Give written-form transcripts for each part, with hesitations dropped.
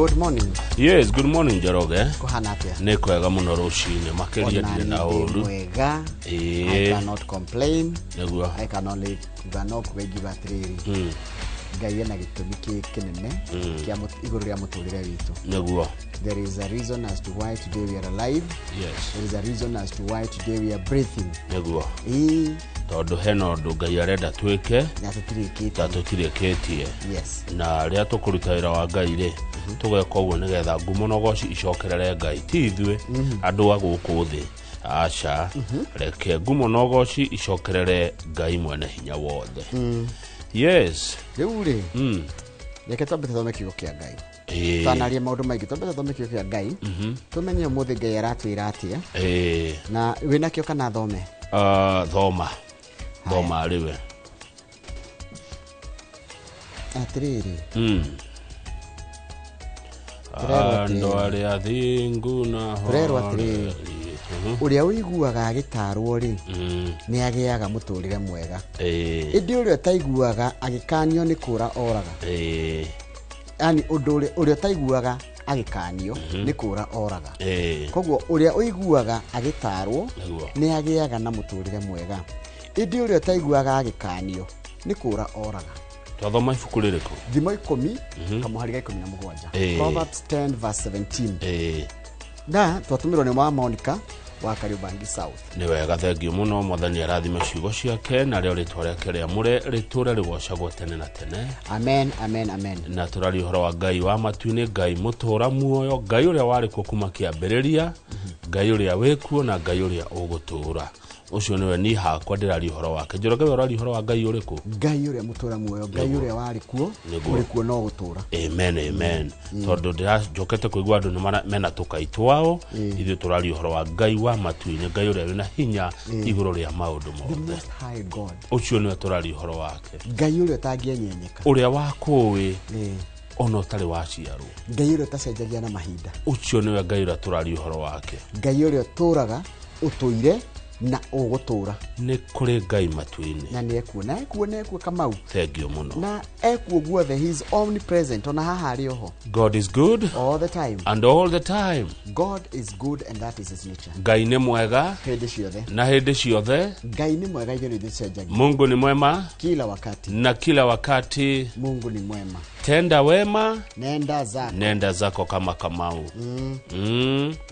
Good morning. Yes, good morning, Njoroge. Kũhana atĩa? Nĩ kwega mũno rũcinĩ makĩria. Ona Ndirĩ na niĩ ndĩ ũru. mwega. I cannot complain. I can only kuga, no kuga ingiuga atĩrĩrĩ, Ngai ena gĩtũmi kĩnene kĩa igũrũ rĩa mũtũrĩre witũ. There is a reason as to why today we are alive. There is a reason as to why today we are breathing. Ĩĩ. Tondũ hena ũndũ Ngai arenda twĩke na tũtirĩkĩtie. Ta tũtirĩkĩtie. Na rĩrĩa tũkũruta wĩra wa Ngai rĩ, tũgeka ũguo nĩgetha ngumo na ũgoci icokerere Ngai, ti ithuĩ andũ a gũkũ thĩ, aca. Reke ngumo na ũgoci icokerere Ngai mwene hinya wothe. Yes. Rĩu rĩ, reke twambe tũthome kiugo kĩa Ngai. Twanaria maũndũ maingĩ, twambe tũthome kiugo kĩa Ngai, tũmenye ũmũthĩ Ngai aratwĩra atĩa. Na wĩnakĩo kana thome? Ah, thoma, thoma rĩwe. Atĩrĩrĩ, tũrerwo Andũ atĩrĩrĩ. arĩa thingu na Tũrerwo atĩrĩrĩ. horeri. Ũrĩa ũiguaga agĩtarwo rĩ, nĩ agĩaga mũtũrĩre mwega, ĩndĩ ũrĩa ũtaiguaga agĩkanio nĩ kũra oraga. Yani ũndũ ũrĩa ũtaiguaga agĩkanio nĩ kũra oraga. Koguo ũrĩa ũiguaga agĩtarwo nĩ agĩaga na mũtũrĩre mwega, ĩndĩ ũrĩa ũtaiguaga agĩkanio nĩ kũra oraga. Twathoma ibuku rĩrĩkũ? Thimo 10 kamũhari ga 17. Proverbs 10 verse 17. Na twatũmĩrwo nĩ wa Monica wa Kariobangi South. Nĩ wega, thengiũ mũno. Mwathani arathime ciugo ciake, narĩo rĩtwa rĩake rĩamũre rĩtũre rĩgocagwo tene na tene. Amen, amen, amen. Na tũraria ũhoro wa Ngai wa matu-inĩ, Ngai mũtũra muoyo, Ngai ũrĩa warĩ kuo kuma kĩambĩrĩria, Ngai ũrĩa wĩkuo na Ngai ũrĩa ũgũtũũra. Ũcio nĩwe niĩ hakwa ndĩraria ũhoro wake. Njoroge, we ũraria ũhoro wa Ngai ũrĩkũ? Ngai ũrĩa mũtũra muoyo, Ngai ũrĩa warĩ kuo, ũrĩ kuo no gũtũra. Amen, amen. Tondũ ndĩracokete kũigua andũ nĩ mena tũkai twao, ithuĩ tũraria ũhoro wa Ngai wa matu-inĩ, Ngai ũrĩa wĩna hinya igũrũ rĩa maũndũ the mothe. Most High God. Ũcio nĩwe tũraria ũhoro wake. Ngai ũrĩa ũtangĩenyenyeka. Ũrĩa wakũĩ ona ũtarĩ waciarwo. Ngai ũrĩa ũtacenjagia na mahinda. Ũcio nĩwe Ngai ũrĩa tũraria ũhoro wake. Ngai ũrĩa ũtũraga, ũtũire na ũgũtũra. Nĩ kũrĩ Ngai matu-inĩ. Na nĩ ekuo, na ekuo, na ekuo, Kamau. Thengiũ mũno. Na ekuo guothe, he is omnipresent, ona haha arĩ oho. God is good all the time. And all the time. God is good and that is his nature. Ngai nĩ mwega hĩndĩ ciothe. Na hĩndĩ ciothe. Ngai nĩ mwega, ithuĩ nĩ tũcenjagia. Mungu ni mwema kila wakati. Na kila wakati. Mungu ni mwema. Tenda wema, nenda zako. Nenda zako kama Kamau.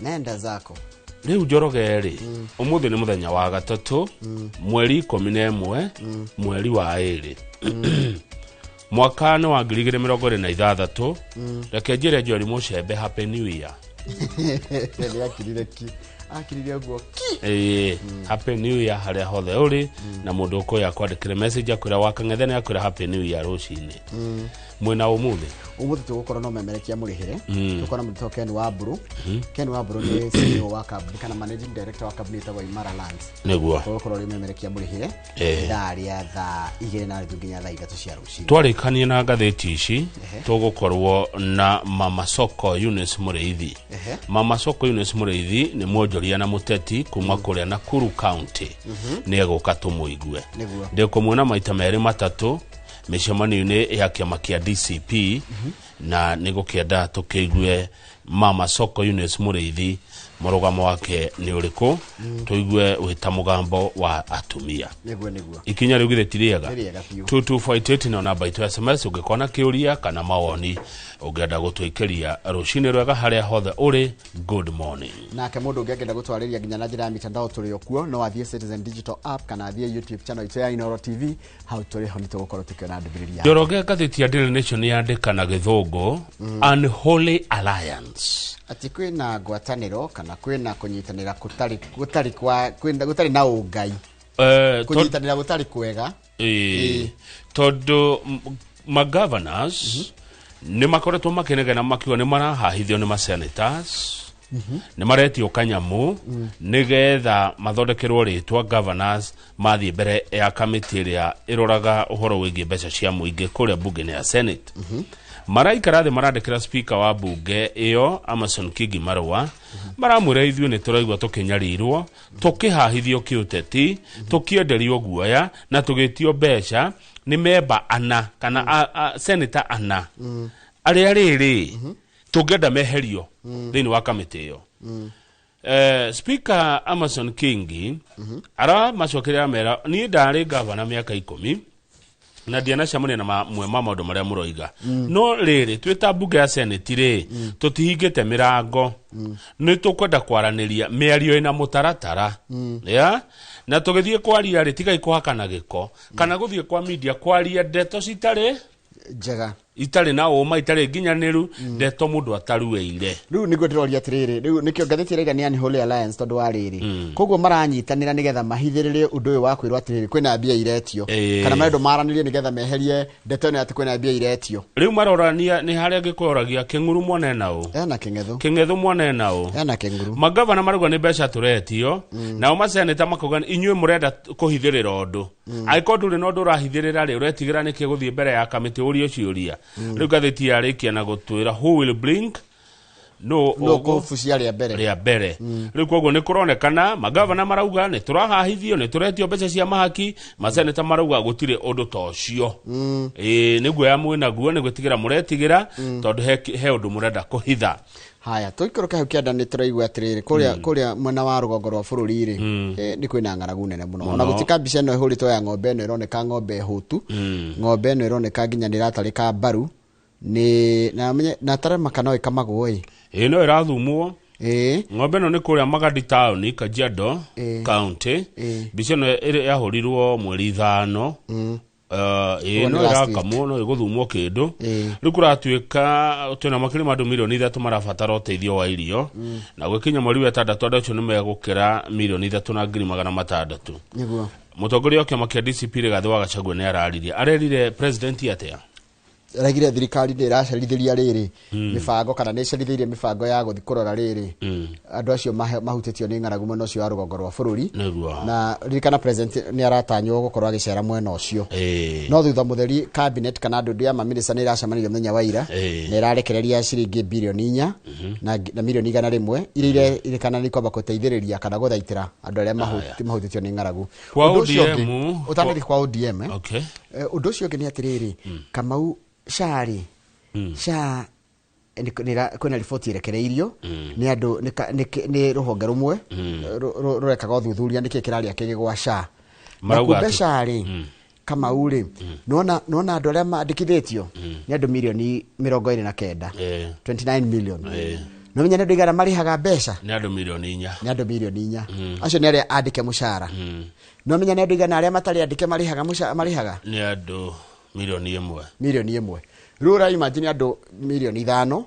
Nenda zako. Rĩu Njoroge rĩ, ũmũthĩ nĩ mũthenya wa gatatũ, mweri 11, mweri wa 2, mwaka nĩ wa 2026. Reke njĩre Njori Mũcembe happy new year. Nĩ akirire ki, akirire ũguo ki. Ĩĩ, happy new year harĩa hothe ũrĩ. Na mũndũ ũkũya akwandĩkĩre message akwĩra wa kang'ethe nĩ akwĩra happy new year rũcinĩ mwĩna ũmũthĩ. Ũmũthĩ tũgũkorwo no memerekia mũrĩhĩre, tũkorwo na mũndũ Ken Wamburu. Ken Wamburu nĩ CEO wa kambuni kana managing director wa kambuni ĩtagwo Imara Lands. Tũgũkorwo rĩ memerekia mũrĩhĩre ithaa rĩa thaa 2:30 nginya thaa 3 cia rũcinĩ. Twarĩkanie na ngathĩti ici, tũgũkorwo na Mama Soko Eunice Mũrĩithi. Mama Soko Eunice Mũrĩithi nĩ mwonjoria na mũteti kuma kũrĩa Nakuru County, nĩ egũka tũmũigue. Ndĩkũmuona maita merĩ matatũ mĩcemanio-inĩ ya kĩama kĩa DCP, na nĩ gũkĩenda tũkĩigue Mama Soko Eunice Mũrĩithi mũrũgamo wake nĩ ũrĩkũ, tũigue wĩta mũgambo wa atumia. Nĩguo nĩguo. Ikinya rĩu githĩ ti rĩega? Nĩ rĩega biũ. 2248 na namba itũ ya SMS ũngĩkorwo na kĩũria kana mawoni ũngĩenda gũtũikĩria. Rũcinĩ rwega harĩa hothe ũrĩ, good morning. Nake mũndũ ũngĩ angĩenda gũtwarĩria nginya na njĩra ya mitandao, tũrĩ o kuo, no athiĩ Citizen Digital App kana athiĩ YouTube channel itũ ya Inoro TV, hau tũrĩ ho, nĩ tũgũkorwo tũkĩona ndũmĩrĩri ya Njoroge, ngathĩti ya Daily Nation yandĩka na gĩthũngũ "unholy alliance". Atĩ kwĩna ngwatanĩro kana kwĩna kũnyitanĩra gũtarĩ kwa kwĩna gũtarĩ na ũngai. Kũnyitanĩra gũtarĩ kwega. Ĩĩ, tondũ magovernors nĩ makoretwo makĩnegena makiuga nĩ marahahithio nĩ masenators, nĩ maretio kanyamũ nĩgetha mathondekerwo rĩtwa governors mathiĩ mbere ya kamĩtĩ ĩrĩa ĩroraga ũhoro wĩgiĩ mbeca cia mũingĩ kũrĩa bunge-inĩ ya Senate. Maraikara thĩ marandĩkĩra speaker wa bunge ĩyo Amason Kingi marũa, maramwĩra ithuĩ nĩ tũraigua tũkĩnyarirwo, tũkĩhahithio kĩũteti, tũkĩenderio guoya na tũgĩtio mbeca nĩ memba ana kana senator ana arĩa rĩrĩ. Tũngĩenda meherio thĩinĩ wa kamĩtĩ ĩyo. Speaker Amason Kingi aramacokeria mera niĩ ndarĩ gavana mĩaka 10 na ndianacemania na mamwe ma maũndũ marĩa mũroiga. No rĩrĩ, twĩ ta mbunge ya Senate rĩ, tũtihingĩte mĩrango, nĩ tũkwenda kwaranĩria mĩario ĩna mũtaratara ya na tũgĩthiĩ kwaria rĩ, tigai kũhakana gĩko kana gũthiĩ kwa media kwaria ndeto citarĩ njega, itarĩ na ũma, itarĩ nginyanĩru, ndeto mũndũ ataruĩire. Rĩu nĩguo ndĩroria atĩrĩrĩ, rĩu nĩkĩo ngathĩti ĩraiga nĩ Unholy Alliance, tondũ wa rĩrĩ koguo maranyitanĩra nĩgetha mahithĩrĩrie ũndũ ũyũ wa kwĩrwo atĩrĩrĩ kwĩna mbia iretio, kana marendwo maranĩrie nĩgetha meherie ndeto ĩno atĩ kwĩna mbia iretio. Rĩu marorania nĩ harĩa ngĩkũroragia Kĩng'uru mwana ena ũ, ena Kĩng'ethu, Kĩng'ethu mwana ena ũ, ena Kĩng'uru. Magavana marauga nĩ mbeca tũretio, nao maseneta makauga inyuĩ mũrenda kũhithĩrĩra ũndũ. Angĩkorwo ndũrĩ na ũndũ ũrahithĩrĩra rĩ, ũretigĩra nĩkĩ gũthiĩ mbere ya kamĩtĩ ũrie ciũria? Rĩu ngathĩti yarĩkia na gũtwĩra who will blink, no no kũbucia rĩa mbere. Rĩa mbere. Rĩu koguo nĩ kũronekana magavana marauga nĩ tũrahahithio, nĩ tũretio mbeca cia mahaki, maseneta marauga gũtirĩ ũndũ ta ũcio. Ĩĩ, nĩguo ya mwĩnaguo nĩ gwĩtigĩra mũretigĩra, tondũ he ũndũ mũrenda kũhitha. Haya, tũikũrũke hau kĩanda nĩ tũraigua atĩrĩrĩ kũrĩa mwena wa rũgongo rwa bũrũri rĩ, nĩ kwĩna ng'aragu nene mũno. Ona gũtuĩka mbica ĩno ĩhũrĩtwo ya ng'ombe ĩno ĩroneka ng'ombe hũtu, ng'ombe ĩno ĩroneka nginya nĩ ĩratarĩka mbaru, nĩ na menye na taremaka no ĩkamagwo ĩ. Ĩĩ, no ĩrathumwo. Ĩĩ. Ng'ombe ĩno nĩ kũrĩa Magadi town, Kajiado County. Mbica ĩno yahũrirwo mweri 5. Ĩĩ, Ũguo no nĩ last week. ĩrakamwo, no ĩgũthumwo kĩndũ. Ĩĩ. Rĩu kũratuĩka twĩna makĩria ma andũ mirioni 3 marabatara ũteithio wa irio, na gwĩkinya mweri wa 6 andũ acio nĩ megũkĩra 3,600,000. Nĩguo. Mũtongoria wa kĩama kĩa DCP Rigathĩ wa Gachagua nĩ araririe, arerire president atĩa? Raigire thirikari nĩ ĩracerithĩria rĩrĩ mĩbango, kana nĩ ĩcerithĩirie mĩbango ya gũthiĩ kũrora rĩrĩ andũ acio mahutĩtio nĩ ng'aragu mwena ũcio wa rũgongo rwa bũrũri. Nĩguo. Na ririkana president nĩ aratanywo gũkorwo agĩcera mwena ũcio. Ĩĩ. No thutha mũtheri cabinet kana ndundu ya maminista nĩ iracemanirie mũthenya wa ira Ĩĩ. na ĩrarekereria ciringi birioni 4 na milioni 100 iria irĩkana nĩ kwamba gũteithĩrĩria kana gũthaitĩra andũ arĩa mahutĩtio nĩ ng'aragu. Kwa Ũndũ ũcio ũngĩ- ODM, ũtanathiĩ kwa ODM, eh? Okay. Ũndũ ũcio ũngĩ nĩ atĩrĩrĩ, Kamau, SHA rĩ, SHA kwĩna riboti ĩrekereirio nĩ andũ nĩ rũhonge rũmwe rũrekaga ũthuthuria nĩkĩ kĩrarĩa kĩgĩgwa SHA na Marauga kumbe atĩ- SHA rĩ, Kamau rĩ, nona andũ arĩa mandĩkithĩtio nĩ andũ milioni 29, 29 million. No menya nĩ andũ igana marĩhaga mbeca? Nĩ andũ mirioni 4. Nĩ andũ mirioni 4. Acio nĩ arĩa andĩke mũcara. No menya nĩ andũ igana arĩa matarĩ andĩke marĩhaga marĩhaga? Nĩ andũ mirioni 1. 1 mirioni. Rĩu ũra imagine andũ mirioni 5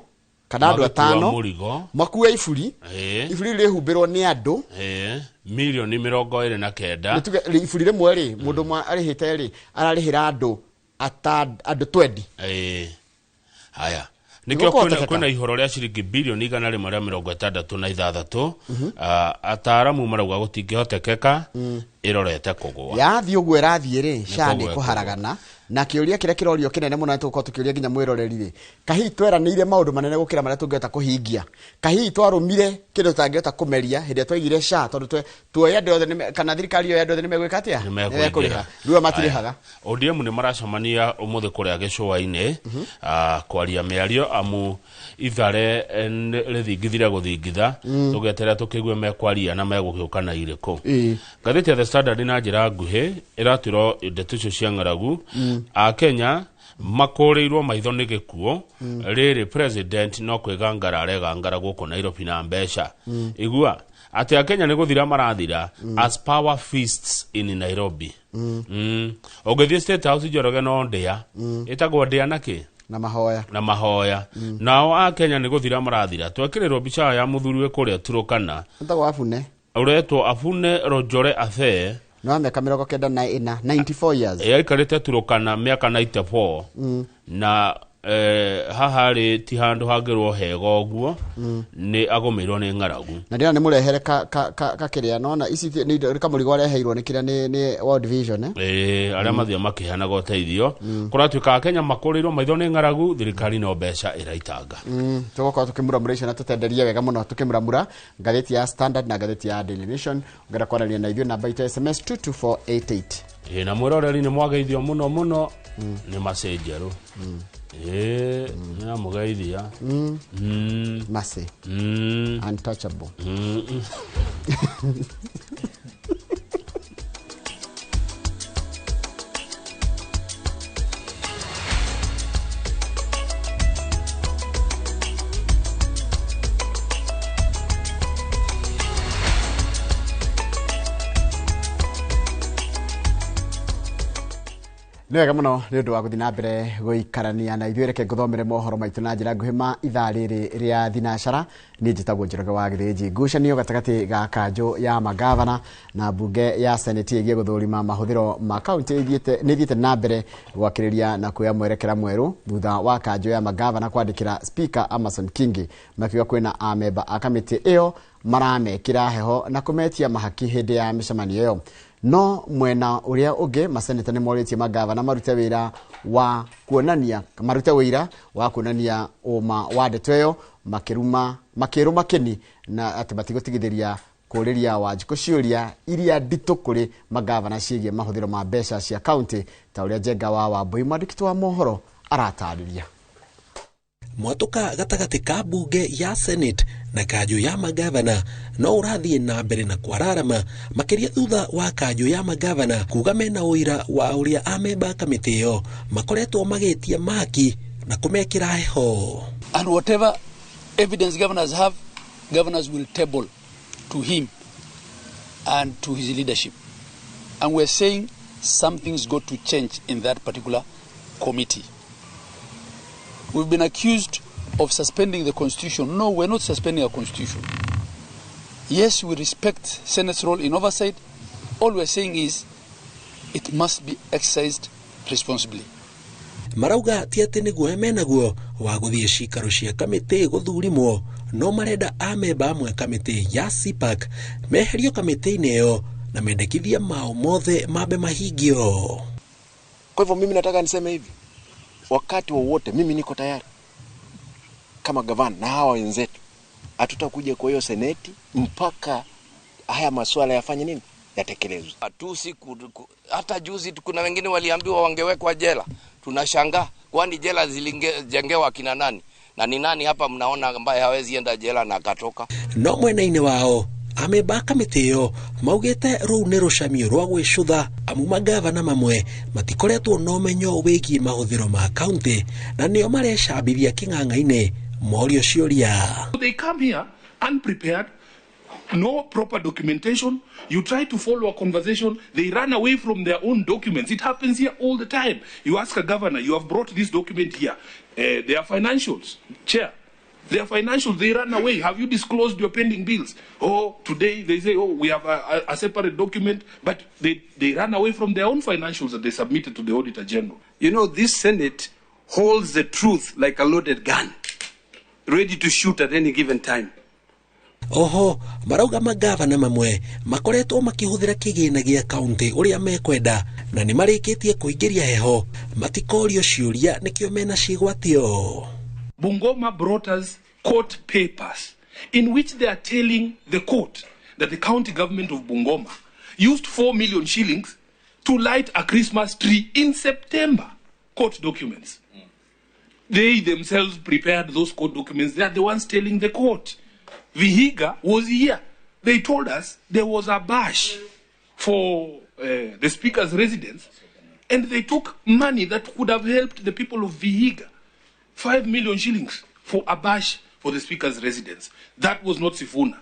kana andũ Magĩkua 5 mũrigo. makue iburi. Ĩĩ. Iburi rĩu rĩhumbĩrwo nĩ andũ Ĩĩ, milioni 29. Nĩ tuge iburi rĩmwe rĩ, mũndũ ũmwe arĩhĩte rĩ, ararĩhĩra andũ andũ 20. Ĩĩ. Haya, Nĩguo nĩkĩo kwĩna kũhotekeka. kwĩna ihoro rĩa ciringi birioni 166. Ataaramu marauga gũtingĩhotekeka, ĩrorete kũgũa. Yathiĩ ũguo ĩrathiĩ rĩ, SHA nĩ kũgũa. kũharagana, na kĩũria kĩrĩa kĩrorio kĩnene mũno nĩ tũgũkorwo tũkĩũria nginya mwĩroreri rĩ, kahihi tweranĩire maũndũ manene gũkĩra marĩa tũngĩhota kũhingia? Kahihi twarũmire kĩndũ tũtangĩhota kũmeria hĩndĩ ĩrĩa twaigire SHA, tondũ tuoĩ andũ othe kana thirikari yoĩ andũ othe nĩ megwĩka atĩa? Nĩ Nĩ mekũingĩra. mekũrĩha. Rĩu matirĩhaga. Aya. ODM nĩ maracemania ũmũthĩ kũrĩa gĩcũa-inĩ, kwaria mĩario amu ithare rĩthingithire gũthingitha, tũgeterera tũkĩigue mekwaria na megũgĩũka na irĩkũ. Ĩĩ. Ngathĩti ya The Standard na njĩra nguhĩ ĩratwĩra ndeto icio cia ng'aragu, Akenya makũrĩirwo maitho nĩ gĩkuũ rĩrĩ, president no kwĩgangara aregangara gũkũ Nairobi na mbeca. Igua atĩ Akenya nĩ gũthira marathira as power feasts in Nairobi. Ũngĩthiĩ State House, Njoroge, no ndĩa ĩtagwo ndĩa na kĩ Na mahoya. Na mahoya. Nao Akenya nĩ gũthira marathira. Twekĩrĩrwo mbica ya mũthuri wĩ kũrĩa Turukana. Ĩtagwo Abune. Ũretwo Abune Ronjore Athe. Nĩ wa mĩaka 94, 94 years. Aikarĩte Turukana mĩaka 94 na haha rĩ ti handũ hangĩrwo hega ũguo, nĩ agũmĩirwo nĩ ng'aragu. Na ndĩrona nĩ mũrehere ka kĩrĩa nona ici nĩ indo kamũrigo areheirwo nĩ kĩrĩa nĩ World Vision, eh? Ĩĩ, arĩa mathiĩ makĩheanaga ũteithio. Kũratuĩka Akenya makũrĩirwo maitho nĩ ng'aragu, thirikari no mbeca ĩraitanga. Tũgũkorwo tũkĩmuramura icio na tũtenderie wega mũno tũkĩmuramura ngathĩti ya Standard na ngathĩti ya Daily Nation. Ũngĩenda kwaranĩria na ithuĩ, namba itũ ya SMS 22488. Ĩĩ, na mwĩroreri nĩ mwageithio mũno mũno nĩ macĩ njerũ. Nĩamũgeithia. Mercy. Untouchable. Nĩ wega mũno nĩ ũndũ wa gũthiĩ na mbere gũikarania na ithuĩ. Reke ngũthomere mohoro maitũ na njĩra nguhĩ ma ithaa rĩrĩ rĩa thinacara. Niĩ njĩtagwo Njoroge wa Gĩthĩnji. Ngucanio gatagatĩ ga kanjũ ya magavana na mbunge ya seneti ĩgiĩ gũthũrima mahũthĩro ma kaunti nĩ ĩthiĩte na mbere gwakĩrĩria na kuoya mwerekera mwerũ thutha wa kanjũ ya magavana kwandĩkĩra Speaker Amason Kingi makiuga kwĩna amemba a kamĩtĩ ĩyo maramekĩra heho na kũmetia mahaki hĩndĩ ya mĩcemanio ĩyo. No mwena ũrĩa ũngĩ, maseneta nĩ morĩtie magavana marute wĩra wa kuonania marute wĩira wa kuonania ũma wa ndeto ĩyo, makĩrũma kĩni na atĩ matigũtigithĩria kũrĩria Wanjikũ ciũria iria nditũ kũrĩ magavana ciĩgiĩ mahũthĩro ma mbeca cia kaunti, ta ũrĩa Njenga wa Wambui, mwandĩki wa mohoro, aratarĩria. Mwatũka gatagatĩ ka mbunge ya Senate na kanjũ ya magavana no ũrathiĩ na mbere na kwararama, makĩria thutha wa kanjũ ya magavana kuga mena ũira wa ũrĩa amemba a kamĩtĩ ĩyo makoretwo magĩtia maki na kũmekĩra heho. And whatever evidence governors have, governors will table to him and to his leadership. And we're saying something's got to change in that particular committee. We've been accused of suspending the constitution. No, we're not suspending our constitution. Yes, we respect Senate's role in oversight. All we're saying is it must be exercised responsibly. Marauga ti atĩ nĩguo menaguo wa gũthiĩ cikaro cia kamĩtĩ gũthurimwo, no marenda amemba amwe kamĩtĩ ya CPAC meherio kamĩtĩ-inĩ ĩyo na mendekithia mao mothe mambe mahingio. Kwa hivyo mimi nataka niseme hivi, wakati wowote mimi niko tayari kama gavana na hawa wenzetu, hatutakuja kwa hiyo seneti mpaka haya masuala yafanye nini, yatekelezwe. Hata juzi kuna wengine waliambiwa wangewekwa jela. Tunashangaa, kwani jela zilijengewa kina nani? Na ni nani hapa mnaona ambaye hawezi enda jela na akatoka? No mwena-inĩ wao amemba kamĩtĩ ĩyo maugĩte rũu nĩ rũcamio rwa gwĩcũtha, amu magavana mamwe matikoretwo na ũmenyo wĩgiĩ mahũthĩro ma kaunti na nĩo marecambithia kĩng'ang'a-inĩ morio ciũria. They come here unprepared, no proper documentation. You try to follow a conversation, they run away from their own documents. It happens here all the time. You ask a governor, you have brought this document here. They are financials, chair. They are financials, they run away. Have you disclosed your pending bills? Oh, today they say, oh, we have a separate document, but they run away from their own financials that they submitted to the Auditor General. You know, this Senate holds the truth like a loaded gun, ready to shoot at any given time. Oho marauga magavana mamwe makoretwo makĩhũthĩra kĩgĩna gĩa kaunti ũrĩa mekwenda na nĩ marĩkĩtie kũingĩria heho, matikorio ciũria nĩkĩo mena cigwatio. Bungoma brought us court papers in which they are telling the court that the county government of Bungoma used 4 million shillings to light a Christmas tree in September. Court documents. They themselves prepared those court documents. They are the ones telling the court. Vihiga was here. They told us there was a bash for the speaker's residence, and they took money that could have helped the people of Vihiga. 5 million shillings for a bash for the speaker's residence. That was not Sifuna.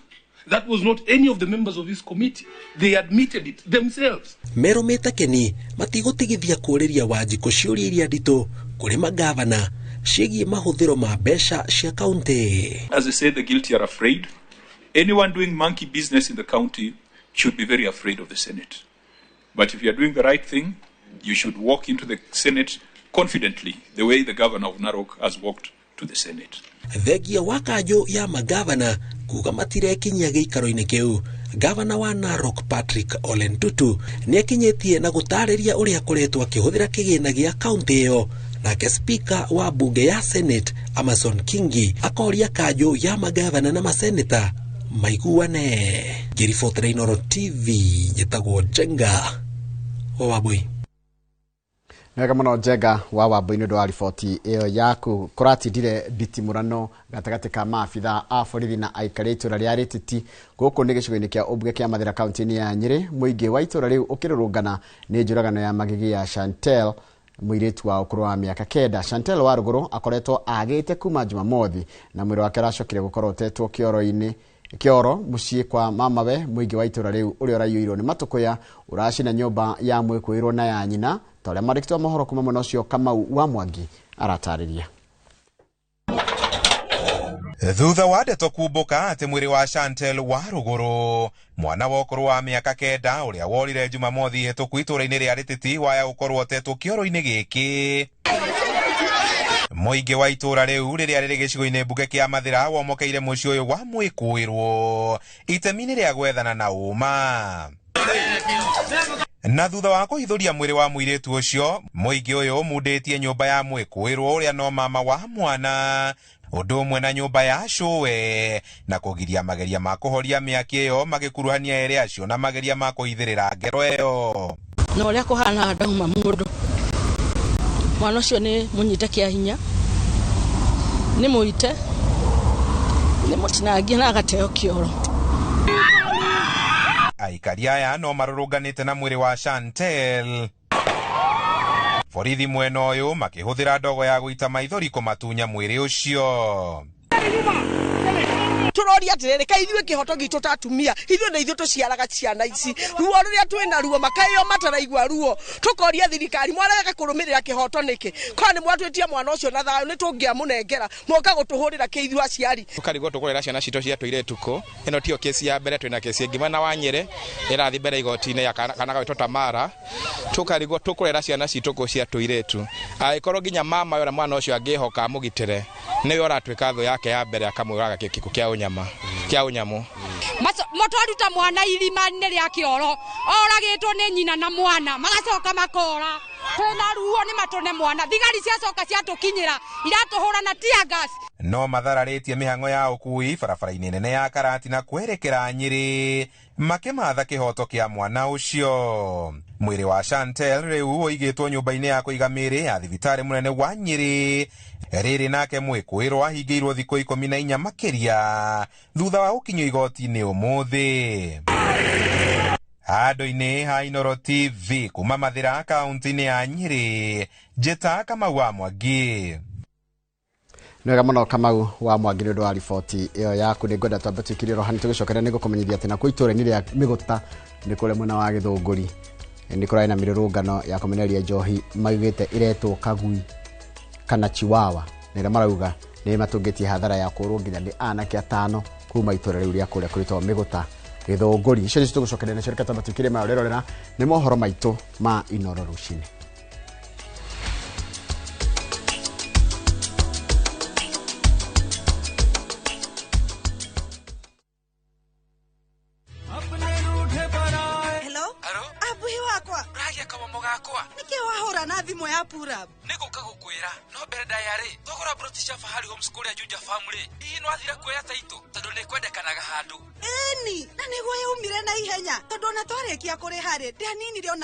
That was not any of the members of this committee. They admitted it themselves. Merũmĩte keni matigũtigithia kũũrĩria Wanjikũ ciũria iria nditũ kũrĩ magavana ciĩgiĩ mahũthĩro ma mbeca cia kaunti. As I say, the guilty are afraid. Anyone doing monkey business in the county should be very afraid of the Senate. But if you are doing the right thing, you should walk into the Senate confidently, the way the governor of Narok has walked to the Senate. Thengia wa kanjũ ya magavana kuga matirekinyia gĩikaro-inĩ kĩu, gavana wa Narok Patrick Ole Ntutu nĩakinyĩtie na gũtarĩria ũrĩa akoretwo akĩhũthĩra kĩgĩna gĩa kaunti ĩyo. Nake speaker wa bunge ya Senate Amason Kingi akoria kanjũ ya magavana na maseneta maiguane. Ngĩribotera Inooro TV, njĩtagwo Njenga wa Wambui. Nĩ wega mũno Njenga wa Wambui nĩ ũndũ wa riboti ĩyo yaku. Kũratindire nditimũrano gatagatĩ ka maabitha a borithi na aikari a itũra rĩa Rĩtiti gũkũ nĩ gĩcigo-inĩ kĩa ũmbunge kĩa Mathĩra kaunti-inĩ ya Nyĩrĩ. Mũingĩ wa itũra rĩu ũkĩrũrũngana nĩ njũragano ya magigi ya Chantel, mũirĩtu wa ũkũrũ wa mĩaka 9. Chantel wa rũgũrũ akoretwo agĩte kuma Jumamothi na mwĩrĩ wake ũracokire gũkorwo ũtetwo kĩoro-inĩ kĩoro mũciĩ kwa mamawe. Mũingĩ wa itũra rĩu ũrĩa ũraiyũirwo nĩ matũkũya ũracina nyũmba ya mwĩkũĩrwo na ya nyina, ta ũrĩa mwandĩki wa mohoro kuma mwena ũcio Kamau wa Mwangi aratarĩria. Thutha wa ndeto kumbũka atĩ mwĩrĩ wa Chantel wa rũgũrũ, mwana wa ũkũrũ wa mĩaka 9 ũrĩa worire Jumamothi hĩtũku itũra-inĩ rĩa Rĩtiti waya gũkorwo ũtetwo kĩoro-inĩ gĩkĩ. Mũingĩ wa itũra rĩu rĩrĩa rĩrĩ gĩcigo-inĩ mbunge kĩa Mathĩra womokeire mũciĩ ũyũ wa mwĩkũĩrwo itemi-inĩ rĩa gwethana na ũma. Na thutha wa kũhithũria mwĩrĩ wa mũirĩtu ũcio, mũingĩ ũyũ ũmundĩtie nyũmba ya mwĩkũĩrwo ũrĩa no mama wa mwana, ũndũ ũmwe na nyũmba ya cũwe, na kũgiria mageria ma kũhoria mĩaki ĩyo magĩkuruhania erĩ acio na mageria ma kũhithĩrĩra ngero ĩyo. Na ũrĩa kũhana ndauma mũndũ, mwana ũcio nĩ mũnyite kĩa hinya, nĩ mũite, nĩ mũtinangie na agateo kĩoro. Aikari aya no marũrũnganĩte na mwĩrĩ wa Chantel. Borithi mwena ũyũ makĩhũthĩra ndogo ya gũita maithori kũmatunya mwĩrĩ ũcio. Tũroria atĩrĩrĩ, kaĩ ithuĩ kĩhoto gitũ ta atumia, ithuĩ nĩ ithuĩ tũciaraga ciana ici, ruo rũrĩa twĩna ruo makaĩo mataraigua ruo. Tũkoria thirikari mwarega kũrũmĩrĩra kĩhoto nĩkĩ? Korwo nĩ mwatwĩtia mwana ũcio na thayũ nĩ tũngĩamũnengera, moka gũtũhũrĩra kĩ ithuĩ aciari. Tũkarigwo tũkũrera ciana citũ cia tũirĩtu kũ. Ĩno tiyo kesi ya mbere, twĩna kesi ĩngĩ mwena wa Nyĩrĩ ĩrathiĩ mbere igoti-inĩ ya kana gagwĩtwo Tamara. Tũkarigwo tũkũrera ciana citũ kũ cia tũirĩtu. Angĩkorwo nginya mama ũrĩa mwana ũcio angĩhoka amũgitĩre, nĩwe ũratuĩka thũ yake ya mbere akamũraga gĩkuũ kĩa ũnyama, kĩa ũnyamũ. Mũtwaruta mwana irima-inĩ rĩa kĩoro, oragĩtwo nĩ nyina na mwana, magacoka makora. Twĩna ruo nĩ matũne mwana, thigari ciacoka ciatũkinyĩra, iratũhũra na tear gas. No mathararĩtie mĩhang'o ya ũkui barabara-inĩ nene ya Karatina kwerekera Nyĩrĩ makĩmatha kĩhoto kĩa mwana ũcio. Mwĩrĩ wa Chantel rĩu ũigĩtwo nyũmba-inĩ ya kũiga mĩĩrĩ ya thibitarĩ mũnene wa Nyĩrĩ. Rĩrĩ nake mwĩkũĩrwo ahingĩirwo thikũ 14 makĩria thutha wa gũkinyio igoti-inĩ ũmũthĩ. Handũ-inĩ ha Inooro TV kuma Mathĩra kaunti-inĩ ya Nyĩrĩ, Njĩta Kamau wa Mwangi. Nĩ wega mũno Kamau wa Mwangi nĩ ũndũ wa riboti ĩyo yaku. Nĩ ngwenda twambe tũikirie rohani tũgĩcokeria nĩ ngũkũmenyithia atĩ nakuo itũra-inĩ rĩa Mĩgũta nĩ kũrĩa mwena wa Gĩthũngũri nĩ kũrarĩ na mĩrũrũngano ya kũmenereria njohi maugĩte ĩretwo kagui kana chiwawa, na ĩrĩa marauga nĩ matũngĩtie hathara ya kũrwo nginya nĩ anake 5 kuma itũra rĩu rĩa kũrĩa kũrĩtwo Mĩgũta Gĩthũngũri. Icio nĩcio tũgũcokeria nacio, reke twambe tũikirie maya ũrerorera nĩ mohoro maitũ ma Inooro rũcinĩ.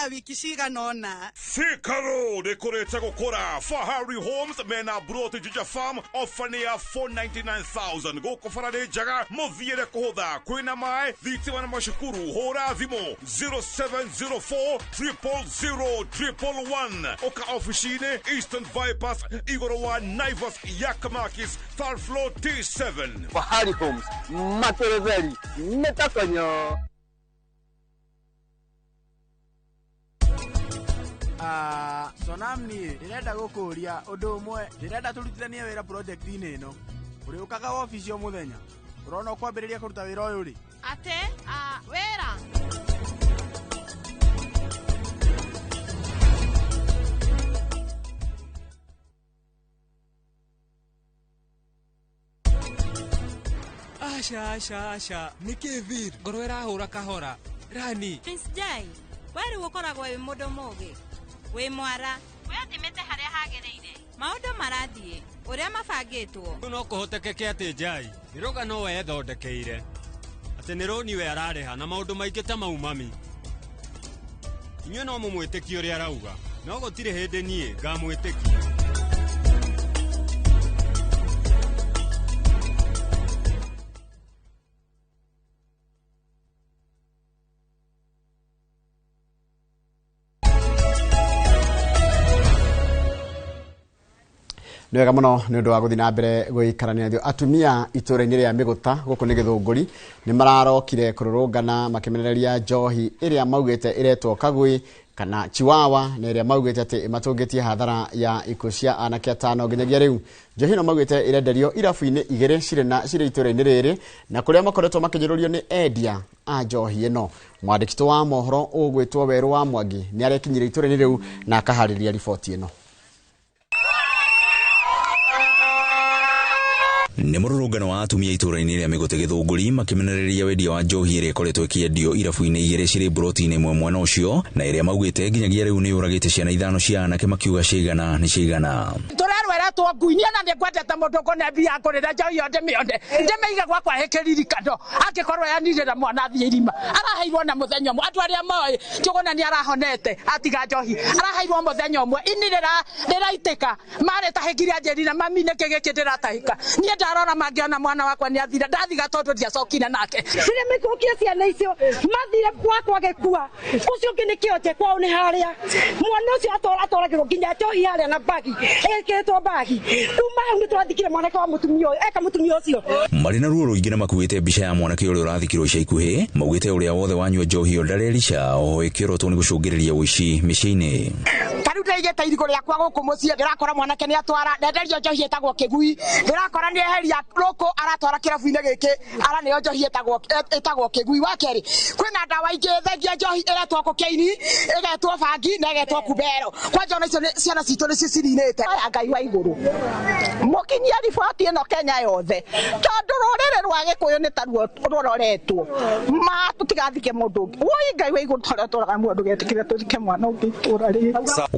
Wiki cigana ũna. Thika Road ĩkũrĩte gũkũra. Fahari Homes mena broti Juja Farm ofa nĩ ya 499,000 gũkũ bara nĩ njega mũthiĩre kũhũtha kwĩna maĩ thitima na macukuru. Hũra thimũ 0704 000 111 ũka ofici-inĩ Eastern Bypass igũrũ wa Naivas Yakamakis third floor T7. Fahari Homes materetheri mĩtakonyo. Sonam niĩ ndĩrenda gũkũria ũndũ ũmwe, ndĩrenda tũrutithanie wĩra project-inĩ ĩno. Ũrĩũkaga wabici o mũthenya, ũrona ũkwambĩrĩria kũruta wĩra ũyũ rĩ? Ate wĩra. Aca aca aca, nĩkĩ Vir? Ngoro ĩrahũra kahora. Rani. Prince Jai, we rĩu ũkoragwo wĩ mũndũ mũgĩ, wĩ mwara, we ũthimĩte harĩa hagĩrĩire. Maũndũ marathiĩ ũrĩa mabangĩtwo. No kũhotekeke atĩ Jai nĩ rũgano we ethondekeire, atĩ nĩ rũni we ararĩha na maũndũ maingĩ ta mau mami. Inyuĩ no mũmwĩtĩkie ũrĩa arauga. No gũtirĩ hĩndĩ niĩ ngamwĩtĩkia. Nĩ wega mũno nĩ ũndũ wa gũthiĩ na mbere gũikarania ithuĩ. Atumia itũũra-inĩ rĩa Mĩgũta gũkũ nĩ Gĩthũngũri nĩ mararokire kũrũrũngana makĩmenereria njohi ĩrĩa maugĩte ĩretwo kagui kana chiwawa na ĩrĩa maugĩte atĩ ĩmatũngĩtie hathara ya ikuũ cia anake atano nginyagia rĩu. Njohi ĩno maugĩte ĩrenderio irabu-inĩ igĩrĩ cirĩ itũũra-inĩ rĩrĩ na kũrĩa makoretwo makĩnyũrũrio nĩ endia a njohi ĩno. Mwandĩki wa mohoro ũgwĩtwo Werũ wa Mwangi nĩ arekinyire itũũra-inĩ rĩu na akaharĩria riboti ĩno. Nĩ mũrũrũngano wa atumia itũũra-inĩ rĩa Mĩgũte Gĩthũngũri makĩmenereria wendia wa njohi ĩrĩa ĩkoretwo ĩkĩendio irabu-inĩ igĩrĩ cirĩ mburoti-inĩ ĩmwe mwena ũcio na ĩrĩa maugĩte nginyagia rĩu nĩ yũragĩte ciana ithano cia anake makiuga ciigana nĩ ciigana. Tũrerweretwo ngui niĩ na nĩngwendete mũndũ ngũne mbia ngũrĩre njohi ĩyo ndĩmĩone ndĩmĩige gwakwa ĩkĩririkano angĩkorwo yanirĩra mwana athiĩ irima araheirwo na mũthenya ũmwe andũ arĩa moĩ Njũgũna nĩ arahonete atiga njohi araheirwo mũthenya ũmwe ini rĩraitĩka marĩ tahĩkire anjĩrire mami nĩkĩ gĩkĩ ndĩratahĩka niĩ ndarora mangĩona mwana wakwa nĩ athira ndathiga tondũ ndiacokire nake. Rĩrĩa mĩkũkia ciana icio mathire gwakwa gĩkua ũcio ũngĩ nĩ kĩonje kwao nĩ harĩa mwana ũcio atwaragĩrwo nginya njohi harĩa na mbagi ĩkĩrĩtwo mbagi kuma hau nĩ tũrathikire mwanake wa mũtumia ũyũ eka mũtumia ũcio. Marĩ na ruo rũingĩ na makuĩte mbica ya mwanake ũrĩa ũrathikirwo ica ikuhĩ maugĩte ũrĩa wothe wanyua njohi ĩyo ndarerica oho ĩkĩorotwo nĩ gũcũngĩrĩria ũici mĩciĩ-inĩ. Ta rĩu ndĩraigĩte irigũ rĩakwa gũkũ mũciĩ ndĩrakora mwanake nĩ atwara ndenderio njohi ĩtagwo kĩgui ndĩrakora nĩ eheria rũkũ aratwara kĩrabu-inĩ gĩkĩ araneo njohi ĩtagwo kĩgui. Wa kerĩ kwĩna ndawa ingĩ thengia njohi ĩretwo kokaini ĩgetwo bangi na ĩgetwo kubero kwanja ona icio ciana citũ nĩcio cirinĩte. Aya Ngai wa igũrũ mũkinyie riboti ĩno Kenya yothe tondũ rũrĩrĩ rwa Gĩkũyũ nĩ taruo rũroretwo ma tũtigathike mũndũ ũngĩ. Woi Ngai wa igũrũ tũrĩa tũraga muoyo ndũgetĩkĩre tũthike mwana ũngĩ itũũra rĩrĩ.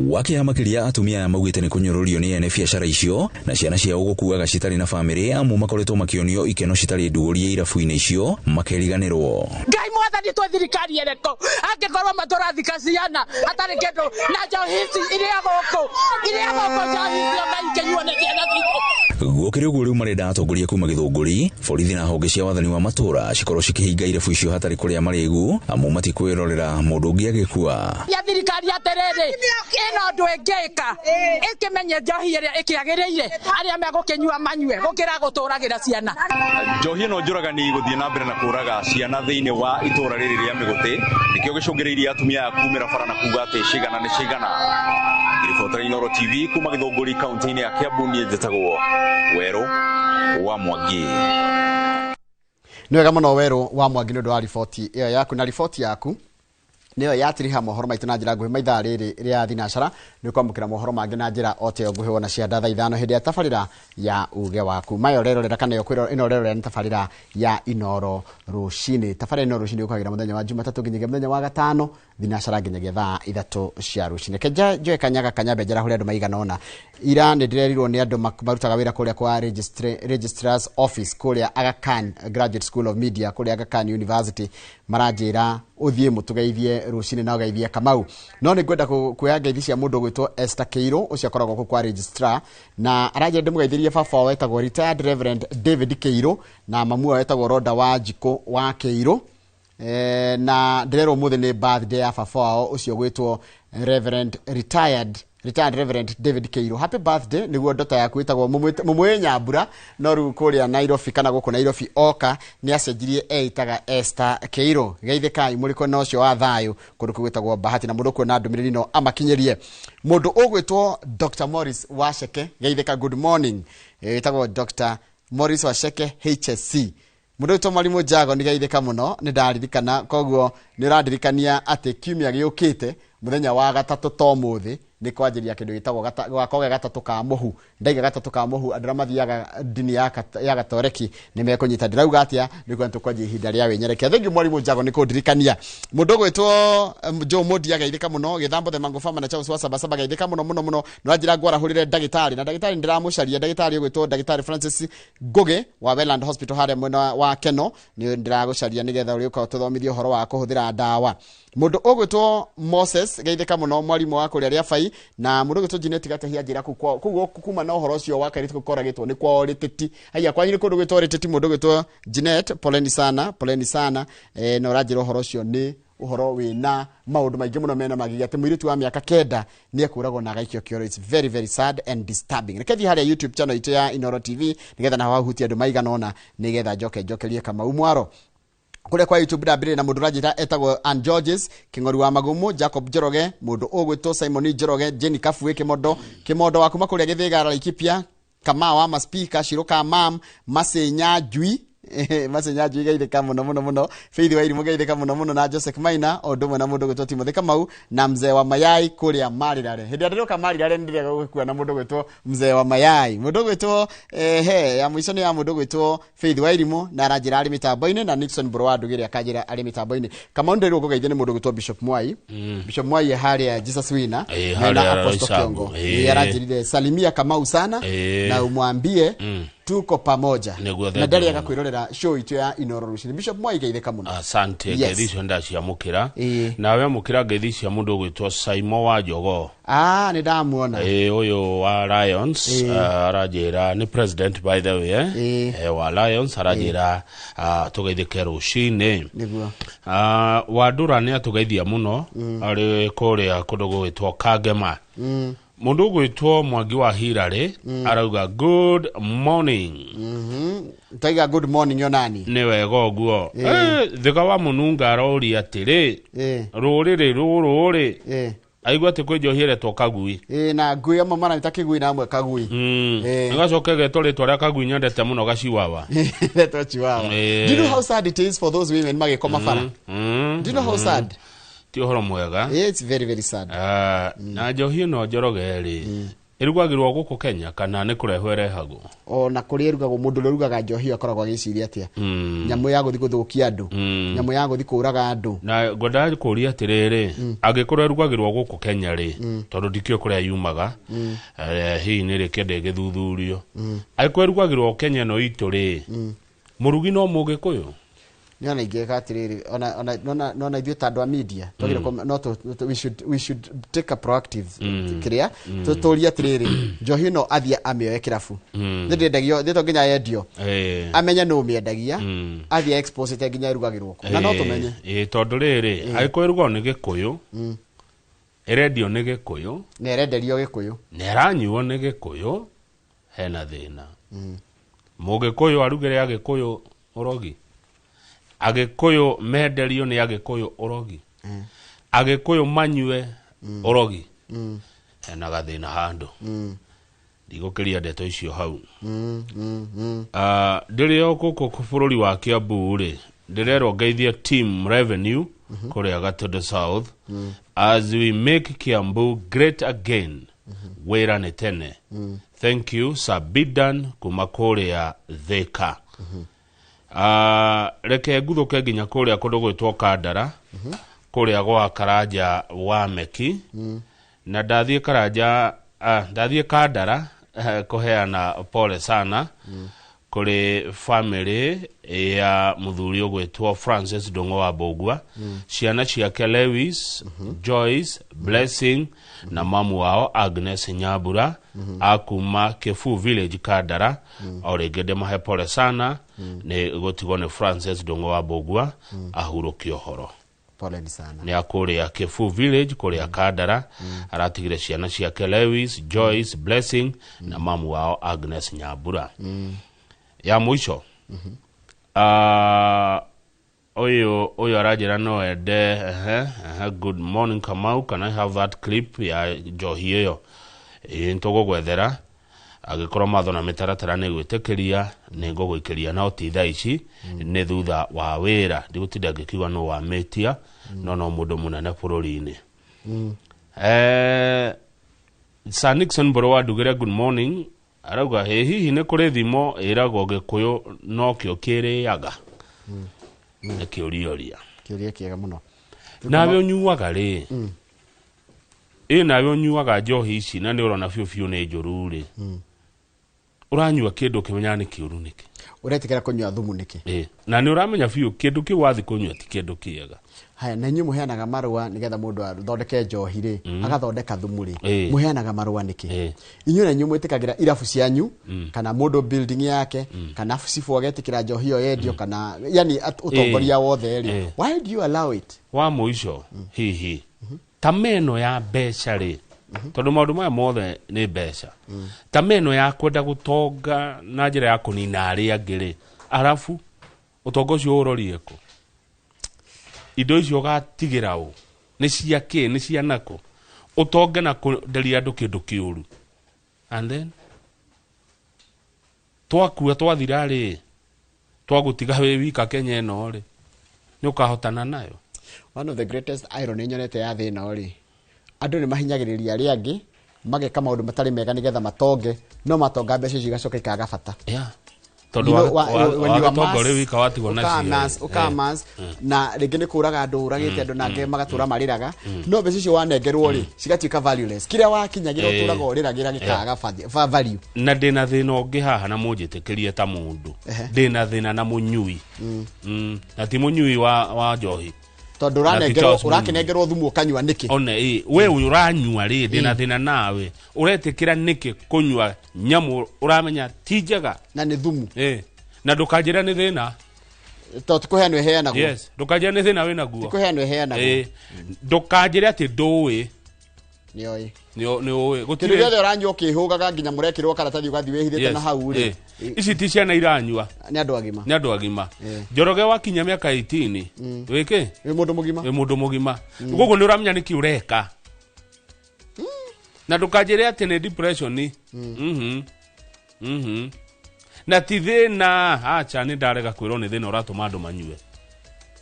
Wakĩeha makĩria atumia aya maugĩte nĩ kũnyũrũrio nĩ ene biacara icio na ciana ciao gũkuaga citarĩ na bamĩrĩ amu makoretwo makĩonio ikeno citarĩ ndũrie irabu-inĩ icio makeriganĩrwo. Ngai mwathani twĩ thirikari ĩrĩkũ angĩkorwo matũrathika ciana hatarĩ kĩndũ na njohi ici iria gũkũ njohi icio Ngai ikĩnyuo nĩ ciana citũ. Gũkĩrĩ ũguo rĩu marenda atongoria kuma Gĩthũngũri borithi na honge cia wathani wa matũũra cikorwo cikĩhinga irabu icio hatarĩ kũrĩa marĩgu amu matikwĩrorera mũndũ ũngĩ agĩkua. Ya thirikari atĩrĩrĩ ĩno ũndũ ĩngĩka ĩkĩmenye njohi ĩrĩa ĩkĩagĩrĩire arĩa megũkĩnyua manyue gũkĩra gũtũragĩra ciana. Njohi ĩno njũragani gũthiĩ na mbere na kũraga ciana thĩinĩ wa itũũra rĩrĩ rĩa Mĩgũtĩ nĩkĩo gĩcũngĩrĩirie atumia aya kumĩra bara na kuga atĩ cigana nĩ cigana. Ribotera Inooro TV kuma Gĩthũngũri kaunti-inĩ ya Kiambu niĩ njĩtagwo Werũ wa Mwangi. Nĩ wega mũno Werũ wa Mwangi nĩ ũndũ wa riboti ĩyo yaku na riboti yaku nĩyo yatiriha mohoro maitũ na njĩra nguhĩ maithaa rĩrĩ rĩa thinacara nĩ ũkwamũkĩra mohoro mangĩ na njĩra o ta ĩyo nguhĩ wona cia thaa 5 hĩndĩ ya tabarĩra ya uge waku maya ũrerorera kana ĩno ũrerorera nĩ tabarĩra ya Inooro rũcinĩ. Tabarĩra Inooro rũcinĩ ũkagĩra mũthenya wa Jumatatũ nginyagia mũthenya wa gatano thinacara nginyagia thaa 3 cia rũcinĩ. Kenja njoe kanyaga kanyambe njarahũre andũ maigana ũna. Ira nĩ ndĩrerirwo nĩ andũ marutaga wĩra kũrĩa kwa Registrar's Office kũrĩa Aga Khan Graduate School of Media kũrĩa Aga Khan University maranjĩra ũthiĩ mũtũgeithie rũcinĩ na ũgeithie Kamau. No nĩ ngwenda kuoya ngeithi cia mũndũ ũgwĩtwo Esther Kĩirũ ũcio akoragwo kũu kwa registrar na aranjĩra ndĩmũgeithĩrie baba wao wetagwo retired Reverend David Kĩirũ na mamu wao wetagwo Roda wa Njikũ wa Kĩirũ. Na ndĩrerwo ũmũthĩ nĩ birthday ya baba wao ũcio ũgwĩtwo Reverend retired Reverend David Kĩirũ. Happy birthday nĩguo ndota yaku ĩtagwo mũmwĩ Nyambura no rĩu kũrĩa Nairobi kana gũkũ Nairobi oka nĩ acenjirie eitaga Esther Kĩirũ. Geithĩkai mũrĩ kwena ũcio wa thayũ kũndũ kũgwĩtagwo Bahati na mũndũ kuona ndũmĩrĩri no amakinyĩrie. Mũndũ ũgwĩtwo Dr. Morris Wacheke geithĩka good morning ĩtagwo Dr. Morris Wacheke HSC. Mũndũ ũyũ Mwarimũ Jago nĩ geithĩka mũno nĩ ndaririkana koguo nĩ ũrandirikania atĩ kiumia gĩũkĩte mũthenya wa gatatũ to mũthĩ nĩ kwanjĩrĩria kĩndũ gĩtagwo gwakoge gatatũ ka mũhu. Ndaiga gatatũ ka mũhu andũ arĩa mathiaga ndini ya gatoreki nĩ mekũnyita ndĩrauga atĩa nĩ kuona tũkwanjia ihinda rĩa wĩnyerekia. Thengiũ Mwarimũ Jago nĩ kũndirikania. Mũndũ ũgwĩtwo Joe Modi ageithĩka mũno Gĩthambo the Mango Farmer na Charles wa Sabasaba geithĩka mũno mũno mũno. Nĩ wanjĩra ngwarahũrĩre ndagĩtarĩ na ndagĩtarĩ ndĩramũcaria ndagĩtarĩ ũgwĩtwo ndagĩtarĩ Francis Ngugi wa Welland Hospital harĩa mwena wa Keno nĩ ndĩragũcaria nĩgetha ũrĩũka ũtũthomithie ũhoro wa kũhũthĩra na ndawa. Mũndũ ũgwĩtwo Moses geithĩka mũno mwarimu wa kũrĩa Rĩabai, na mũndũ ũgwĩtwo Janet Gatehia njĩra kũu kuma na ũhoro ũcio wa kairĩtu gũkoragĩtwo nĩ kwao Rĩtĩti. Haiya, kwanyu nĩ kũndũ gwĩtwo Rĩtĩti. Mũndũ ũgwĩtwo Janet, poleni sana, poleni sana. Na ũranjĩra ũhoro ũcio nĩ ũhoro wĩna maũndũ maingĩ mũno mena magigi, atĩ mũirĩtu wa mĩaka 9 nĩ ekũragwo na agaikio kĩoro. It's very very sad and disturbing. Reke thiĩ harĩa YouTube channel itũ ya Inooro TV nĩgetha naho hahutie andũ maigana ũna, nĩgetha njoke njokerie Kamau Mwaro kuria kwa YouTube. Ndambĩrĩria na mũndũ ũranjĩta etagwo Ann Georges Kĩng'ori wa Magumu, Jacob Njoroge, mũndũ ũgwĩtwo Simon Njoroge, Jenny Kabue Kĩmondo, Kĩmondo wa kuma kũrĩa Gĩthĩga Laikipia, Kamau wa Maspika, Shiruka Mam Masenya Njui, Masenya Njui geithĩka mũno mũno mũno, Faith wa Irimũ geithĩka mũno mũno, na Joseph Maina o ũndũ ũmwe na mũndũ ũgwĩtwo Timothy Kamau na mzee wa mayai kũrĩa Marirare. Hĩndĩ ĩrĩa ndĩroka Marirare nĩ ndĩrega gũgĩkua na mũndũ ũgwĩtwo mzee wa mayai, mũndũ ũgwĩtwo he ya mũico nĩ ya mũndũ ũgwĩtwo Faith wa Irimũ na aranjĩra arĩ mĩtambo-inĩ, na Nixon Mbũrũ wa Ndugĩre akanjĩra arĩ mĩtambo-inĩ. Kamau, ndĩrwo ngũgeithio nĩ mũndũ ũgwĩtwo Bishop Mwai. Bishop Mwai e harĩa Jesus Winner mena harĩa Apostle Roysambu. Kiongo. Nĩ aranjĩrire salimia Kamau sana na umwambie tuko pamoja. Nĩguo, na thank you ndarĩaga mũno. kwĩrorera show itũ ya Inooro rũcinĩ. Bishop Mwai, geithĩka mũno. Asante. Yes. Ngeithi icio ndaciamũkĩra. Nawe amũkĩra ngeithi cia mũndũ ũgwĩtwo Saimo wa Jogoo. Ah, nĩ ndamuona. Ĩ, ũyũ wa Lions. Aranjĩra nĩ president, by the way, wa Lions. Aranjĩra tũgeithĩke rũcinĩ. Nĩguo. Wandũra nĩ atũgeithia mũno arĩ kũrĩa kũndũ gũgwĩtwo Kangema. Mũndũ ũgwĩtwo Mwangi wa Hirarĩ arauga good morning. Taiga good morning yonani. Nĩ wega ũguo. Thika wa Mũnunga aroria atĩrĩ, rũrĩrĩ rũrũ rĩ, aigua atĩ kwĩ njohi ĩretwo kagui. Ĩ, na ngui amwe maramĩta kĩgui na amwe kagui. Ĩgacoka ĩgetwo rĩtwa rĩa kagui nyendete mũno, gaciwawa. Retwo chihuahua. Do you know how sad it is for those women magĩkoma bara? Do you know how sad? Ti ũhoro mwega. Yeah, it's very very sad. Ah, na njohi ĩno, Njoroge rĩ, ĩrugagĩrwo gũkũ Kenya kana nĩ kũrehwo ĩrehagwo? Ona kũrĩa ĩrugagwo, mũndũ ũrĩa ũrugaga njohi ĩyo akoragwo agĩciria atĩa? Nyamũ ya gũthiĩ gũthũkia andũ, nyamũ ya gũthiĩ kũraga andũ. Na ngwendaga kũria atĩrĩrĩ, angĩkorwo ĩrugagĩrwo gũkũ Kenya rĩ, tondũ ndikĩũĩ kũrĩa yumaga, hihi nĩ rĩkĩenda ĩgĩthuthurio, angĩkorwo ĩrugagĩrwo Kenya ĩno itũ rĩ, mũrugi no Mũgĩkũyũ? Nĩ ona ingĩka atĩrĩrĩ, ona ithuĩ ta andũ a media twagĩrĩirwo no we should take a proactive kĩrĩa tũrie atĩrĩrĩ, njohi ĩno athiĩ amĩoe kĩrabu, nĩ ndĩendagio, nĩ to nginya yendio, amenye nũ ũmĩendagia, athiĩ expose ĩte nginya ĩrugagĩrwo kũ, na no tũmenye. Ĩ, tondũ rĩrĩ, angĩkorwo ĩrugagwo nĩ Gĩkũyũ, ĩrendio nĩ Gĩkũyũ, na ĩrenderio Gĩkũyũ, na ĩranyuo nĩ Gĩkũyũ, hena thĩna. Mũgĩkũyũ arugĩre Agĩkũyũ ũrogi, Agĩkũyũ menderio nĩ Agĩkũyũ ũrogi, Agĩkũyũ manyue ũrogi, hena gathĩna handũ. Ndigũkĩria ndeto icio hau. Ndĩrĩ o gũkũ bũrũri wa Kiambu rĩ, ndĩrerwo ngeithie team revenue kũrĩa Gatundu South as we make Kiambu great again. Wĩra nĩ tene. Thank you, Sabidan kuma kũrĩa Thika. Reke nguthũke nginya kũrĩa kũndũ gwĩtwo Kandara, kũrĩa gwa Karanja wa Meki. Na ndathiĩ Karanja, ndathiĩ Kandara kũheana pole sana kũrĩ family ya mũthuri ũgwĩtwo Francis Ndung'u wa Mbũgua, ciana ciake Lewis, Joyce, Blessing na mamu wao Agnes Nyambura akuma Kibu Village, Kandara. O rĩngĩ ndĩmahe pole sana nĩ gũtigwo nĩ Francis Ndung'u wa Mbũgua, ahurũke ũhoro. Poleni sana. Nĩ akũrĩa Kibu Village, kũrĩa Kandara. Aratigire ciana ciake Lewis, Joyce, Blessing na mamu wao Agnes Nyambura. Ya mũico, ũyũ aranjĩra no ende ehe, ehe, good morning Kamau, can I have that clip ya njohi ĩyo? Ĩĩ, nĩtũgũgwethera angĩkorwo matho na mĩtaratara nĩ gwĩtĩkĩria, nĩ ngũgũikĩria, no ti thaa ici, nĩ thutha wa wĩra. Ndigũtinda ngĩkiuga nũ wamĩtia, no mũndũ mũnene bũrũri-inĩ. Sir Nixon Mbũrũ wa Ndugĩre, good morning. Arauga ĩ hihi nĩ kũrĩ thimo ĩragwo Gĩkũyũ nokĩo kĩrĩaga? Nĩ kĩũria ũria. Kĩũria kĩega mũno. Nawe ũnyuaga rĩ, ĩ nawe ũnyuaga njohi ici na nĩ ũrona biũ biũ nĩ njũru rĩ, Ũranyua kĩndũ ũkĩmenyaga nĩ kĩũru nĩkĩ? Ũretĩkĩra kũnyua thumu nĩkĩ? Ĩ, na nĩ ũramenya biũ kĩndũ kĩu wathiĩ kũnyua ti kĩndũ kĩega. Haya, na inyuĩ mũheanaga marũa nĩgetha mũndũ athondeke njohi rĩ, agathondeka thumu rĩ, Ĩ. mũheanaga marũa nĩkĩ? Ĩ. Inyuĩ na inyuĩ mwĩtĩkagĩra irabu cianyu, kana mũndũ building yake, kana cibũ agetĩkĩra njohi ĩyo yendio, kana yani ũtongoria wothe rĩ, why do you allow it? Wa mũico, hihi ta meno ya mbeca rĩ, tondũ maũndũ maya mothe nĩ mbeca, ta meno ya kwenda gũtonga na njĩra ya kũnina arĩa angĩ rĩ, arabu ũtonga ũcio ũrorie kũ? Indo icio ũgatigĩra ũ? Nĩ cia kĩ? Nĩ cia nakũ? Ũtonge na kwenderia andũ kĩndũ kĩũru, and then twakua twathira rĩ, twagũtiga wĩ wika Kenya ĩno rĩ, nĩ ũkahotana nayo? One of the greatest irony nyonete ya thĩ ĩno rĩ, andũ nĩ mahinyagĩrĩria arĩa angĩ, mageka maũndũ matarĩ mega nĩgetha matonge, no matonga mbeca icio igacoka ikaga bata. Tondũ You know, when you wagĩtonga amass, ũrĩ wika watigwo nacio. Ũka-amass, na rĩngĩ nĩ kũraga andũ ũragĩte andũ nangĩ magatũra marĩraga, no mbeca icio wanengerwo rĩ, cigatuĩka valueless. Kĩrĩa wakinyagĩra ũtũraga ũrĩragĩra gĩkaga value. Na ndĩna thĩna ũngĩ haha, na mũnjĩtĩkĩrie ta mũndũ, ndĩna thĩna na mũnyui. Na ti mũnyui wa njohi. Tondũ Na ti Charles Mũnyui. ũrakĩnengerwo thumu ũkanyua nĩkĩ? One ĩ, we ũyũ ũranyua rĩ, ndĩna thĩna nawe, ũretĩkĩra nĩkĩ kũnyua nyamũ ũramenya ti njega na nĩ thumu? Ĩ, na ndũkanjĩre nĩ thĩna. Tondũ ti kũheanwo ĩheanagwo. Yes, ndũkanjĩre nĩ thĩna wĩnaguo. Ti kũheanwo ĩheanagwo. Ĩ, ndũkanjĩre atĩ ndũĩ. Nĩoĩ. Nĩ ũĩ. Kĩndũ Gũtirĩ gĩothe ũranyua ũkĩhũgaga nginya mũrekĩrwo karatathi ũgathiĩ wĩhithĩte Yes. na hau rĩ. Ĩ. Ici ti ciana iranyua. Nĩ andũ agima. Nĩ andũ agima. Njoroge, wakinya mĩaka 18, wĩkĩ? Wĩ mũndũ mũgima. Wĩ mũndũ mũgima. Koguo nĩ ũramenya nĩkĩ ũreka, na ndũkanjĩre atĩ nĩ depression. Na ti thĩna, acha, nĩ ndarega kwĩrwo nĩ thĩna ũratũma andũ manyue.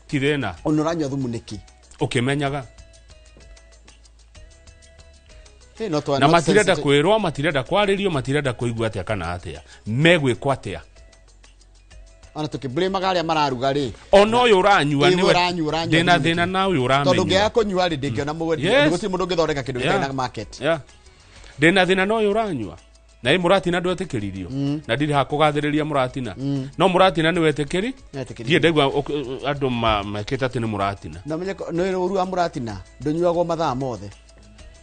Ti thĩna. Ona ũranyua thumu nĩkĩ? Ũkĩmenyaga. Hey, no Na not matirenda sensitive. kwĩrwo, matirenda kwarĩrio, matirenda kũigua atĩa kana atĩa megwĩkwo atĩa. Ona tũkĩblĩmaga arĩa mararuga rĩ, ona ũyũ ũranyua Ĩ, nĩwe- ũranyua, ũranyua ndĩna thumu thĩna nĩkĩ? na ũyũ Tondũ ũramenyua. ngĩaga kũnyua rĩ, ndĩngĩona mũgũri. Gũtirĩ mũndũ ũngĩthondeka kĩndũ gĩtarĩ na market. Ndĩna thĩna na ũyũ ũranyua, na ĩ mũratina ndwetĩkĩririo, na ndirĩ ha kũgathĩrĩria mũratina, no mũratina nĩ wetĩkĩri. Nĩwetĩkĩririo. Ndiĩ ndaigua andũ mekĩte atĩ nĩ mũratina. Na menye nĩ ũru wa mũratina, ndũnyuagwo mathaa mothe.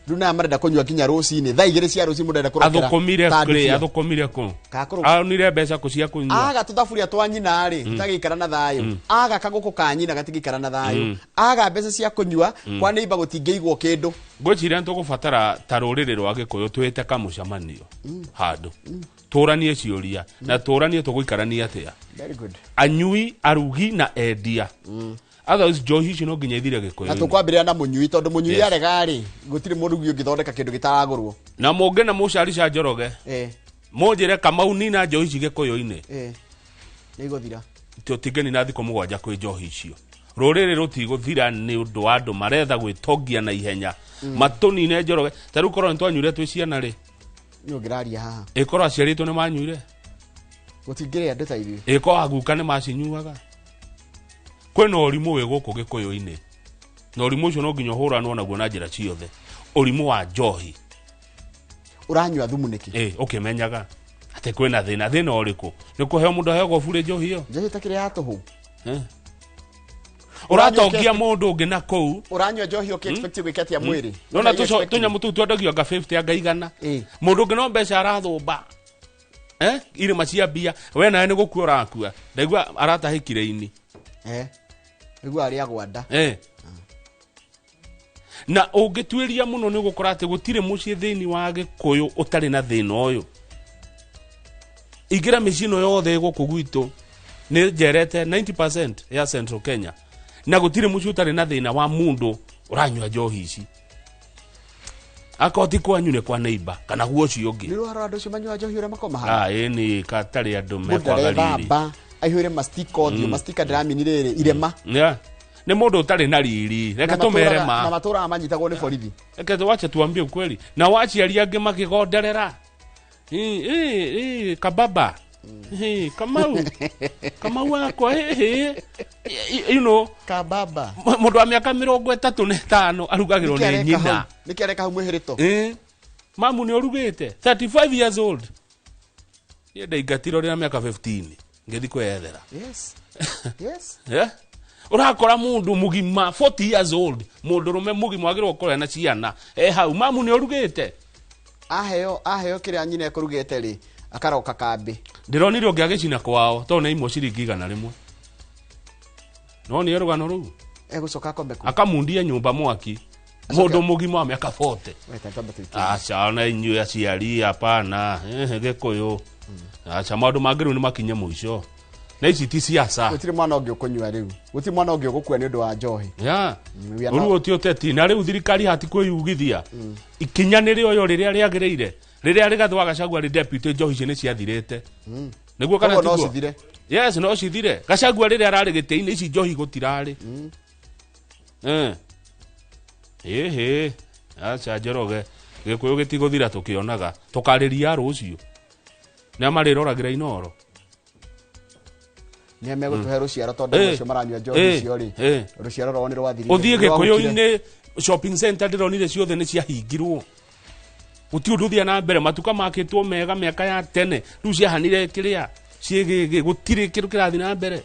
Rĩu naya marenda kũnyua nginya rũcinĩ, thaa 2 cia rũcinĩ mũndũ arenda kũrokera Athũkũmire ta kĩ? ndubia. Athũkũmire kũ? Kakũrũ- Aonire mbeca kũ cia kũnyua? Aga tũthaburia twa nyina rĩ, tũtagĩikara na thayũ. Aga kagũkũ ka nyina gatingĩikara na thayũ. Aga mbeca cia kũnyua, kwa neighbor gũtingĩigwo kĩndũ. Ngwĩciria nĩ tũgũbatara ta rũrĩrĩ rwa Gĩkũyũ twĩte kamũcemanio handũ, tũranie ciũria na tũranie tũgũikarania atĩa. Very good. Anyui, arugi na endia. Otherwise njohi icio no nginya ithire Na Gĩkũyũ-inĩ. tũkwambĩrĩra na mũnyui, tondũ mũnyui arega rĩ, gũtirĩ mũrugi ũngĩthondeka kĩndũ gĩtaragũrwo. Na mũngĩ na mũcarica Njoroge, mũnjĩre Kamau, nina njohi ici Gĩkũyũ-inĩ. Nĩ igũthira. Tũtingĩnina thikũ 7 kwĩ njohi icio. Rũrĩrĩ rũtigũthira nĩ ũndũ wa andũ maretha gwĩtongia na ihenya. Matũnine Njoroge. Ta rĩu korwo nĩ twanyuire twĩ ciana rĩ, Nĩ ũngĩraria haha? Ĩkorwo aciari aitũ nĩ manyuire? Gũtingĩrĩ andũ ta ithuĩ. Ĩkorwo aguka nĩ macinyuaga? Kwĩna ũrimũ wĩ gũkũ Gĩkũyũ-inĩ, na ũrimũ ũcio no nginya ũhũranwo naguo na njĩra ciothe, ũrimũ wa njohi. Ũranyua thumu nĩkĩ? Ĩ, ũkĩmenyaga atĩ kwĩna thĩna. Thĩna ũrĩkũ? Nĩ kũheo mũndũ aheagwo burĩ njohi ĩyo? Njohi ĩtakĩrĩ ya tũhũ. Ũratongia mũndũ ũngĩ na kũu. Ũranyua njohi ũkĩ expect gwĩka atĩa mwĩrĩ? Nona What are you expecting? tũnyamũ tũu twendagio anga 50, anga 100. Mũndũ ũngĩ no mbeca arathũmba, irĩma cia mbia. We nawe nĩ gũkua ũrakua. Ndaigua aratahĩkire ini. Nĩguo arĩa gwanda. Na ũngĩtuĩria mũno nĩ ũgũkora atĩ gũtirĩ mũciĩ thĩinĩ wa Gĩkũyũ ũtarĩ na thĩna ũyũ. Ingĩra mĩciĩ ĩno yothe gũkũ gwitũ, nĩ njerete 90% ya Central Kenya, na gũtirĩ mũciĩ ũtarĩ na thĩna wa mũndũ ũranyua njohi ici. Akorwo ti kwanyu, nĩ kwa neighbor kana guo ũcio ũngĩ. Nĩ rũharo andũ acio manyua njohi ũrĩa makoma hau. Ah, ĩ nĩ katarĩ andũ Mũndũ mekwaga riri. arethamba aihũire mastika ũthiũ. Mastika ndĩramini rĩrĩ irema. Yeah. Nĩ mũndũ ũtarĩ na riri, reke Na tũmere na ma. matũraga manyitagwo nĩ borithi. Reke wache tuambie ukweli. Na waciari angĩ makĩgonderera. Ĩ, ĩ, ĩ, kababa. Ĩ, Kamau. Kamau wakwa, ĩ, ĩ. You know, Kababa. Mũndũ wa mĩaka 35 arugagĩrwo Nĩkĩ nĩ areka nyina. hau? Nĩkĩ areka hau mwĩhĩrĩto? Mamu nĩ ũrugĩte. 35 years old. Niĩ ndaingatirwo rĩrĩa mĩaka 15 ngĩthiĩ kwĩyethera. Yes. Yes. Yeah? Ũrakora mũndũ mũgima 40 years old, mũndũ rũme mũgima wagĩrĩirwo gũkorwo ena ciana e hau, mamu nĩ ũrugĩte. Aheo kĩrĩa nyina ekũrugĩte rĩ, akaroka kambĩ. Ndĩronire ũngĩ agĩcina kwao tondũ nĩ imwe ciringi 100. No nĩ rũgano rũu. Egũcoka akombe kũ? Akamundia nyũmba mwaki. Mũndũ mũgima wa mĩaka 40. Weta twambe tũikie. Aca ona inyuĩ aciari hapana, Gĩkũyũ. Aca maũndũ mangĩ rĩu nĩ makinye mũico. Na ici ti siasa. Gũtirĩ mwana ũngĩ ũkũnyua rĩu. Gũtirĩ mwana ũngĩ ũgũkua nĩ ũndũ wa njohi. Yeah. We are Rĩu not- ũti ũteti na rĩu thirikari hatikwĩyugithia. Ikinya nĩ rĩoyo rĩrĩa rĩagĩrĩire. Rĩrĩa Rigathĩ wa Gachagua arĩ deputy njohi ici nĩ ciathirĩte. Nĩguo kana Koguo no tiguo? cithire. Yes, no cithire. Gachagua rĩrĩa ararĩ gĩtĩ-inĩ ici njohi gũtirarĩ. Ĩhĩ, aca Njoroge, Gĩkũyũ gĩtigũthira tũkĩonaga. Tũkarĩria rũciũ. Nĩa marĩroragĩra Inooro. Nĩ megũtũhe rũciaro tondũ acio maranyua njohi icio rĩ. Rũciaro rwao nĩ rwathirire. Ũthiĩ Nĩ rwahukire. Gĩkũyũ-inĩ shopping center ndĩronire ciothe nĩ ciahingirwo. Gũtirĩ ũndũ ũthiaga na mbere, matuka makĩtwo mega mĩaka ya tene, rĩu ciahanire kĩrĩa ciĩgĩgĩ, gũtirĩ kĩndũ kĩrathiĩ na mbere.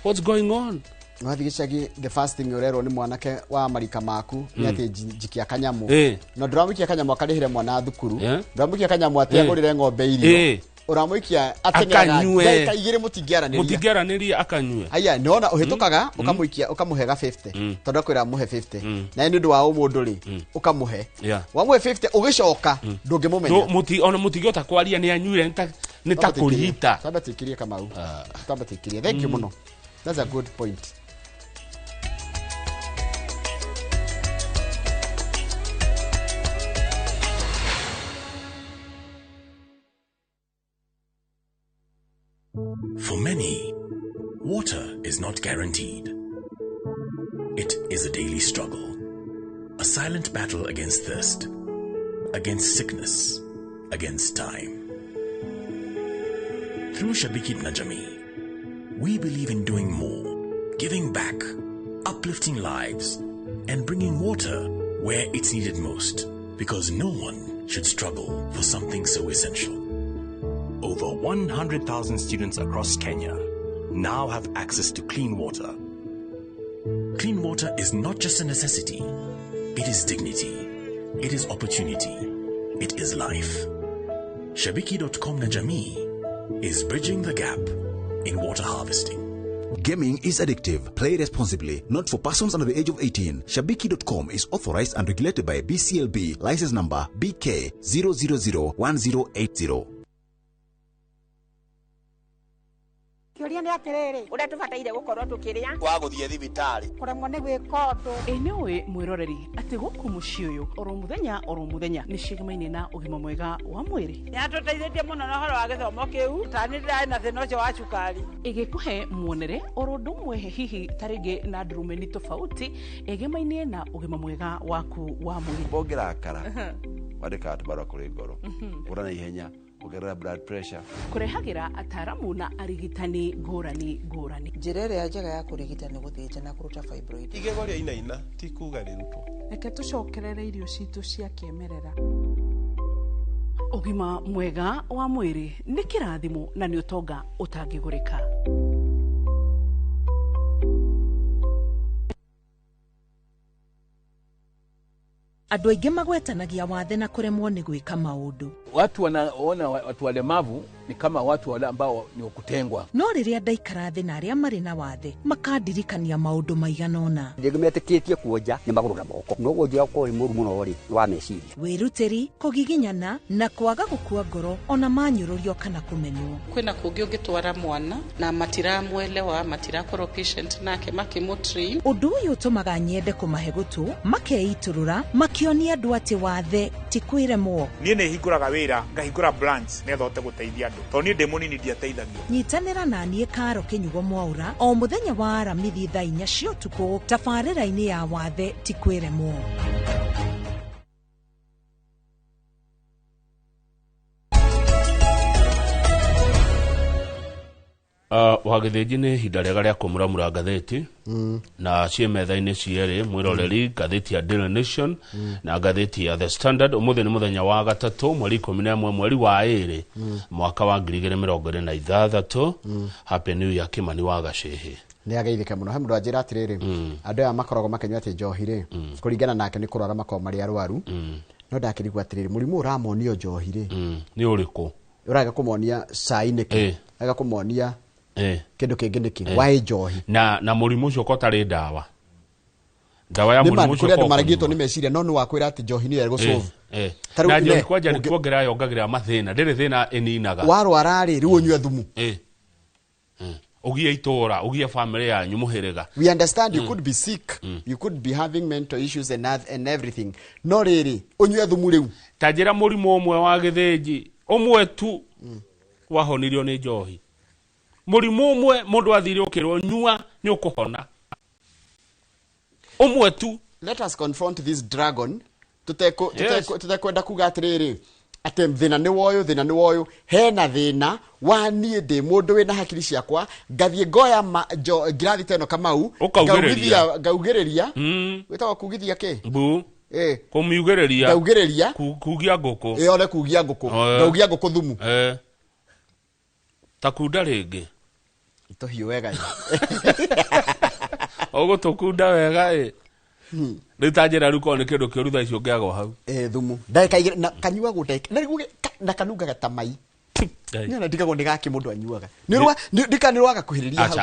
What's going on? Wathiĩ gĩcagi the first thing ũrerwo nĩ mwanake wa marika maku nĩ atĩ njikia kanyamũ. No ndũramũikia kanyamũ akarĩhĩre mwana thukuru. Ndũramũikia kanyamũ atĩ agũrĩre ng'ombe irio. Ũramũikia ateng'eraga Akanyue. ndagĩka igĩrĩ mũtingĩaranĩria. Mũtingĩaranĩria akanyue. Aya nĩwona ũhĩtũkaga ũkamũikia ũkamũhe ga 50 tondũ akwĩra mũhe 50 na nĩ ũndũ wa ũmũndũ rĩ ũkamũhe. Wamũhe 50 ũgĩcoka ndũngĩmũmenya. Ona mũtingĩhota kwaria nĩ anyuire nĩ ta kũrita. Twambe tũikirie Kamau. Twambe tũikirie. Thank you mũno. That's a good point. For many, water is not guaranteed. It is a daily struggle, a silent battle against thirst, against sickness, against time. Through Shabiki na Jamii, we believe in doing more, giving back, uplifting lives, and bringing water where it's needed most, because no one should struggle for something so essential. Over 100,000 students across Kenya now have access to clean water. Clean water is not just a necessity, it is dignity, it is opportunity, it is life. Shabiki.com na Jamii is bridging the gap in water harvesting. Gaming is addictive. Play responsibly. Not for persons under the age of 18. Shabiki.com is authorized and regulated by BCLB. License number BK 0001080. Kĩũria nĩ atĩrĩrĩ ũrĩa tũbataire gũkorwo tũkĩrĩa wa gũthiĩ thibitarĩ kũremwo nĩ gwĩka ũndũ. Ĩ nĩũĩ mwĩroreri atĩ gũkũ mũciĩ ũyũ oro mũthenya nĩ ciĩgamaine na ũgima mwega wa mwĩrĩ. Nĩatũteithĩtie mũno na ũhoro wa gĩthomo kĩu tani ndĩrarĩ na thĩna ũcio wa cukari. Ĩgĩkũhe muonere oro ũndũ ũmwe hihi ta rĩngĩ na ndurumeni tofauti ĩgemaine na ũgima mwega waku wa mwĩrĩ. Ũngĩrakara wandĩkaga tũbarũa kũrĩ ngoro ũra na ihenya ongerera blood pressure. Kũrehagĩra ataramu na arigitani ngũrani ngũrani. Njĩra ĩrĩa njega ya kũrigita nĩ gũthĩnja na kũruta fibroid. Igego rĩa inaina ti kuga rĩrutwo. Reke tũcokerere irio citũ cia kĩmerera. Ũgima mwega wa mwĩrĩ nĩ kĩrathimo na nĩ ũtonga ũtangĩgũrĩka. Andũ aingĩ magwetanagia wathe na kũremwo nĩ gwĩka maũndũ. Watu wanaona watu walemavu ni kama watu wale ambao ni wakutengwa. No rĩrĩa ndaikara thĩ na arĩa marĩ na wathe makandirikania maũndũ maigana ũna. Rĩngĩ metĩkĩtie kuonja nĩ magũrũ na moko. No wonja ũkorwo wĩ mũru mũno rĩ wa meciria. Wĩrutĩri, kũgiginyana na kwaga gũkua ngoro ona manyũrũrio kana kũmenwo. Kwĩna kũngĩ ũngĩtwara mwana na matiramwelewa, matirakorwo patient nake makĩmũtrain. Ũndũ ũyũ ũtũmaga nyende kũmahe gũtũ, makeitũrũra, makĩonia andũ atĩ wathe ti kwĩremwo. Niĩ nĩ hingũraga wĩra, ngahingũra branch nĩgetha hote gũteithia andũ. Tondũ niĩ ndĩ mũnini ndiateithagio. Nyitanĩra na niĩ Karo Kĩnyugo Mwaũra o mũthenya wa Aramithi thaa 4 cia ũtukũ tabarĩra-inĩ ya wathe ti kwĩremwo. Wagĩthĩnji nĩ ihinda rĩega rĩa kũmuramura ngathĩti na ciĩ metha-inĩ cierĩ mwĩroreri, ngathĩti ya Daily Nation na ngathĩti ya The Standard. Ũmũthĩ nĩ mũthenya wa gatatũ, mweri 11 mweri wa 2 mwaka wa 2026. Happy New Year, Kimani wa Gacĩhĩ. Nĩ ageithĩke mũno. He mũndũ anjĩra atĩrĩrĩ, andũ aya makoragwo makĩnyua atĩ njohi rĩ, kũringana nake nĩ kũrwara makoragwo marĩ arwaru, no ndakĩrigwo atĩrĩrĩ, mũrimũ ũramonio njohi rĩ nĩ ũrĩkũ? Ũraga kũmonia cai nĩkĩ? Ũraga kũmonia kĩndũ kĩngĩ nĩkĩ? Waĩ njohi. Na mũrimũ ũcio ko tarĩ ndawa ya mũrimũ ũcio kũrĩ andũ marigĩtwo nĩ meciria, no nĩ wakwĩra atĩ njohi nĩyo ĩgũsolve. Na njohi kwanja nĩ kuongerera yongagĩrĩra mathĩna, ndĩrĩ thĩna ĩninaga. Warwara rĩ, rĩu ũnyue thumu. Ugie itora, ugie family yanyu muhiriga. We understand you could be sick, you could be having mental issues and everything. No riri, unyue thumu riu. Ta njira mũrimũ ũmwe wa gĩthĩnji, ũmwe tu wahonirio nĩ njohi. Mũrimũ ũmwe mũndũ athire ũkĩrwo nyua nĩ ũkũhona. Ũmwe tu. Let us confront this dragon. Tutekwenda kuga atĩrĩrĩ, atĩ thĩna nĩ woyũ, thĩna nĩ woyũ, hena thĩna wa niĩ ndĩ mũndũ wĩna hakiri ciakwa, ngathiĩ ngoya ngirathi ta ĩno Kamau, ngaugĩrĩria, wĩtagwo kugithia kĩ? Mbu. Kũmiugĩrĩria. Ngaugĩrĩria. Kugia ngũkũ. Ĩyo nĩ kugia ngũkũ. Ngaugia ngũkũ thumu. Ta kunda rĩngĩ. Tũhiũ wega. Ũgũtũkunda wega ĩ. Rĩu ta njĩra rĩu korwo nĩ kĩndũ kĩũru thaa icio ũngĩagwo hau. Thumu. Ndagĩka igĩrĩ na kanyuagwo ndagĩka. Na rĩu na kanungaga ta mai. Nĩ ona ndigagwo nĩ gakĩ mũndũ anyuaga. Nĩ rwaga kuhĩrĩria hau.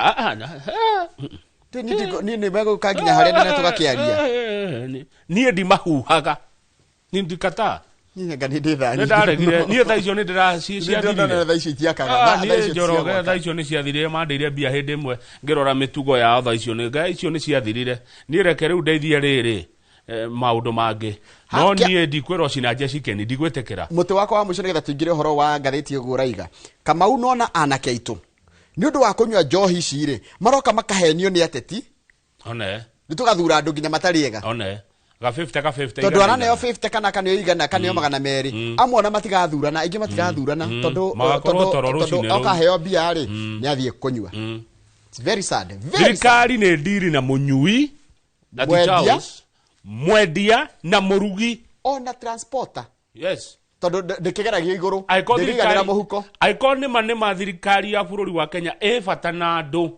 Niĩ nĩ megũka nginya harĩa nene tũgakĩaria. Niĩ ndimahuhaga. Niĩ ndikataa. Niĩ anga nĩ ndĩ thani. Nĩ ndaregire. Niĩ thaa icio nĩ ndĩraciathirire. Thaa icio itiakaga. Niĩ Njoroge thaa icio nĩ ciathirire, mandĩire mbia hĩndĩ ĩmwe ngĩrora mĩtugo yao thaa icio nĩ icio nĩ ciathirire. Niĩ reke rĩu ndeithie rĩrĩ maũndũ mangĩ. No niĩ ndikwĩrwo cinanje cikeni, ndigwĩtĩkĩra. Mũtĩ wakwa wa mũico nĩgetha tũingĩre ũhoro wa ngathĩti ũguo ũraiga. Kamau nona anake aitũ nĩ ũndũ wa kũnyua njohi ici rĩ, maroka makahenio nĩ ateti. One. Nĩ tũgathura andũ nginya matarĩ ega. One. Ga 50 ga 50. Tondũ araneo 50 kana kaneo igana kaneo 200. Amwe ona matigathurana, aingĩ matigathurana tondũ okaheo mbia rĩ, nĩ athiĩ kũnyua. It's very sad. Thirikari nĩ ndiri na mũnyui na Charles, mwendia na mũrugi ona transporter. Yes. Tondũ ndĩkĩgeragio igũrũ, ndĩkĩiganĩra mũhuko. Angĩkorwo nĩma nĩma thirikari ya bũrũri wa Kenya ĩ bata na andũ,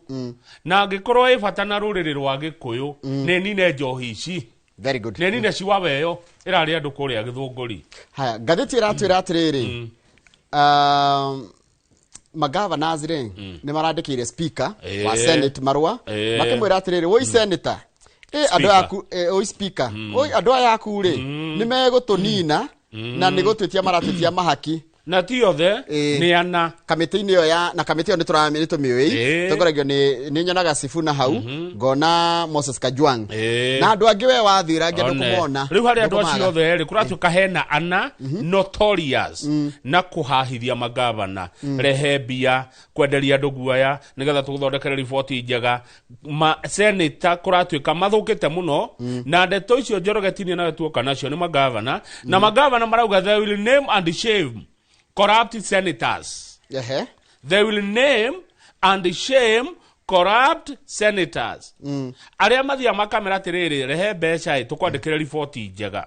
na angĩkorwo ĩ bata na rũrĩrĩ rwa Gĩkũyũ, nĩ nine njohi ici. Very good. Nĩ nine ciwawe ĩyo ĩrarĩa andũ kũrĩa Gĩthũngũri. Haya, ngathĩti ĩratwĩra atĩrĩrĩ, magavanaz rĩ nĩ marandĩkĩire speaker wa Senate marũa makĩmwĩra atĩrĩrĩ, woi senator, andũ aku, oi speaker, oi andũ aya aku rĩ nĩ megũtũnina na nĩ gũtwĩtia maratwĩtia mahaki. Na ti othe nĩ ana kamĩtĩ-inĩ ĩyo ya na kamĩtĩ ĩyo nĩ tũramĩ tũmĩũĩ tongoragio nĩ nyonaga Sifuna hau, ngona Moses Kajwang na andũ angĩ we wathira angĩ ndũkũmona. Rĩu harĩ andũ acio othe rĩ kũratuĩka hena ana notorious na kũhahithia magavana, rehe mbia, kwenderia andũ guoya nĩgetha tũgũthondekere riboti njega. Ma senator kũratuĩka mathũkĩte mũno na ndeto icio Njoroge tinie nawe tuoka nacio nĩ magavana, na magavana marauga they will name and shame corrupt senators. They will name and shame corrupt senators. Arĩa mathiaga makamera atĩrĩrĩ, rehe mbeca ĩ tũkwandĩkĩre riboti njega.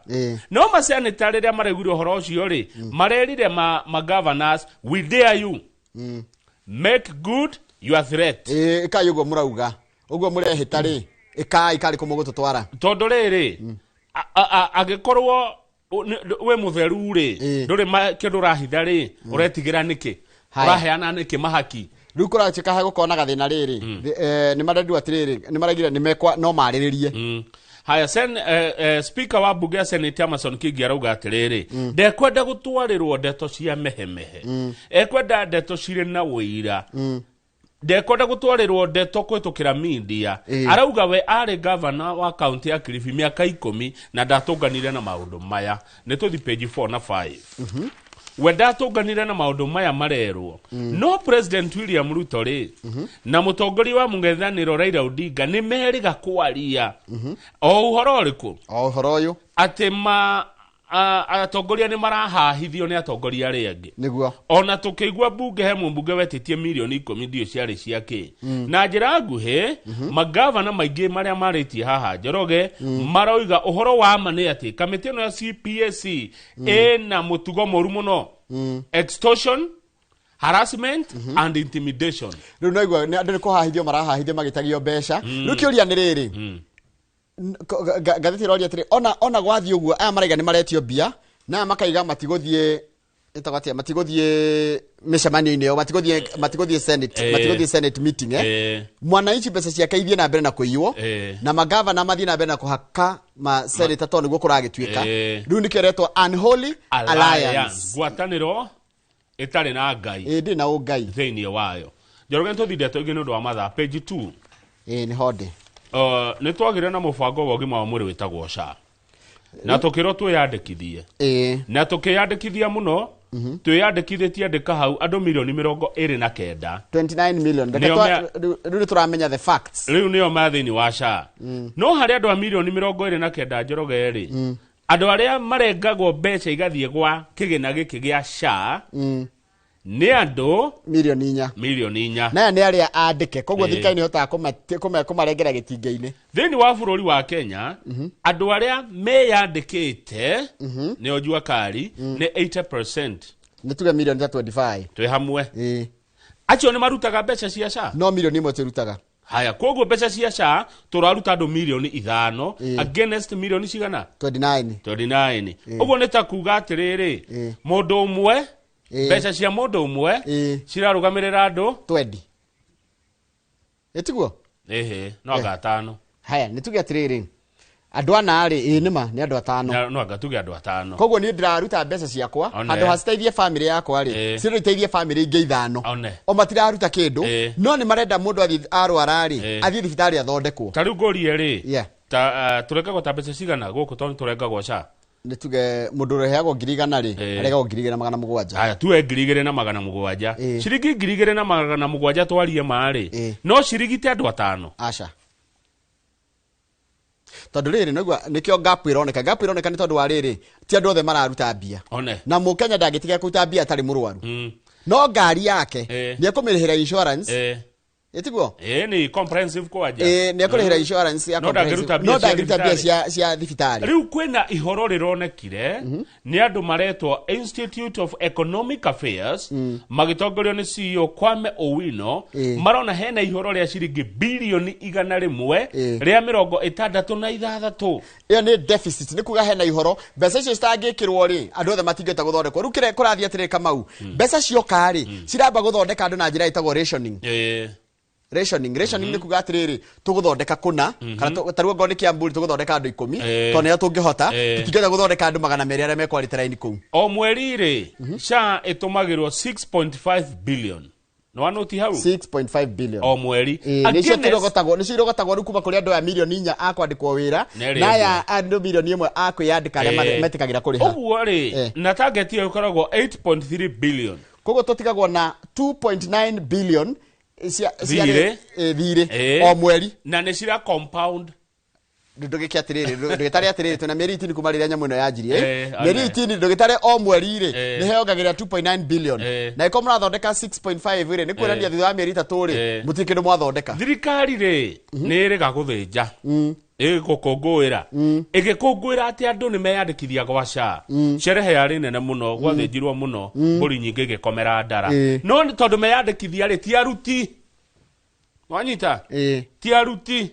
No ma senator rĩrĩa maraiguire ũhoro ũcio rĩ, marerire ma governors, we dare you. Make good your threat. Ĩkai ũguo mũrauga, ũguo mũrehĩta rĩ, ĩkai karĩ kũ mũgũtũtwara. Tondũ rĩrĩ, angĩkorwo we mũtheru rĩ, ndũrĩ kĩndũ ũrahitha rĩ, ũretigĩra nĩkĩ? Ũraheana nĩkĩ mahaki? Rĩu kũratuĩka hegũkorwo na gathĩna rĩrĩ, nĩ marendirwo atĩrĩrĩ, nĩ maraigire nĩ mekwa no marĩrĩrie. Haya, speaker wa bunge ya Senate Amason Kingi arauga atĩrĩrĩ, ndekwenda gũtwarĩrwo ndeto cia mehemehe, ekwenda ndeto cirĩ na ũira, ndekwenda gũtwarĩrwo ndeto kũhĩtũkĩra media. Arauga we arĩ governor wa kaunti ya Kilifi mĩaka 10 na ndatũnganire na maũndũ maya. Nĩ tũthi page 4 na 5. We ndatũnganire na maũndũ maya marerwo. No President William Ruto rĩ, na mũtongoria wa mũng'ethanĩro Raila Odinga nĩ merĩga kwaria. O ũhoro ũrĩkũ? O ũhoro ũyũ. Atĩ Atongoria nĩ marahahithio nĩ atongoria arĩa angĩ. Nĩguo. Ona tũkĩigua mbunge, he mũmbunge wetĩtie mirioni 10, ndiũ ciarĩ cia kĩ. Na njĩra nguhĩ, magavana maingĩ marĩa marĩtie haha, Njoroge, maroiga ũhoro wa ma nĩ atĩ kamĩtĩ ĩno ya CPSC ĩna mũtugo mũru mũno, extortion, harassment and intimidation. Rĩu naigua andũ nĩ kũhahithio marahahithio magĩtagio mbeca. Rĩu kĩũria nĩ rĩrĩ, ngathĩti ĩroria atĩrĩ, ona gwathiĩ ũguo, aya maraiga nĩ maretio mbia na aya makaiga matigũthiĩ, ĩtagwo atĩa, matigũthiĩ mĩcemanio-inĩ ĩyo, matigũthiĩ senate, matigũthiĩ senate meeting, eh? Mwananchi mbeca ciake ithiĩ na mbere na kũiywo na magavana mathiĩ na mbere na kũhaka ma senator, tondũ nĩguo kũragĩtuĩka. Rĩu nĩkĩo ĩretwo unholy alliance. Ngwatanĩro ĩtarĩ na Ngai. Ĩ, ndĩ na ũngai thĩinĩ wayo. Njoroge, nĩ tũthindete ĩngĩ nĩ ũndũ wa mathaa, page 2. Ĩ, nĩ honde. Nĩ twagĩire na mũbango wa ũgima wa mwĩrĩ wĩtagwo SHA, na tũkĩrwo twĩyandĩkithie, na tũkĩyandĩkithia mũno. Twĩyandĩkithĩtie, andĩka hau, andũ mirioni 29. 29 million. Reke Nĩo rĩu nĩ tũramenya the facts. Rĩu nĩo ma thĩinĩ wa SHA. No harĩ andũ a mirioni 29, Njoroge rĩ, andũ arĩa marengagwo mbeca igathiĩ gwa kĩgĩna gĩkĩ gĩa SHA nĩ andũ 4 mirioni. 4 mirioni. Na aya nĩ arĩa andĩke, koguo thirikari nĩ ĩhotaga kũmarengera gĩtingĩ-inĩ. Thĩinĩ wa bũrũri wa Kenya, andũ arĩa meyandĩkĩte nĩo jua kari nĩ 80%. Nĩ tuge mirioni ta 25. Twĩ hamwe. Acio nĩ marutaga mbeca cia SHA? No 1 mirioni tũrutaga. Haya, koguo mbeca cia SHA tũraruta andũ 5 mirioni against mirioni cigana? 29. 29. Ũguo nĩ ta kuga atĩrĩrĩ, mũndũ ũmwe, mbeca cia mũndũ ũmwe cirarũgamĩrĩra andũ 20, ĩtiguo? Ĩhĩ, no anga atano. Haya, nĩ tuge atĩrĩrĩ, andũ ana rĩ, ĩ nĩma nĩ andũ atano. No anga tuge andũ atano. Koguo niĩ ndĩraruta mbeca ciakwa One. handũ ha citeithie bamĩrĩ yakwa rĩ, cirĩ iteithie bamĩrĩ ingĩ ithano. One. O matiraruta kĩndũ, no nĩ marenda mũndũ athiĩ arwara rĩ, athiĩ thibitarĩ athondekwo. Ta rĩu ngũrie rĩ, ta tũrengagwo ta mbeca cigana gũkũ, tondũ tũrengagwo SHA? Nĩ tuge mũndũ ũrĩheagwo 100,000 rĩ, arengagwo 2,700. Haya, tuwe 2,700. Ciringi 2,700, twarie ma rĩ, no cirigite andũ atano? Aca, tondũ rĩrĩ, noigua nĩkĩo gap ĩroneka. Gap ĩroneka nĩ tondũ wa rĩrĩ, ti andũ othe mararuta mbia. One. Na mũkenya ndangĩtiga kũruta mbia atarĩ mũrwaru, no ngari yake nĩ ekũmĩrĩhĩra insurance, ĩtiguo? Ĩ, nĩ comprehensive kwanja. Ĩ, nĩ ekũrĩhĩra insurance ya No ndangĩruta comprehensive, mbia no cia ndangĩruta mbia thibitarĩ. cia thibitarĩ. Rĩu kwĩna ihoro rĩronekire nĩ andũ maretwo Institute of Economic Affairs, magĩtongorio nĩ CEO Kwame Owino. Marona hena ihoro rĩa ciringi 166 bilioni. Ĩyo nĩ deficit, nĩ kuga hena ihoro mbeca icio citangĩkĩrwo rĩ, andũ othe matingĩhota gũthondekwo. Rĩu kĩrĩa kũrathiĩ atĩrĩrĩ, Kamau, mbeca cioka rĩ, ciramba gũthondeka andũ na njĩra ĩtagwo rationing. Rationing nĩ kuga atĩrĩrĩ, tũgũthondeka kũna, kana ta rĩu angorwo nĩ Kiambu rĩ, tũgũthondeka andũ 10, tondũ nĩo tũngĩhota. Tũtingĩhota gũthondeka andũ 200 arĩa mekwarĩte raini kũu. O mweri rĩ, SHA ĩtũmagĩrwo 6.5 billion, nĩ wanũti hau? 6.5 billion o mweri. Ĩ, nĩcio kirogotagwo, nĩcio irogotagwo rĩu kuma kũrĩ andũ aya 4 mirioni a kwandĩkwo wĩra Na ĩrĩa na aya andũ 1 mirioni a kwĩyandĩka arĩa metĩkagĩra kũrĩha. Ũguo rĩ, na target ĩyo ĩkoragwo 8.3 billion. Koguo tũtigagwo na 2.9 billion cia Thirĩ. Thirĩ o mweri. Na nĩ cira compound. Ndũgĩke atĩrĩrĩ, ndũgĩtare atĩrĩrĩ, twĩna mĩeri 60 kuma rĩrĩa nyamũ ĩno yanjirie. Mĩeri One. 60, ndũgĩtare o mweri rĩ, nĩ heyongagĩrĩra 2.9 billion, na ĩkorwo mũrathondeka 6.5 rĩ, nĩ kuonania thutha wa mĩeri 3 rĩ, mũtirĩ kĩndũ mwathondeka. Thirikari rĩ, nĩ ĩrĩga gũthĩnja, ĩgũkũngũĩra, ĩgĩkũngũĩra atĩ andũ nĩ meyandĩkithia gwa SHA. Sherehe yarĩ nene mũno, gwathĩnjirwo mũno, mbũri nyingĩ igĩkomera ndara. No nĩ tondũ meyandĩkithia rĩ, ti aruti, wanyita, ti aruti,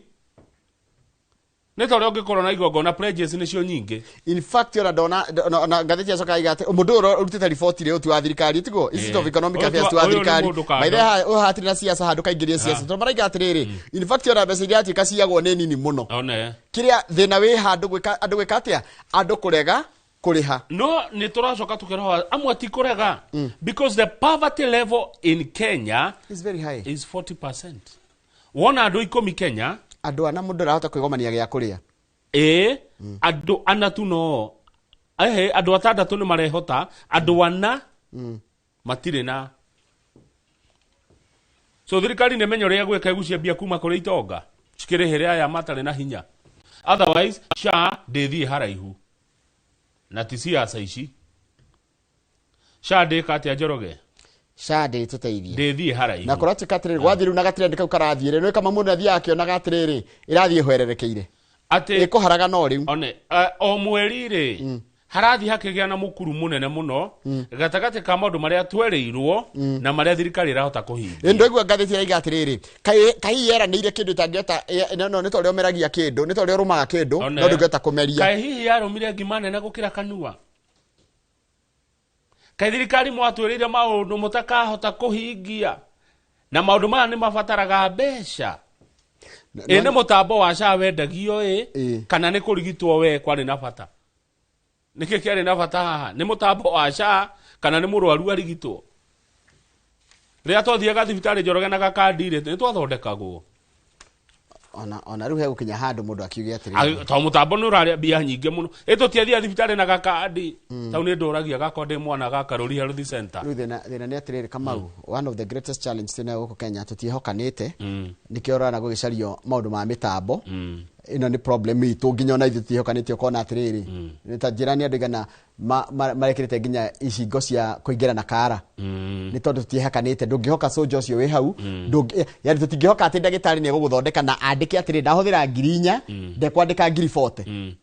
nĩ ta ũrĩa ũngĩkorwo na igongona, pledges nĩcio nyingĩ. In fact, ona ndona ona ngathĩti yacoka iga atĩ mũndũ ũyũ ũrutĩte riboti rĩ, ũyũ ti wa thirikari, tiguo? Institute of Economic Ũyũ Affairs ti wa ũyũ nĩ thirikari. mũndũ kando. Maithe ũyũ hatirĩ na siasa handũ kaingĩrie siasa, tondũ maraiga atĩrĩrĩ, in fact, ona mbeca iria atuĩka ciyagwo nĩ nini mũno. One. Kĩrĩa thĩna wĩ handũ gwĩka andũ gwĩka atĩa, andũ kũrega kũrĩha. No nĩ tũracoka tũkĩroha amwe ti kũrega, because the poverty level in Kenya is very high, is 40%. Wona andũ 10 Kenya, andũ ana mũndũ arahota kwĩgomania gĩa kũrĩa. Ĩ, andũ ana tu, no ehe, andũ atandatũ nĩ marehota, andũ ana matirĩ na. So thirikari nĩ menya ũrĩa gwĩka, ĩgucie mbia kuma kũrĩ itonga cikĩrĩhĩre aya matarĩ na hinya, otherwise SHA ndĩthiĩ haraihu. Na ti siasa ici. SHA ndĩka atĩa Njoroge? SHA ndĩtũteithie. Ndĩthiĩ haraihu. Na kũratuĩka atĩrĩrĩ, gwathiĩ rĩu na gatrend kau karathiĩ rĩ, nĩ kama mũndũ athiaga akĩonaga atĩrĩrĩ, ĩrathiĩ ĩhwererekeire. Atĩ ĩkũharaga no rĩu. One, o mweri rĩ, harathiĩ hakĩgĩa na mũkuru mũnene mũno gatagatĩ ka maũndũ marĩa twerĩirwo na marĩa thirikari ĩrahota kũhingia. Ĩ ndwaigua ngathĩti ĩraiga atĩrĩrĩ, kaĩ yeranĩire kĩndũ ĩtangĩhota, no nĩ ta ũrĩa ũmeragia kĩndũ, nĩ ta ũrĩa ũrũmaga kĩndũ, no ndũngĩhota kũmeria. Kaĩ hihi yarũmire ngima nene gũkĩra kanua? Kaĩ thirikari mwatwĩrĩire maũndũ mũtakahota kũhingia, na maũndũ maya nĩ mabataraga mbeca. Ĩ nĩ mũtambo wa SHA wendagio ĩ, kana nĩ kũrigitwo we kwarĩ na bata? Nĩkĩ kĩarĩ na bata haha? Nĩ mũtambo wa SHA kana nĩ mũrwaru arigitwo? Rĩrĩa twathiaga thibitarĩ Njoroge na gakandi rĩ, nĩ twathondekagwo. Ona rĩu hegũkinya handũ mũndũ akiuge atĩrĩrĩ. Tondũ mũtambo nĩ ũrarĩa mbia nyingĩ mũno. Ĩ tũtiathiaga thibitarĩ na gakandi. Tau nĩ ndũragia gakwa ndĩ mwana ga Karũri Health Center. Rĩu thĩna nĩ atĩrĩrĩ Kamau, one of the greatest challenge twĩnayo gũkũ Kenya, tũtiĩhokanĩte. Nĩkĩo ũrona gũgĩcario maũndũ ma mĩtambo. Ĩno nĩ problem itũ nginya ona ithuĩ tũtiĩhokanĩte, ũkona atĩrĩrĩ. Nĩ ta njĩra nĩ andũ aigana marekĩrĩte nginya icingo cia kũingĩra na kara. Nĩ tondũ tũtiĩhokanĩte, ndũngĩhoka soldier ũcio wĩ hau, yani tũtingĩhoka atĩ ndagĩtarĩ nĩ egũgũthondeka na andĩke atĩrĩ, ndahũthĩra 4,000, ndekwandĩka 40,000.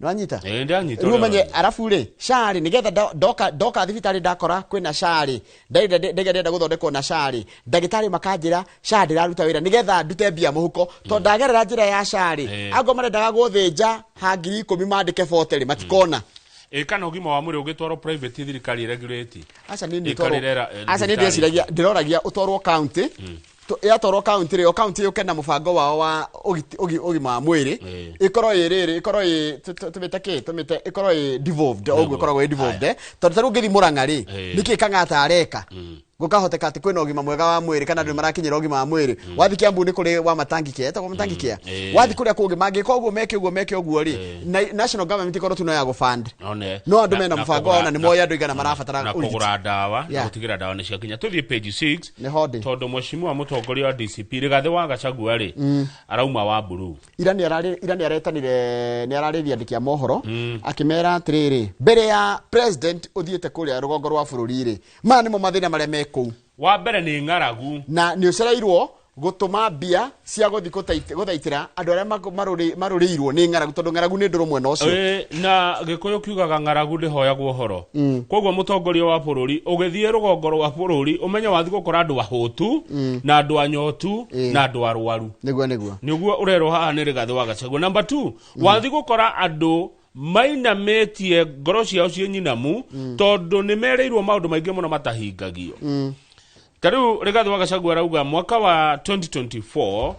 Nĩwanyita? Ĩ, ndanyita Rĩu ũrĩa ũmenye, ũranyita. arabu rĩ, SHA rĩ, nĩgetha ndoka thibitarĩ ndakora kwĩna SHA rĩ, ndĩrenda gũthondekwo na SHA rĩ, ndagĩtarĩ makanjĩra SHA ndĩraruta wĩra nĩgetha ndute mbia mũhuko, tondũ ndagerera njĩra ya SHA rĩ, angorwo marendaga gũthĩnja ha 10,000 mandĩke 40 rĩ, matikona. Ĩ, kana ũgima wa mwĩrĩ ũgĩtwarwo private thirikari ĩregulate? Aca nĩ Ĩkarĩrera, nĩ aca nĩ thibitarĩ. ndĩreciragia, ndĩroragia ũtwarwo county. Yatwarwo county rĩ, o county yũke na mũbango wao wa ũgima wa mwĩrĩ. Ĩkorwo ĩ rĩrĩ, ĩkorwo ĩ, tũmĩte kĩ? Tũmĩte, ĩkorwo ĩ devolved, o ũguo ĩkoragwo ĩ devolved, Tondũ ta rĩu ũngĩthiĩ Mũrang'a rĩ, nĩkĩ Kang'ata areka? Gũkahoteka atĩ kwĩna ũgima mwega wa mwĩrĩ, kana andũ nĩmarakinyĩra ũgima wa mwĩrĩ. Wathiĩ Kiambu nĩ kũrĩ wa Matangi Care, etagwo Matangi Care. Wathiĩ kũrĩa kũngĩ, mangĩka ũguo, meke ũguo, meke ũguo rĩ, national government ĩkorwo tu no ya gũfund. One. No andũ mena mũbango wao na nĩ moĩ andũ igana marabatara na ũrigiti. kũgũra ndawa, na gũtigĩra ndawa nĩ ciakinya. Tũthiĩ page 6. Nĩ ho ndĩ. Tondũ mheshimiwa mũtongoria wa DCP Rigathĩ wa Gachagua rĩ, arauma wa blue. Ira nĩ ararĩ, ira nĩ aretanire, nĩ ararĩria andĩki a mohoro, akĩmera atĩrĩrĩ, mbere ya president ũthiĩte kũrĩa rũgongo rwa bũrũri rĩ, maya nĩmo mathĩna marĩa me kũu. Wa mbere nĩ ng'aragu. Na nĩ ũcereirwo gũtũma mbia cia gũthiĩ gũthaitĩra andũ arĩa marũrĩirwo nĩ ng'aragu, tondũ ng'aragu nĩ ndũrũ mwena ũcio. Na Gĩkũyũ kiugaga ng'aragu ndĩhoyagwo ũhoro. Koguo mũtongoria wa bũrũri ũgĩthiĩ rũgongo rwa bũrũri ũmenye wathiĩ gũkora andũ ahũtu, na andũ anyotu, na andũ arwaru. Nĩguo, nĩguo. Nĩguo ũrerwo haha nĩ Rigathĩ wa Gachagua. Number 2, wathiĩ gũkora andũ mainamĩtie ngoro ciao ciĩ nyinamu, tondũ nĩ merĩirwo maũndũ maingĩ mũno matahingagio. Ta rĩu Rigathĩ wa Gachagua arauga mwaka wa 2024,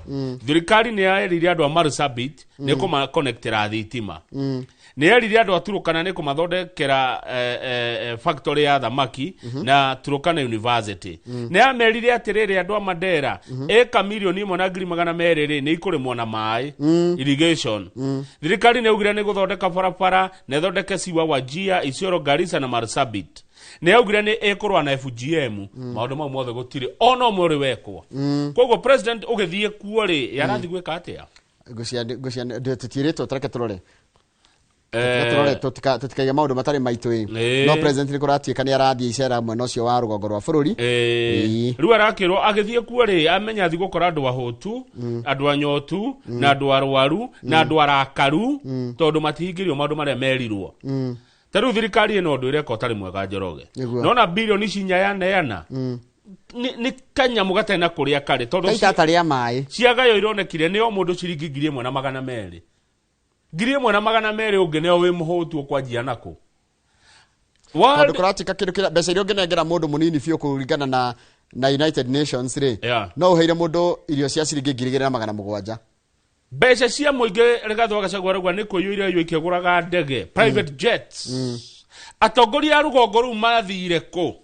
thirikari nĩ yerire andũ a Marsabit nĩ kũmakonectĩra thitima. Nĩ yerire andũ a Turukana nĩ kũmathondekera, factory ya thamaki na Turukana University. Nĩ yamerire atĩrĩrĩ andũ a Mandera, ĩka mirioni ĩmwe na ngiri magana merĩ rĩ, nĩ ikũrĩmwo na maĩ, irrigation. Thirikari nĩ yaugire nĩ gũthondeka barabara, na ĩthondeke ciwa Wajir, Isiolo, Garissa na Marsabit. Nĩ yaugire nĩ ĩkũrũa na FGM, maũndũ mau mothe gũtirĩ ona ũmwe ũrĩ wekwo. Koguo president ũgĩthiĩ kuo rĩ, yarathiĩ gwĩka atĩa? Tũtiĩrĩtwo, tũreke tũrore. Tũrore, tũtikaige maũndũ matarĩ maitũ ĩ. No president nĩ kũratuĩka nĩ arathiĩ icera mwena ũcio wa rũgongo rwa bũrũri. Rĩu arakĩrwo agĩthiĩ kuo rĩ, amenya athiĩ gũkora andũ ahũtu, andũ anyotu, na andũ arwaru, na andũ arakaru, tondũ matihingĩrio maũndũ marĩa merirwo. Ta rĩu thirikari ĩno ũndũ ĩreka ũtarĩ mwega Njoroge. Nona bilioni ici inya yaneana, nĩ kanyamũ gatarĩ na kũrĩa karĩ, tondũ Kaita atarĩ a maĩ. ciagayo ironekire nĩ o mũndũ ciringi ngiri ĩmwe na magana merĩ. Ngiri ĩmwe na magana merĩ ũngĩ nĩo wĩ mũhũtu ũkwanjia nakũ. Tondũ kũratuĩka kĩndũ kĩrĩa, mbeca iria ũngĩnengera mũndũ mũnini biũ kũringana na United Nations rĩ, no ũheire mũndũ irio cia ciringi ngiri igĩrĩ na magana mũgwanja. Mbeca cia mũingĩ Rigathĩ wa Gachagua arauga nĩ kũiyũire iyo ikĩgũraga ndege, private jets. Atongoria a rũgongo rũu mathire kũ?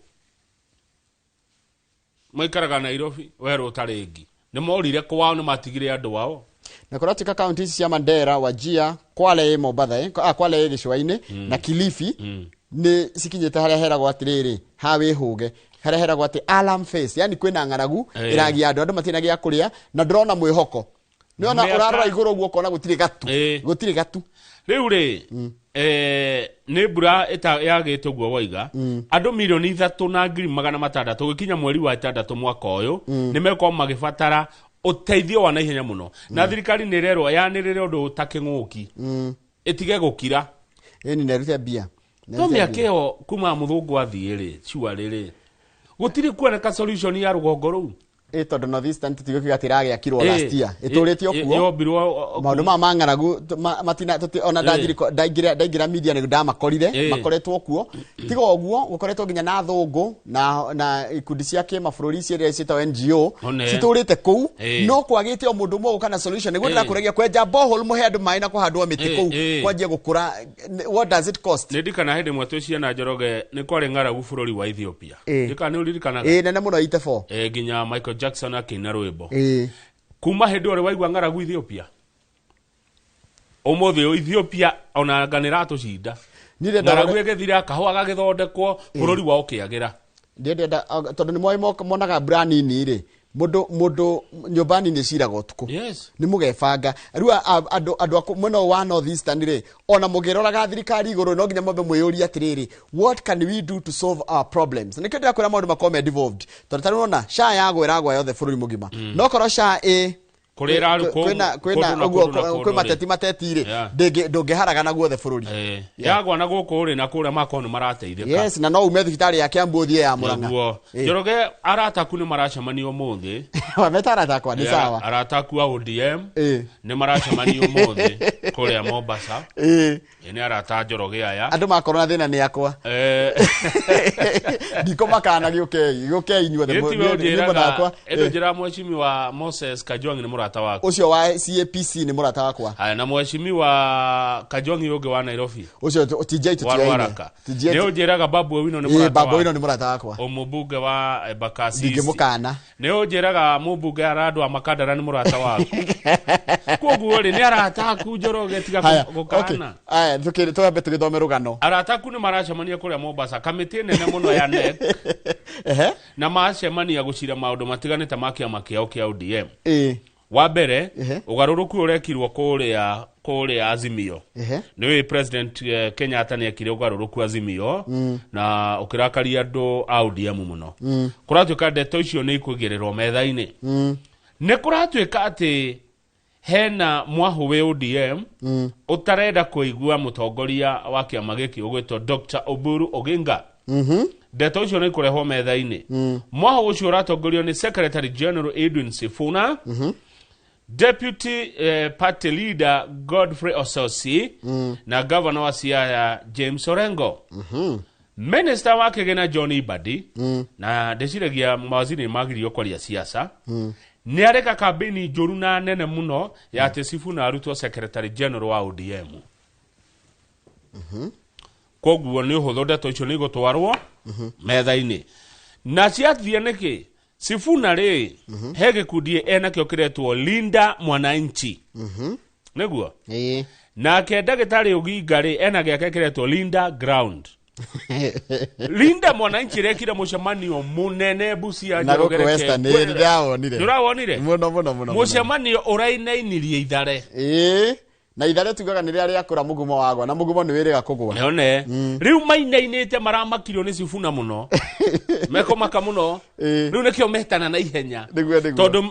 Maikaraga Nairobi, werũ ũtarĩ ngi. Nĩ morire kwao, nĩ matigire andũ ao. Na kũratuĩka kaunti ici cia Mandera, Wajir, Kwale ĩ Mombatha, Kwale ĩ gĩcũa-inĩ, na Kilifi, nĩ cikinyĩte harĩa heragwo atĩrĩrĩ, ha wĩhũge, harĩa heragwo atĩ alarm face, yani kwĩna ng'aragu, ĩragia andũ, andũ matirĩ na gĩa kũrĩa, na ndĩrona mwĩhoko. Nĩona ũrarora igũrũ ũguo ũkona gũtirĩ gatu. Gũtirĩ gatu. Rĩu rĩ nĩ mbura yagĩte ũguo waiga andũ 3,600,000 gũkinya mweri wa 6 mwaka ũyũ nĩ mekorwo magĩbatara ũteithio wa naihenya mũno na thirikari nĩ ĩrerwo yanĩrĩre ũndũ ta kĩng'ũki ĩtige gũkira. Ĩni nerute mbia. No mĩaka ĩyo kuma mũthũngũ athiĩ rĩ cuarĩ rĩ gũtirĩ kuoneka solution ya rũgongo rũu. Tondũ North Eastern tũtigũkiuga atĩ ĩragĩakirwo last year ĩtũrĩte o kuo maũndũ maya ma ng'aragu matina ona ndaingĩra media nĩ ndamakorire makoretwo kuo tiga ũguo gũkoretwo nginya na athũngũ na ikundi cia kĩmabũrũri ici ciĩtagwo NGO citũrĩte kũu no kwagĩte o mũndũ ũmwe gũka na solution nĩguo ndĩrakũragia kwenja borehole mũhe andũ maĩ na kũhandwo mĩtĩ kũu kwanjia gũkũra. What does it cost? Nĩ ndikana hĩndĩ ĩmwe twĩ ciana Njoroge nĩ kwarĩ ng'aragu bũrũri wa Ethiopia. Ndikana nĩ ũririkanaga? Nene mũno 84. Nginya Michael Jackson akĩina rwĩmbo. Kuma hĩndĩ ĩyo waigua ng'aragu Ethiopia. Ũmũthĩ Ethiopia ona anga nĩ ĩratũcinda. Ng'aragu ĩgĩthira kahũa gagĩthondekwo bũrũri wao ũkĩagĩra. Ndĩrenda tondũ nĩ moĩ monaga mbura nini rĩ mũndũ nyũmba nini ciraga ũtukũ. Nĩ mũgebanga. Rĩu andũ a mwena wa North Eastern rĩ ona mũngĩroraga thirikari igũrũ no nginya mwambe mwĩyũrie atĩrĩrĩ what can we do to solve our problems. Nĩkĩo ndĩrakwĩra maũndũ makorwo me devolved tondũ ta rĩu ũrona SHA yagwa ĩragwa yothe bũrũri mũgima no korwo SHA ĩ kwĩ mateti mateti rĩ ndũngĩharagana guothe bũrũri yagwa na gũkũ rĩ na kũrĩa makorwo nĩ marateithĩka. Yes, na no ume thibitarĩ ya Kiambu ũthiĩ ya Murang'a. Njoroge arata aku nĩ maracemania ũmũthĩ. Wameta arata akwa nĩ sawa. Arata aku a ODM nĩ maracemania ũmũthĩ kũrĩa Mombasa. Nĩ arata Njoroge aya. Andũ makorwo na thĩna nĩ akwa. Ndikũmakana gĩũkei inyuothe nĩ mwena wakwa. Ĩndũ njĩra mheshimiwa Moses Kajwang' nĩ mũrata waku. Ũcio wa CAPC nĩ mũrata wakwa. Haya na mheshimiwa Kajwang' ũngĩ wa Nairobi. Ũcio TJ tũtiaine. Nĩ ũnjĩraga Babu Owino nĩ mũrata wakwa. Babu Owino nĩ mũrata wakwa. Mũmbunge wa Embakasi. Ndingĩmũkana. Nĩ ũnjĩraga mũmbunge Arandũ wa Makandara nĩ mũrata waku. Koguo rĩ nĩ arata aku Njoroge tiga gũkana. Aya twambe tũgĩthome rũgano. Arata aku nĩ maracemania kũrĩa Mombasa kamĩtĩ nene mũno ya NEC. Na macemania gũcira maũndũ matiganĩte ma kĩama kĩao kĩa ODM. Wa mbere ũgarũrũku ũrekirwo kũrĩa Azimio. Nĩ President Kenyatta nĩ ekire ũgarũrũku Azimio na ũkĩrakaria andũ a ODM mũno. Kũratuĩka ndeto icio nĩ ikũigĩrĩrwo metha-inĩ. Nĩ kũratuĩka atĩ hena mwahũ wĩ ODM ũtarenda kũigua mũtongoria wa kĩama gĩkĩ ũgwĩtwo Dr. Oburu Oginga. Ndeto icio nĩ ikũrehwo metha-inĩ. Mwahũ ũcio ũratongorio nĩ Secretary General Edwin Sifuna, Deputy Party Leader Godfrey Ososi na Governor wa Siaya James Orengo. Minister wa kĩgĩna John Ibadi na ndĩciragia mawaziri nĩ magiririo kwaria siasa nĩ areka kambĩini njũru na nene mũno ya atĩ Sifuna arutwo Secretary General wa ODM. Koguo nĩ ũhũthũ ndeto icio nĩ igũtwarwo metha-inĩ. Na ciathiĩ nĩkĩ? Sifuna rĩ he gĩkundi enakĩo kĩretwo Linda Mwananchi. Nĩguo? Nake ndagĩtarĩ Oginga rĩ ena gĩake kĩretwo Linda Ground. Linda Mwananchi rekire mũcemanio mũnene Busia Njoroge. Nĩ ũrawonire? Mũno mũno mũno. Mũcemanio ũrainainirie Ithare. Na Ithare tugaga nĩ rĩrĩa rĩakũra mũgumo wagwa na mũgumo nĩ wĩrĩga kũgwa. Nĩone. Rĩu mainainĩte maramakirio nĩ Sifuna mũno. Mekũmaka mũno. Rĩu nĩkĩo metana na ihenya. Tondũ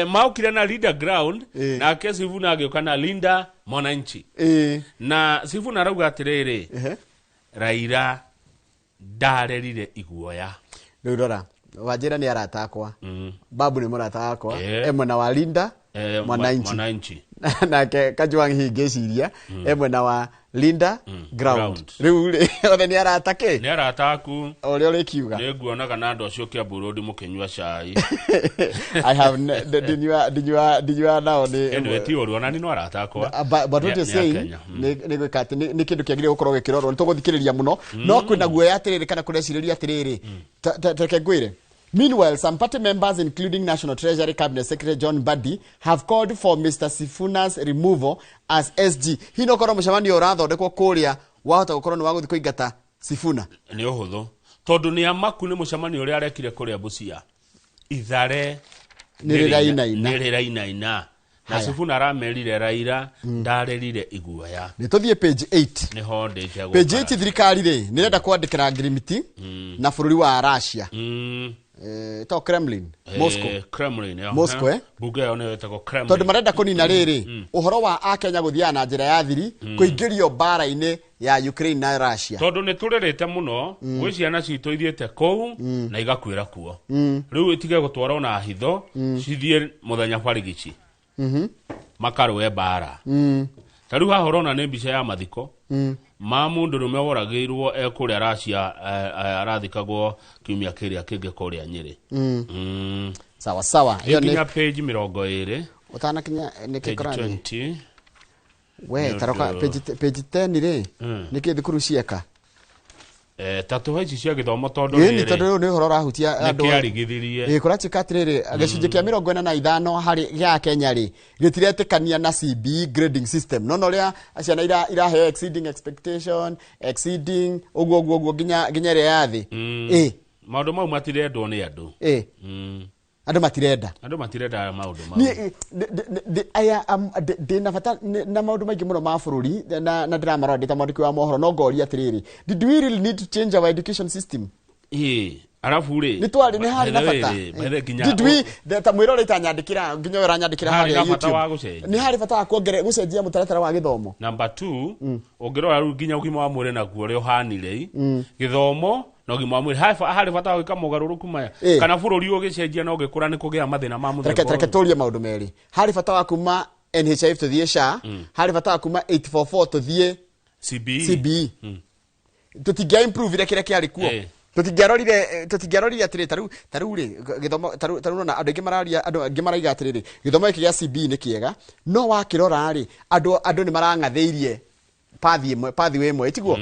maokire na Linda Ground nake Sifuna agĩũka na Linda Mwananchi. Na Sifuna arauga atĩrĩrĩ Raila ndarerire iguoya. Rĩu rora wanjĩra nĩ arata akwa. Babu nĩ mũrata wakwa. E mwena wa Linda Mwananchi. Nake Kajwang' hihi ngĩciria e mwena wa Linda Ground. Rĩu rĩ othe nĩ arata kĩ? Nĩ arata aku. Ũrĩa ũrĩkiuga. Nĩ nguonaga na andũ acio Kiambu Road mũkĩnyua cai. I have ndinyua nao nĩ. Anyway ti ũru ona ni no arata akwa. But what you're saying nĩ gwĩka atĩ nĩ kĩndũ kĩagĩrĩire gũkorwo gĩkĩrorwo nĩ tũgũthikĩrĩria mũno no kwĩna guoya atĩrĩrĩ kana kũrecirĩria atĩrĩrĩ reke ngwĩre. Meanwhile, some party members, including National Treasury Cabinet Secretary John Mbadi, have called for Mr. Sifuna's removal as SG. Hihi no korwo mũcemanio ũrathondekwo kũrĩa wahota gũkorwo nĩ wa gũthiĩ kũingata Sifuna. Nĩ ũhũthũ tondũ nĩ amaku nĩ mũcemanio ũrĩa arekire kũrĩa Busia. Ithare nĩ rĩrainaina. Nĩ rĩrainaina. Na Sifuna aramerire Raila ndarerire iguoya. Nĩ tũthiĩ page 8. Nĩho ndĩte Page 8 thirikari rĩ nĩrenda kwandĩkĩra ngirimiti na bũrũri wa Russia. To Kremlin, Moscow. Kremlin, yeah. Moscow, eh? Bunge ĩyo nĩyo ĩtagwo Kremlin. Tondũ marenda kũnina rĩrĩ ũhoro wa Akenya gũthiaga na njĩra ya thiri kũingĩrio mbara-inĩ ya Ukraine na Russia. Tondũ nĩ tũrĩrĩte mũno gwĩ ciana citũ ithiĩte kũu na igakuĩra kuo. Rĩu itige gũtwarwo na hitho cithiĩ mũthenya barigici makarũe mbara. Ta rĩu haha ũrona nĩ mbica ya mathiko ma mũndũrũme woragĩirwo e kũrĩa Russia, arathikagwo kiumia kĩrĩa kĩngĩ kũrĩa Nyĩrĩ. Sawa sawa. Ĩyo nĩ nginya page 20. Ũtanakinya nĩ Page kĩkorani. 20. We Nĩ taroka ũndũ- page 10 rĩ nĩkĩ thukuru cieka? Ta tũhe ici cia gĩthomo tondũ Ĩni rĩrĩ, tondũ rĩu nĩ ũhoro ũrahutia nĩ andũ. kĩarigithirie. Ĩ kũratuĩka atĩrĩrĩ gĩcunjĩ kĩa 45 harĩ gĩa Kenya rĩ gĩtiretĩkania na CBE grading system. No ũrĩa ciana iraheo exceeding expectation, exceeding ũguo ũguo ũguo nginya ĩrĩa ya thĩ. Ĩ Maũndũ mau matirendwo nĩ andũ. Ĩ andũ matirenda. Andũ matirenda maũndũ mau. Niĩ ndĩ na bata na maũndũ maingĩ mũno ma bũrũri na ndĩramarora ndĩ ta mwandĩki wa mohoro no ngoria atĩrĩrĩ, did we really need to change our education system? Ĩ arabu rĩ nĩ twarĩ nĩ harĩ na bata. Did we ta mwĩra ũrĩa itanyandĩkĩra nginya ũyũ ũranyandĩkĩra Harĩ harĩa na bata YouTube. wa gũcenjia. Nĩ harĩ bata wa gũcenjia mũtaratara wa gĩthomo. Number 2, ũngĩrora rĩu nginya ũgima wa mwĩrĩ naguo ũrĩa ũhanire gĩthomo na ũgima wa mwĩrĩ harĩ bata wa gwĩka mogarũrũku maya kana bũrũri ũgĩcenjia na ũgĩkũra nĩ kũgĩa mathĩna ma mũthemba Reke ũyũ. tũrie maũndũ merĩ. Harĩ bata wa kuma NHIF tũthiĩ SHA, harĩ bata wa kuma 844 tũthiĩ CBE. CBE. Tũtingĩa improve kĩrĩa kĩarĩ kuo. Tũtingĩarorire atĩrĩ ta rĩu rĩ gĩthomo ta rĩu ũrona andũ aingĩ mararia andũ aingĩ maraiga atĩrĩrĩ gĩthomo gĩkĩ gĩa CBE nĩ kĩega no wakĩrora rĩ andũ nĩ marang'athĩirie pathi ĩmwe pathi ĩmwe tiguo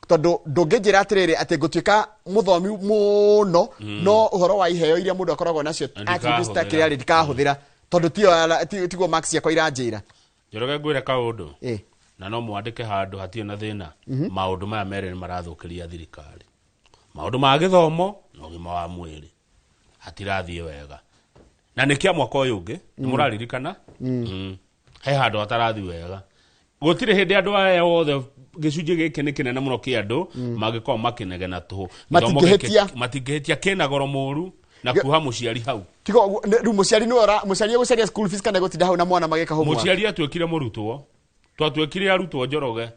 tondũ ndũngĩnjĩra atĩrĩrĩ atĩ ngũtuĩka mũthomi mũno no ũhoro wa iheo iria mũndũ akoragwo nacio attributes ta kĩrĩa rĩ ndikahũthĩra tondũ tiguo marks ciakwa iranjĩra. Njoroge ngwĩre kaũndũ na no mwandĩke handũ hatirĩ na thĩna. Maũndũ maya merĩ nĩ marathũkĩria thirikari. Maũndũ ma gĩthomo na ũgima wa mwĩrĩ hatirathiĩ wega na nĩ kĩa mwaka ũyũ ũngĩ nĩ mũraririkana he handũ hatarathiĩ wega. Gũtirĩ hĩndĩ andũ aya othe gĩcunjĩ gĩkĩ nĩ kĩnene mũno kĩa andũ mangĩkorwo makĩnegena tũhũ. Matingĩhĩtia kĩna goro mũru na kuha mũciari hau. Tigo rĩu mũciari nĩwe mũciari egũcaria school fees kana egũtinda hau na mwana magĩka homework. Mũciari atuĩkire mũrutwo, twatuĩkire arutwo Njoroge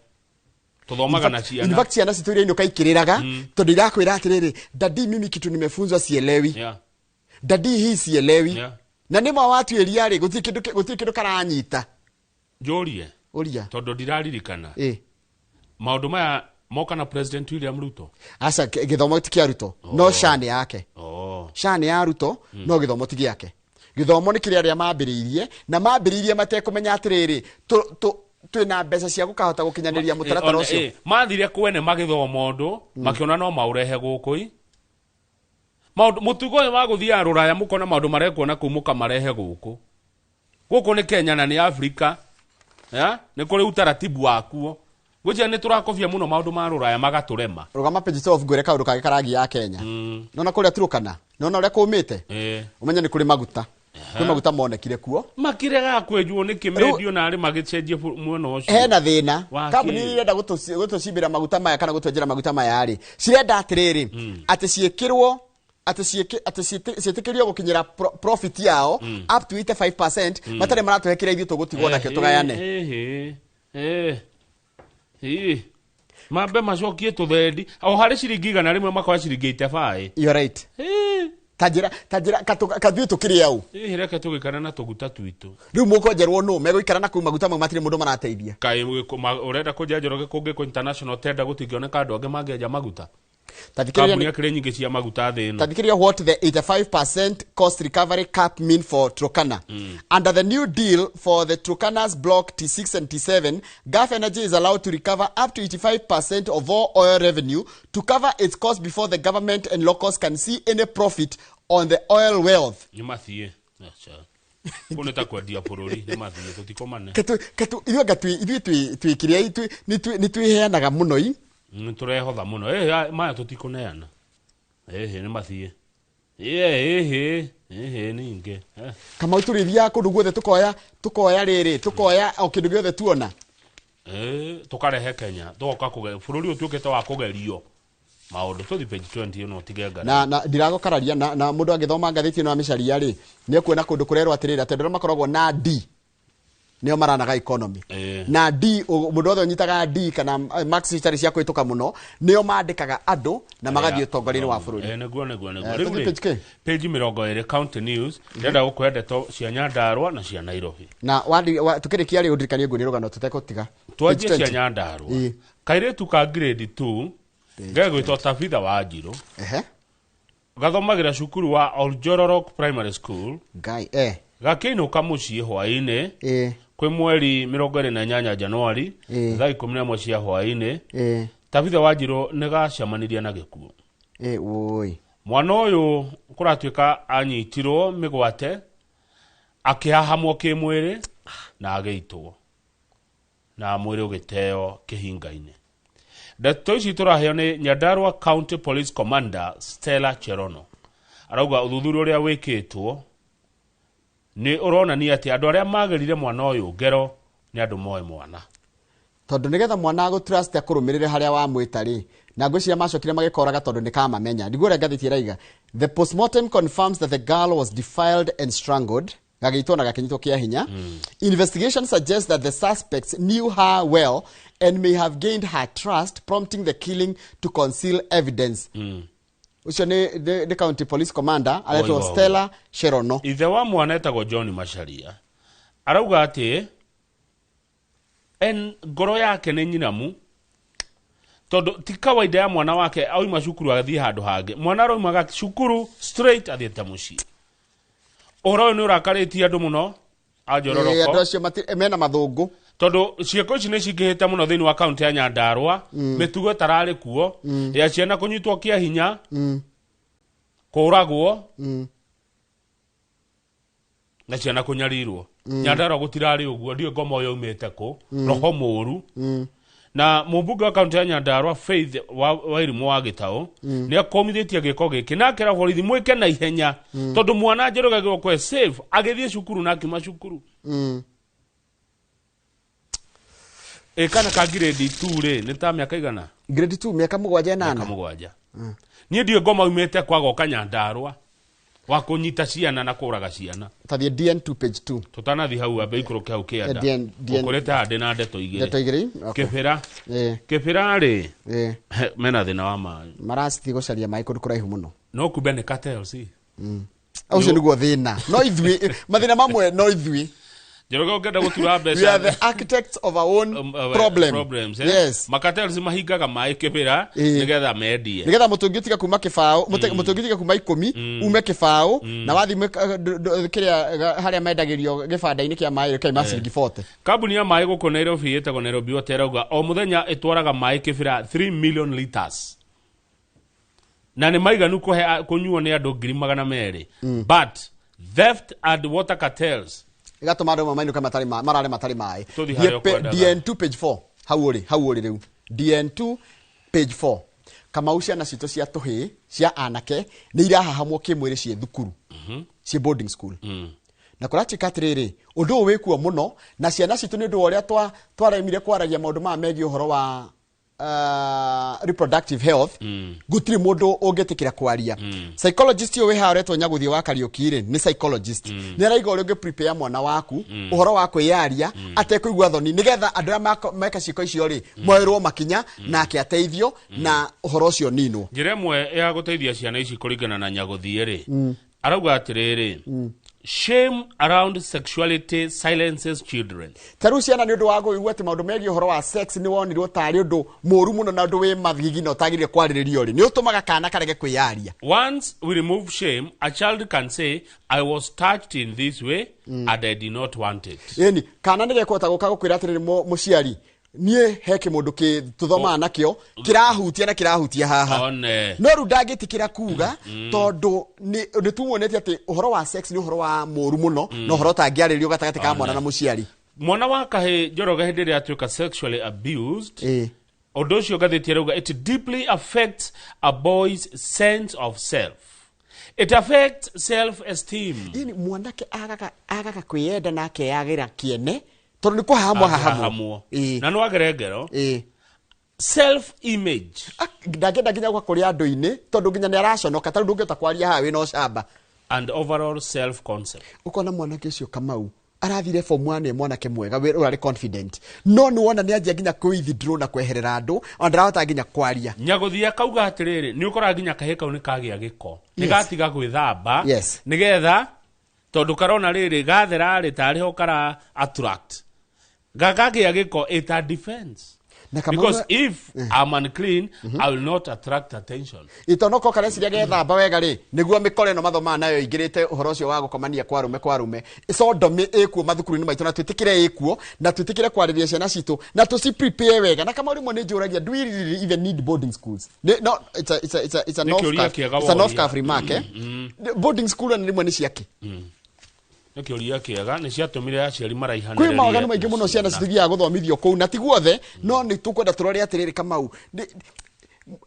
tuthomaga na ciana. In fact ciana citũ iria inũka ikĩrĩraga tondũ irakwĩra atĩrĩrĩ, dadi mimi kitu nimefunzwa sielewi. Dadi hii sielewi. Na nĩ ma watuĩria rĩ gũtirĩ kĩndũ karanyita. Njũrie. Ũria. Tondũ ndiraririkana. Maũndũ maya moka na President William Ruto. Aca gĩthomo ti kĩa Ruto no SHA nĩ yake. SHA nĩ ya Ruto no gĩthomo ti gĩake. Gĩthomo nĩ kĩrĩa arĩa mambĩrĩirie na mambĩrĩirie matekũmenya atĩrĩrĩ twĩna mbeca cia gũkahota gũkinyanĩria mũtaratara ũcio. Mathire kwene magĩthoma ũndũ makĩona no maũrehe gũkũ. Maũndũ mũtugo ũyũ wa gũthiaga rũraya mũkona maũndũ marekwo na kũu mũkamarehe gũkũ. Gũkũ nĩ Kenya na nĩ Afrika. Nĩ kũrĩ utaratibu wakuo. Gwĩciria nĩ tũrakobia mũno maũndũ ma rũraya magatũrema. Rũgama page 12 ngwĩre kaũndũ kangĩ karangi ya Kenya. Nona kũrĩa Turkana, nona ũrĩa kũmĩte. Ũmenye nĩ kũrĩ maguta. Kwĩ maguta monekire kuo. Makiregaga kwenjwo nĩ kĩmendio na arĩ magĩcenjia mwena ũcio. Hena thĩna. Kambuni iria irenda gũtũcimbĩra maguta maya kana gũtwenjera maguta maya rĩ, cirenda atĩrĩrĩ atĩ ciĩkĩrwo atĩ ciĩtĩkĩrio gũkinyĩra profit yao up to 85% matarĩ maratũhe kĩrĩa ithuĩ tũgũtigwo nakĩo tũgayane. Mambe macokie tũthendi o harĩ ciringi 100 makoya ciringi 85. You are right. Tanjira kathuĩ tũkĩrĩa ũ. Reke tũgĩikara na tũguta twitũ. Rĩu mũkwenjerwo nũ megũikara na kũu maguta mau matirĩ mũndũ marateithia. Kaĩ ũrenda kũnjia Njoroge kũngĩkwo international tender gũtingĩoneka andũ angĩ mangĩenja maguta. Kambuni akĩrĩ nyingĩ cia maguta thĩ ĩno. Tathikĩrĩria what the 85% cost recovery cap mean for Turkana. Under the new deal for the Turkana's block T6 and T7, Gulf Energy is allowed to recover up to 85% of all oil revenue to cover its cost before the government and locals can see any profit on the oil wealth. Nĩ mathiĩ. Kũu nĩ ta kwendia bũrũri, nĩ mathiĩ tũtikomane. Ithuĩ twĩkĩrĩa nĩ twĩheanaga mũno i. Nĩ tũrehotha mũno. Maya tũtikũneana. Nĩ mathiĩ. Ĩhĩ ĩhĩ ningĩ. Kamau tũrĩthiaga kũndũ guothe tũkoya rĩrĩ, tũkoya o kĩndũ gĩothe tuona. Tũkarehe Kenya, tũgoka bũrũri ũtuĩkĩte wa kũgerio maũndũ. Tũthiĩ page 20 ĩno ũtige ngara. Na ndiragũkararia na mũndũ angĩthoma ngathĩti ĩno ya mĩcaria rĩ, nĩ ekuona kũndũ kũrerwo atĩrĩrĩ, atĩ andũ arĩa makoragwo na D nĩo maranaga economy. Na D, mũndũ wothe ũnyitaga D kana marks citarĩ cia kũhĩtũka mũno, nĩo mandĩkaga andũ na magathiĩ ũtongoria-inĩ wa bũrũri. Nĩguo nĩguo nĩguo. Rĩu rĩ, page 20 County News, ndĩrenda gũkũhe ndeto cia Nyandarua na cia Nairobi. Na tukĩrĩkia rĩ, ũndirikanie nguo nĩ rũgano tũtekũtiga. Twanjie cia Nyandarua. Kairĩtu ka grade 2 gegwĩtwo Tabitha Wanjirũ. Gathomagĩra cukuru wa Oljororok Primary School. Ngai, Gakĩinũka mũciĩ hwaĩ-inĩ kwĩ mweri 28 Januari thaa 11 cia hwaĩ-inĩ. Tabitha Wanjirũ nĩ gacemanirie na gĩkuũ. Woi. Mwana ũyũ kũratuĩka anyitirwo mĩgwate, akĩhahamwo kĩmwĩrĩ na agĩitwo, na mwĩrĩ ũgĩteo kĩhinga-inĩ. Ndeto ici tũraheo nĩ Nyandarua County Police Commander Stella Cherono. Arauga ũthuthuria ũrĩa wĩkĩtwo nĩ ũronania atĩ andũ arĩa magerire mwana ũyũ ngero nĩ andũ moĩ mwana. Tondũ nĩgetha mwana agũtrust akũrũmĩrĩre harĩa wamwĩta rĩ, na ngwĩciria macokire magĩkoraga tondũ nĩ kamamenya. Nĩguo ũrĩa ngathĩti ĩraiga. The postmortem confirms that the girl was defiled and strangled. Gagĩitwo na gakĩnyitwo kĩa hinya. Investigation suggests that the suspects knew her well and may have gained her trust, prompting the killing to conceal evidence. Ũcio nĩ County Police Commander aretwo Stella Cherono. Ithe wa mwana etagwo John Macharia. Arauga atĩ en ngoro yake nĩ nyinamu, tondũ ti kawaida ya mwana wake auma cukuru agathiĩ handũ hangĩ. Mwana araumaga cukuru straight athiĩte mũciĩ. Ũhoro ũyũ nĩ ũrakarĩtie andũ mũno a Njororoko. Andũ acio mena mathũngũ. Tondũ ciĩko ici nĩ cingĩhĩte mũno thĩinĩ wa kaunti ya Nyandarua, mĩtugo ĩtararĩ kuo, ya ciana kũnyitwo kĩa hinya, kũragwo, na ciana kũnyarirwo. Nyandarua gũtirarĩ ũguo, ndiũĩ ngoma ũyũ aumĩte kũ, roho mũũru. Na mũmbunge wa kaunti ya Nyandarua Faith Wairimu wa Gĩtaũ nĩ akomithĩtie gĩko gĩkĩ na akera borithi mwĩke na ihenya, tondũ mwana Njoroge agĩrĩirwo safe agĩthiĩ cukuru na akiuma cukuru. Kana ka grade 2 rĩ, nĩ ta mĩaka igana? Grade 2 mĩaka 7 8. Mĩaka 7. Niĩ ndiũĩ ngoma aumĩte kwagoka Nyandarua wa kũnyita ciana na kũraga ciana. Tathiĩ DN2 page 2. Tũtanathiĩ hau ambe ikũrũke hau kĩanda. Ũkũrĩte handĩ na ndeto igĩrĩ. Ndeto igĩrĩ? Kĩbĩra. Kĩbĩra rĩ, mena thĩna wa maĩ. Maracithiĩ gũcaria maĩ kũndũ kũraihu mũno. No kumbe nĩ cartels. Ũcio nĩguo thĩna. No ithuĩ, mathĩna mamwe no ithuĩ. Njoroge ũngĩenda gũtura mbeca. We are the architects of our own problem. Problems, Yes. Macartels mahingaga maĩ kĩbĩra nĩgetha mendie. Nĩgetha mũtũngi ũtige kuma kĩbaũ, mũtũngi ũtige kuma 10, ume kĩbaũ, na wathiĩ kĩrĩa harĩa mendagĩrio gĩbanda-inĩ kĩa maĩ ũkaima ciringi 40. Kambuni ya maĩ gũkũ Nairobi ĩtagwo Nairobi Water ĩrauga o mũthenya ĩtwaraga maĩ kĩbĩra 3 million liters. Na nĩ maiganu kũnyuo nĩ andũ 200,000. But theft and water cartels igatũma andũ mainũke matarĩ marare matarĩ maĩ. DN2 page 4. Hau ũrĩ rĩu. DN2 page 4. Kamau ciana citũ cia tũhĩĩ cia anake nĩ irahahamwo kĩmwĩrĩ ciĩ thukuru, ciĩ boarding school. Na kũratuĩka atĩrĩrĩ, ũndũ ũyũ wĩkuo mũno na ciana citũ nĩ ũndũ wa ũrĩa twaremire kwaragia maũndũ maya megiĩ ũhoro wa reproductive health, gũtirĩ mũndũ ũngĩtĩkĩra kwaria. Psychologist ũyũ wĩ haha ũretwo Nyagũthiĩ wa Kariũki rĩ, nĩ psychologist. Nĩ araiga ũrĩa ũngĩ prepare mwana waku ũhoro wa kwĩyaria atekũigua thoni, nĩgetha andũ arĩa meka ciĩko icio rĩ moerwo makinya nake ateithio na ũhoro ũcio ninwo. Njĩra ĩmwe ya gũteithia ciana ici kũringana na Nyagũthiĩ rĩ, arauga atĩrĩrĩ, shame around sexuality silences children. Ta rĩu ciana nĩ ũndũ wa kũigua atĩ maũndũ megiĩ ũhoro wa sex nĩ wonirwo tarĩ ũndũ mũũru mũno na ũndũ wĩ mathigi na ũtagĩrĩire kwarĩrĩrio rĩ, nĩ ũtũmaga kana karege kwĩyaria. Once we remove shame, a child can say, I was touched in this way and I did not want it. Ĩni, kana nĩ gekũhota gũka gũkwĩra atĩrĩrĩ mũciari, niĩ he kĩmũndũ tũthomaga nakĩo kĩrahutia na kĩrahutia haha. No rĩu ndangĩtĩkĩra kuga tondũ nĩ tumuonetie atĩ ũhoro wa sex nĩ ũhoro wa mũũru mũno na ũhoro ũtangĩarĩrĩrio gatagatĩ ka mwana na mũciari. Mwana wa kahĩ Njoroge hĩndĩ ĩrĩa atuĩka sexually abused, ũndũ ũcio ngathĩti ĩrauga it deeply affects a boy's sense of self. It affects self esteem. Yani mwanake agaga kwiyenda na akeyagira kiene tondu ni kuhahamwo hahamwo. Na no agere ngero. Self image. Ndangĩenda nginya gwa kũrĩa andũ-inĩ tondu nginya nĩ araconoka tondũ ndũngĩhota kwaria haha wĩna ũcamba. And overall self concept. Ukona mwanake ũcio Kamau arathire form 1 mwanake mwega ũrarĩ confident, no nĩ wona nĩ anjia nginya kwĩwithdraw na kweherera andũ ona ndarahota nginya kwaria. Nyagũthia akauga atĩrĩrĩ, nĩ ũkoraga nginya kahĩ kau nĩ kagĩa gĩko, nĩ gatiga gwĩthamba nĩgetha tondũ karona rĩrĩ gathera rĩ tarĩ ho kara attract gakagĩa gĩko, it a defense. Because if I'm unclean, I will not attract attention. Itonoko kareciria gethamba wega ri niguo mikore no mathoma nayo ingirite uhoro ucio wa gukomania kwa rume kwa rume. Sodomy ikuo mathukuru-ini maitu na twitikire ikuo na twitikire kwariria ciana citu na tuci prepare wega. Na kama rimwe ni njuragia, do we really even need boarding schools? No, it's a north calf remark. Boarding school na rimwe ni ciake. Nĩ kĩũria kĩega, nĩ ciatũmire aciari maraihanĩrĩrie. Kwĩ mawaganu maingĩ mũno ciana cithiaga gũthomithio kũu na ti guothe, no nĩ tũkwenda tũrore atĩrĩrĩ Kamau,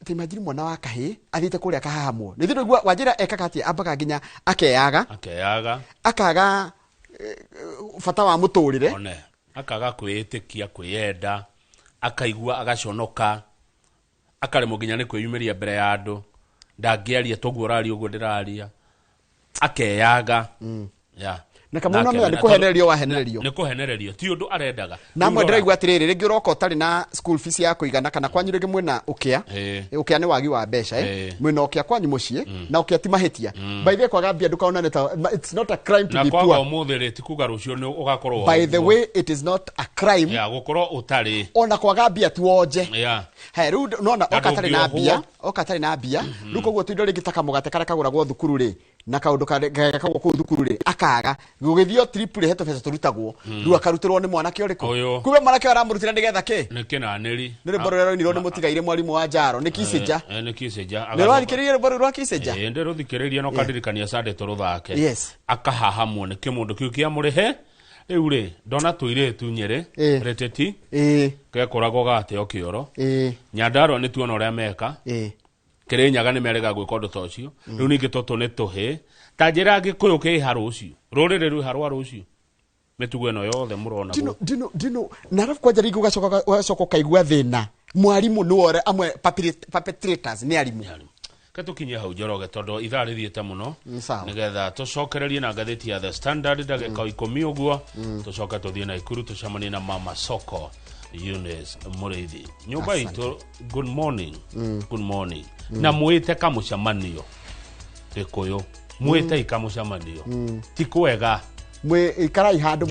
ta imagine mwana wa kahĩ athiĩte kũrĩa akahahamwo. Nĩ thĩ Wanjĩra ekaga atĩa? Ambaga nginya akeyaga, akaga bata wa mũtũrĩre, one akaga kwĩĩtĩkia, kwĩyenda, akaigua agaconoka, akaremwo nginya nĩ kwĩyumĩria mbere ya andũ, ndangĩaria toguo ũraria ũguo ndĩraria, akeyaga. Yeah. Na kama unaona ni kuhenererio wahenererio. Ni kuhenererio ti undu arendaga. Na mwe ndiraigua atiriri ringi uroka utari na school fees ya kuigana kana kwanyu ringi mwina ukia. Ukia ni wagi wa mbeca mwina ukia kwanyu mucii na ukia ti mahitia. By the way kwaga mbia ndukaona ta it's not a crime to be poor. Na kwaga umuthi ri ti kuga rucio ni ugakorwo. By the way it is not a crime. Ya gukorwo utari. Ona kwaga mbia tu wonje. Yeah. He riu nona okatari na mbia, okatari na mbia. Riu koguo tuindo ringi ta kamugate karia kaguragwo thukuru ri na kaundu gakagwo kuu thukuru ri akaga gugithio trip ri heto beca turutagwo riu akarutirwo ni mwanake uriku kumbe mwanake aramurutira nigetha ki ni kinaniri ni rwimbo ruria rwainirwo ni mutigaire mwarimu wa Njaro ni Kissinger ni Kissinger ni rwathikiririe rwimbo rwa Kissinger ndi ruthikiririe no kandirikania Sunday turuthake akahahamwo ni kimundu kiu kiamurihe riu ri ndona tuiretu Nyeri reteti gekoragwo gateo kioro Nyandarua ni tuona uria meka Kirinyaga ni merega gwika undu ta ucio riu ningi tutu ni tuhi ta njira Gikuyu kiha rucio ruriri rwiha rwa rucio mitugo ino yothe murona dino na arafu kwanja ringi ugacoka ukaigua thina mwarimu ni wore amwe perpetrators ni arimu ke tukinye hau Njoroge tondu ithaa rithiite muno nigetha tucokererie na ngathĩti ya The Standard ndagĩka 10 ũguo tucoke tuthie Naikuru tucemanie na Mama Soko Eunice Muriithi nyumba itu. Good morning. Good morning. Na mwite kamucemanio Gikuyu mwite ikamucemanio ti kwega mwe ikarai handu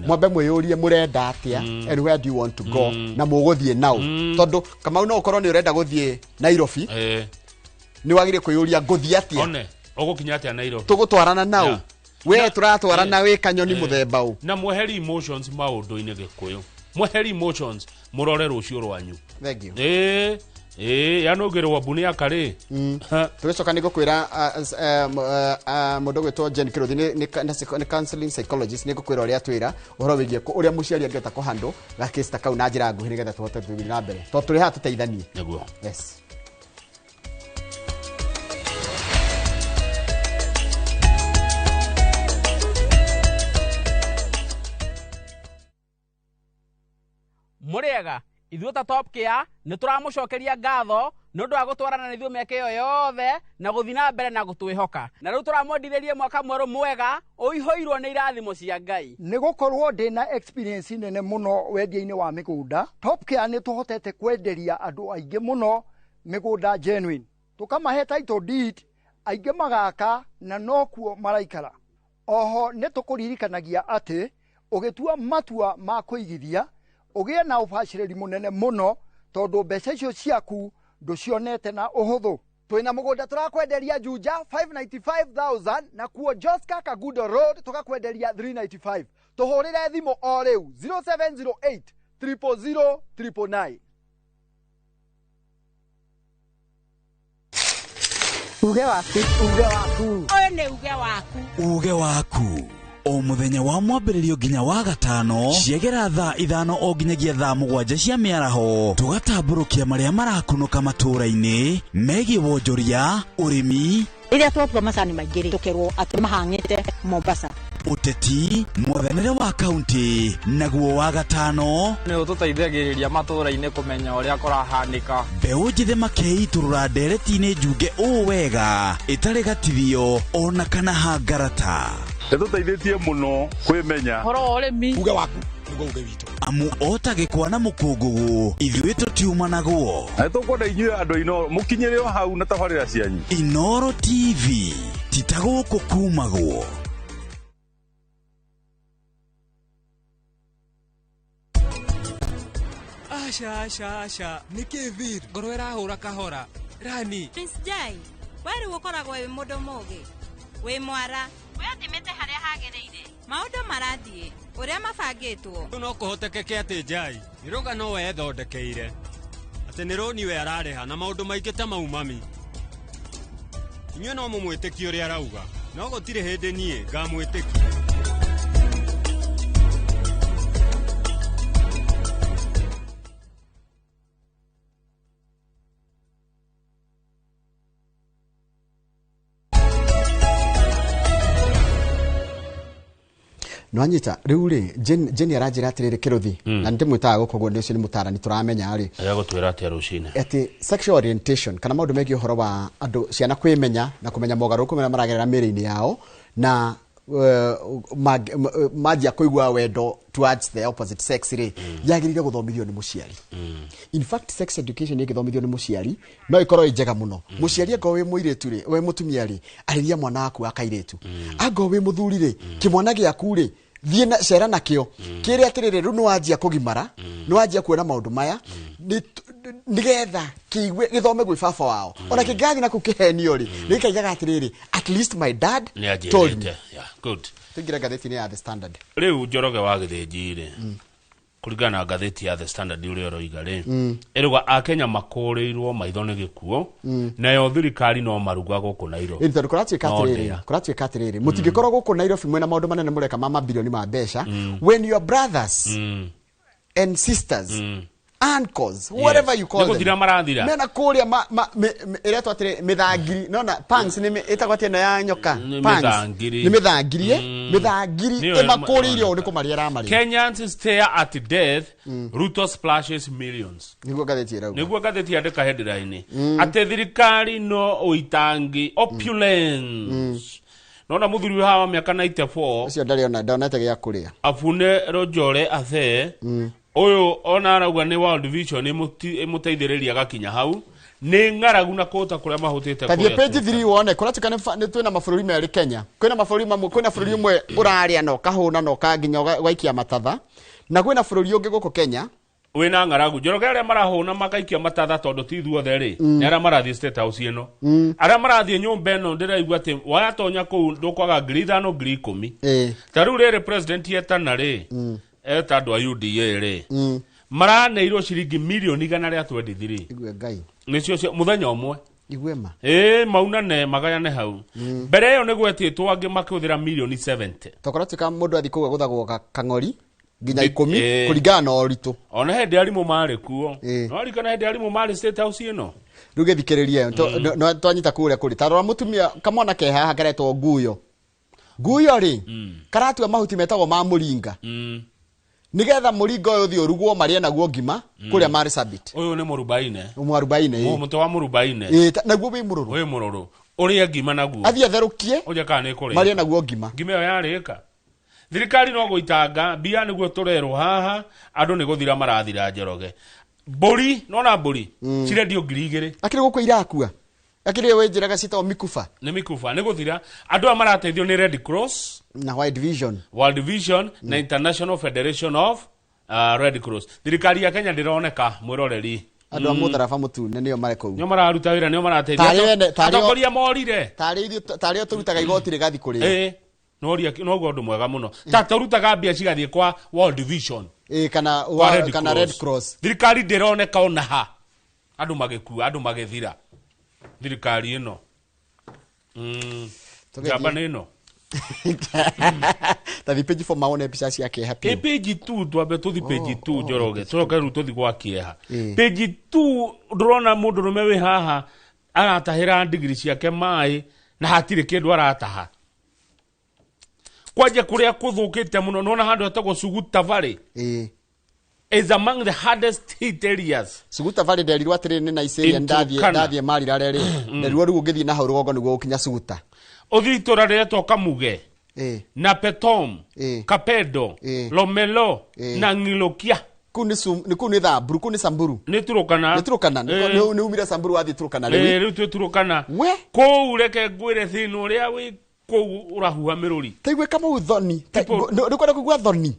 mwambe mwiyurie murenda atia and where do you want to go na muguthie nau tondu Kamau no ukorwo ni urenda guthie Nairobi ni wagire kwiyuria nguthie atia one ugukinya atia Nairobi tugutwarana nau we turatwarana wi kanyoni muthemba u na mweheri emotions maundu-ini Gikuyu mweheri emotions murore rucio rwanyu. Thank you. Yanogirwo mbuni akari tugicoka ni gukwira mundu gwitwo Jane Kiruthi ni counseling psychologist ni gukwira uria twira uhoro wigie uria muciari angihota kuhandle gakista kau na njira nguhi nigetha tuhote guthii na mbere to turi haha tuteithanie niguo. Yes. Muriega ithuĩ ta Top Care nĩ tũramũcokeria ngatho nĩ ũndũ wa gũtwarana na ithuĩ mĩaka ĩyo yothe na gũthiĩ na mbere na gũtwĩhoka. Na rĩu tũramwendithĩria mwaka mwerũ mwega ũihũirwo nĩ irathimo cia Ngai. Nĩ gũkorwo ndĩna experience nene mũno wendia-inĩ wa mĩgũnda, Top Care nĩ tũhotete kwenderia andũ aingĩ mũno mĩgũnda genuine, tũkamahe title deed, aingĩ magaka na nokuo maraikara. Oho nĩ tũkũririkanagia atĩ ũgĩtua matua ma kũigithia ũgĩe na ũbacĩrĩri mũnene mũno tondũ mbeca icio ciaku ndũcionete na ũhũthũ. Twĩna mũgũnda tũrakwenderia Juja 595,000 na kuo Joska Kagudo Road tũgakwenderia 395. Tũhũrĩre thimũ o rĩu 0708 000 999. Uge waku. Uge waku. Ũyũ nĩ uge waku. Uge waku. O mũthenya wa mwambĩrĩrio nginya wa gatano ciegera thaa 5 o nginyagia thaa 7 cia mĩaraho tũgatambũrũkia marĩa marakunũka matũũra-inĩ megiĩ wonjoria, ũrĩmi, rĩrĩa twatua macani maingĩ rĩ tũkerwo atĩ mahang'ĩte Mombasa, ũteti, mwathanĩre wa kaunti, naguo wa gatano nĩ ũtũteithagĩrĩria matũũra-inĩ kũmenya ũrĩa kũrahanĩka. Mbeũ njĩthĩ makeitũrũra ndereti-inĩ njunge ũũ wega ĩtarĩ gatithio ona kana hangarata. Ĩtũteithĩtie mũno kwĩmenya ũhoro wa ũrĩmi, uge waku nĩguo uge witũ, amu ota gĩkwa na mũkũngũgũ ithuĩ tũtiumanagwo. Na nĩtũkwenda inyuĩ andũ Inooro mũkinyĩre o hau na tabarĩra cianyu. Inooro TV ti ta gũkũ kumagwo. Aca aca aca, nĩkĩ Vir? Ngoro ĩrahũra kahora. Rani. Prince Jai, we rĩu ũkoragwo wĩ mũndũ mũgĩ, wĩ mwara, we ũthimĩte harĩa hagĩrĩire. Maũndũ marathiĩ ũrĩa mabangĩtwo. No kũhotekeke atĩ Jai nĩ rũgano we ethondekeire, atĩ nĩ rũni we ararĩha na maũndũ maingĩ ta mau mami. Inyuĩ no mũmwĩtĩkie ũrĩa arauga, no gũtirĩ hĩndĩ niĩ ngamwĩtĩkia. Nwanyita riu ri Jane aranjira atiriri kiruthi na ndimwitaga guko guo ni ucio ni mutarani turamenya ri agagutwira atia rucini ati sexual orientation kana maundu megie uhoro wa andu ciana kwimenya na kumenya mogaruku maria maragerera mĩrĩ-inĩ yao na manjia kuigua wendo towards the opposite sex ri yagirire guthomithio ni muciari. In fact sex education igithomithio ni muciari no ikorwo i njega muno. Muciari angorwo wi muiritu ri we mutumia ri ariria mwana waku wa kairitu, angorwo wi muthuri ri kimwana giaku ri thie na cera nakio kire atiriri riu ni wanjia kugimara ni wanjia kuona maundu maya nigetha kiigue githome gwi baba wao ona kingathi na kukihenio ri nikaigaga atiriri at least my dad told me. Yeah, good. Tingira ngatheti-inĩ ya The Standard riu Njoroge wa Gĩthĩnji ri kuringana na ngatheti ya The Standard uria uroiga ri iruga akenya makũrĩirwo maitho nĩ gĩkuũ nayo thirikari no maruga gũkũ Nairobi. Ĩni tondũ kũratuĩka atĩrĩrĩ mũtingĩkorwo gũkũ Nairobi mwĩna maũndũ manene mũreka ma mabilioni ma mbeca when your brothers and sisters uncles, whatever you call them, mena kuria iretwo atĩrĩ mĩthangiri nona pangs nĩ ĩtagwo atĩ ĩno ya nyoka pangs nĩ mĩthangiri mĩthangiri ĩmakũrĩire ũũ nĩ kũmarĩa ĩramarĩa. Kenyans stare at death, Ruto splashes millions. Nĩguo ngathĩti ĩrauga, nĩguo ngathĩti yandĩka headline atĩ thirikari no ũitangi opulence. Nona muthuri hawa mĩaka 94 ũcio ndarĩ ona ndonete gĩa kũrĩa abune Rojore athe uyu ona arauga ni World Vision imuteithĩrĩria gakinya hau ni ng'aragu na kũhota kũrĩa mahũtĩte. Tathiĩ page 3 wone kũratuĩka nĩ twĩna mabũrũri merĩ Kenya, kwĩna mabũrũri mamwe, kwĩna bũrũri ũmwe ũrarĩa na ũkahũna na ũkanginya ũgaikia matatha, na kwĩna bũrũri ũngĩ gũkũ Kenya wĩna ng'aragu. Njoroge arĩa marahũna makaikia matatha tondũ ti ithuothe rĩ nĩ arĩa marathiĩ State House ĩno, arĩa marathiĩ nyũmba ĩno ndĩraigua atĩ wayatonya kũu ndũkwaga 5,000 10,000. Ta rĩu rĩrĩ president etana rĩ eta andũ a UDA rĩ maraneirwo ciringi milioni 123. Igue Ngai nĩcio mũthenya ũmwe igue ma maunane magayane hau. Mbere ĩyo nĩgwetĩtwo angĩ makĩhũthĩra milioni 70. Tokorwo tuĩka mũndũ athiĩ kũu agũthagwo kang'ori nginya 10 kũringana na ũritũ. Ona hĩndĩ arimũ marĩ kuo no arikana hĩndĩ arimũ marĩ State House ĩno rĩu gĩthikĩrĩrie no twanyita kũrĩa kũrĩ ta rora mũtumia kamwana ke haha karetwo Nguyo. Nguyo rĩ karatua mahuti metagwo ma mũringa nigetha muringo uyu uthii urugwo marie naguo ngima kuria Marsabit. Uyu ni murubaine, murubaine muti wa murubaine naguo wi mururu, wi mururu urie ngima naguo athie atherukie uje kana ni kuria marie naguo ngima ngima iyo yarika. Thirikari no guitanga mbia niguo turerwo haha andu ni guthira marathira Njoroge. Mburi nona mburi cirendio 2,000 akiri guku irakua akiri we njiraga citagwo mikuba ni mikuba ni guthira andu aya marateithio ni Red Cross na World Vision, World Vision na International Federation of Red Cross. Thirikari ya Kenya ndironeka mwiroreri andu a mutharaba mutune nio mare kuu nio mararuta wira nio marateithia atongoria morire tari turutaga igoti rigathi kuria noria noguo undu mwega muno ta turutaga mbia cigathie kwa World Vision kana kana Red Cross. Thirikari ndironeka ona ha andu magikua andu magithira thirikari ino njamba nĩ ĩno Ta thi page 4 maone mbica cia kĩeha piũ. Page 2 twambe tũthi page 2 Njoroge, tũcoke rĩu tũthi gwa kĩeha. Page 2 ndũrona mũndũrũme wĩ haha aratahĩra ndigiri ciake maĩ na hatirĩ kĩndũ arataha. Kwanja kũrĩa kũthũkĩte mũno nona handũ hetagwo Suguta Valley. Is among the hardest hit areas. Suguta Valley nderirwo atĩrĩ nĩ Nigeria ndathiĩ Marira rĩ nderirwo rĩu ũngĩthiĩ na hau rũgongo nĩguo ũkinya Suguta. Ũthiĩ itũra rĩretwo Kamuge na Petom, Kapedo, Lomelo na Ng'ilokia. Kũu nĩ Thamburu, kũu nĩ Samburu. Nĩ Turukana. Nĩ Turukana, nĩ umire Samburu wathiĩ Turukana rĩu. Rĩu twĩ Turukana. Kũu reke ngwĩre thĩna ũrĩa wĩ kũu ũrahuha mĩrũri. Ta igwe Kamau thoni. Nĩ kwenda kũigua thoni.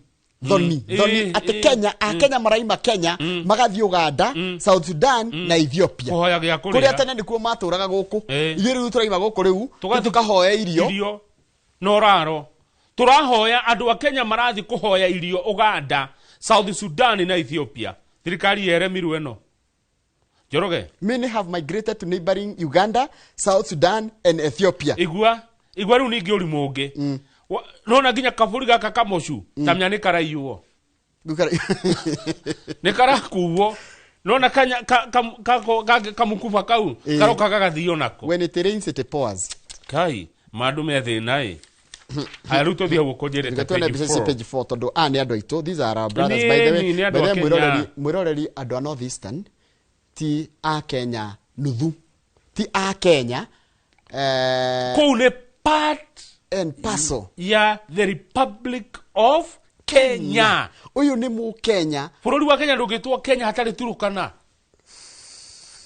Thoni, thoni atĩ Kenya, Akenya maraima Kenya, magathiĩ Uganda, South Sudan na Ethiopia. Kũhoya gĩa kũrĩa. Kũrĩa tene nĩkuo matũraga gũkũ. Ithuĩ rĩu tũraima gũkũ rĩu, tũkahoya irio. Na ũraro. Tũrahoya andũ a Kenya marathiĩ kũhoya irio Uganda, South Sudan na Ethiopia. Thirikari yeremirwo ĩno. Njoroge. Many have migrated to neighboring Uganda, South Sudan and Ethiopia. Igua, igua rĩu ningĩ ũrimũ ũngĩ. Nona nginya kaburi gaka kamocu tamenya nĩ karaiywo. Nĩ karakuo. Nona kanya kamukuba kau karoka gagathio nako. When it rains it pours. Kai mandu me thĩna ĩ. Haya rĩu tũthiĩ hau ũkũnjĩrĩte page 4. Page 4 tondũ aya nĩ andũ aitũ. These are our brothers by the way. By the way mwĩroreri andũ a North Eastern ti a Kenya nuthu. Ti a Kenya. Kũu nĩ part and parcel ya the Republic of Kenya. Uyu ni mu Kenya. Bũrũri wa Kenya ndũngĩtwo Kenya hatarĩ Turukana.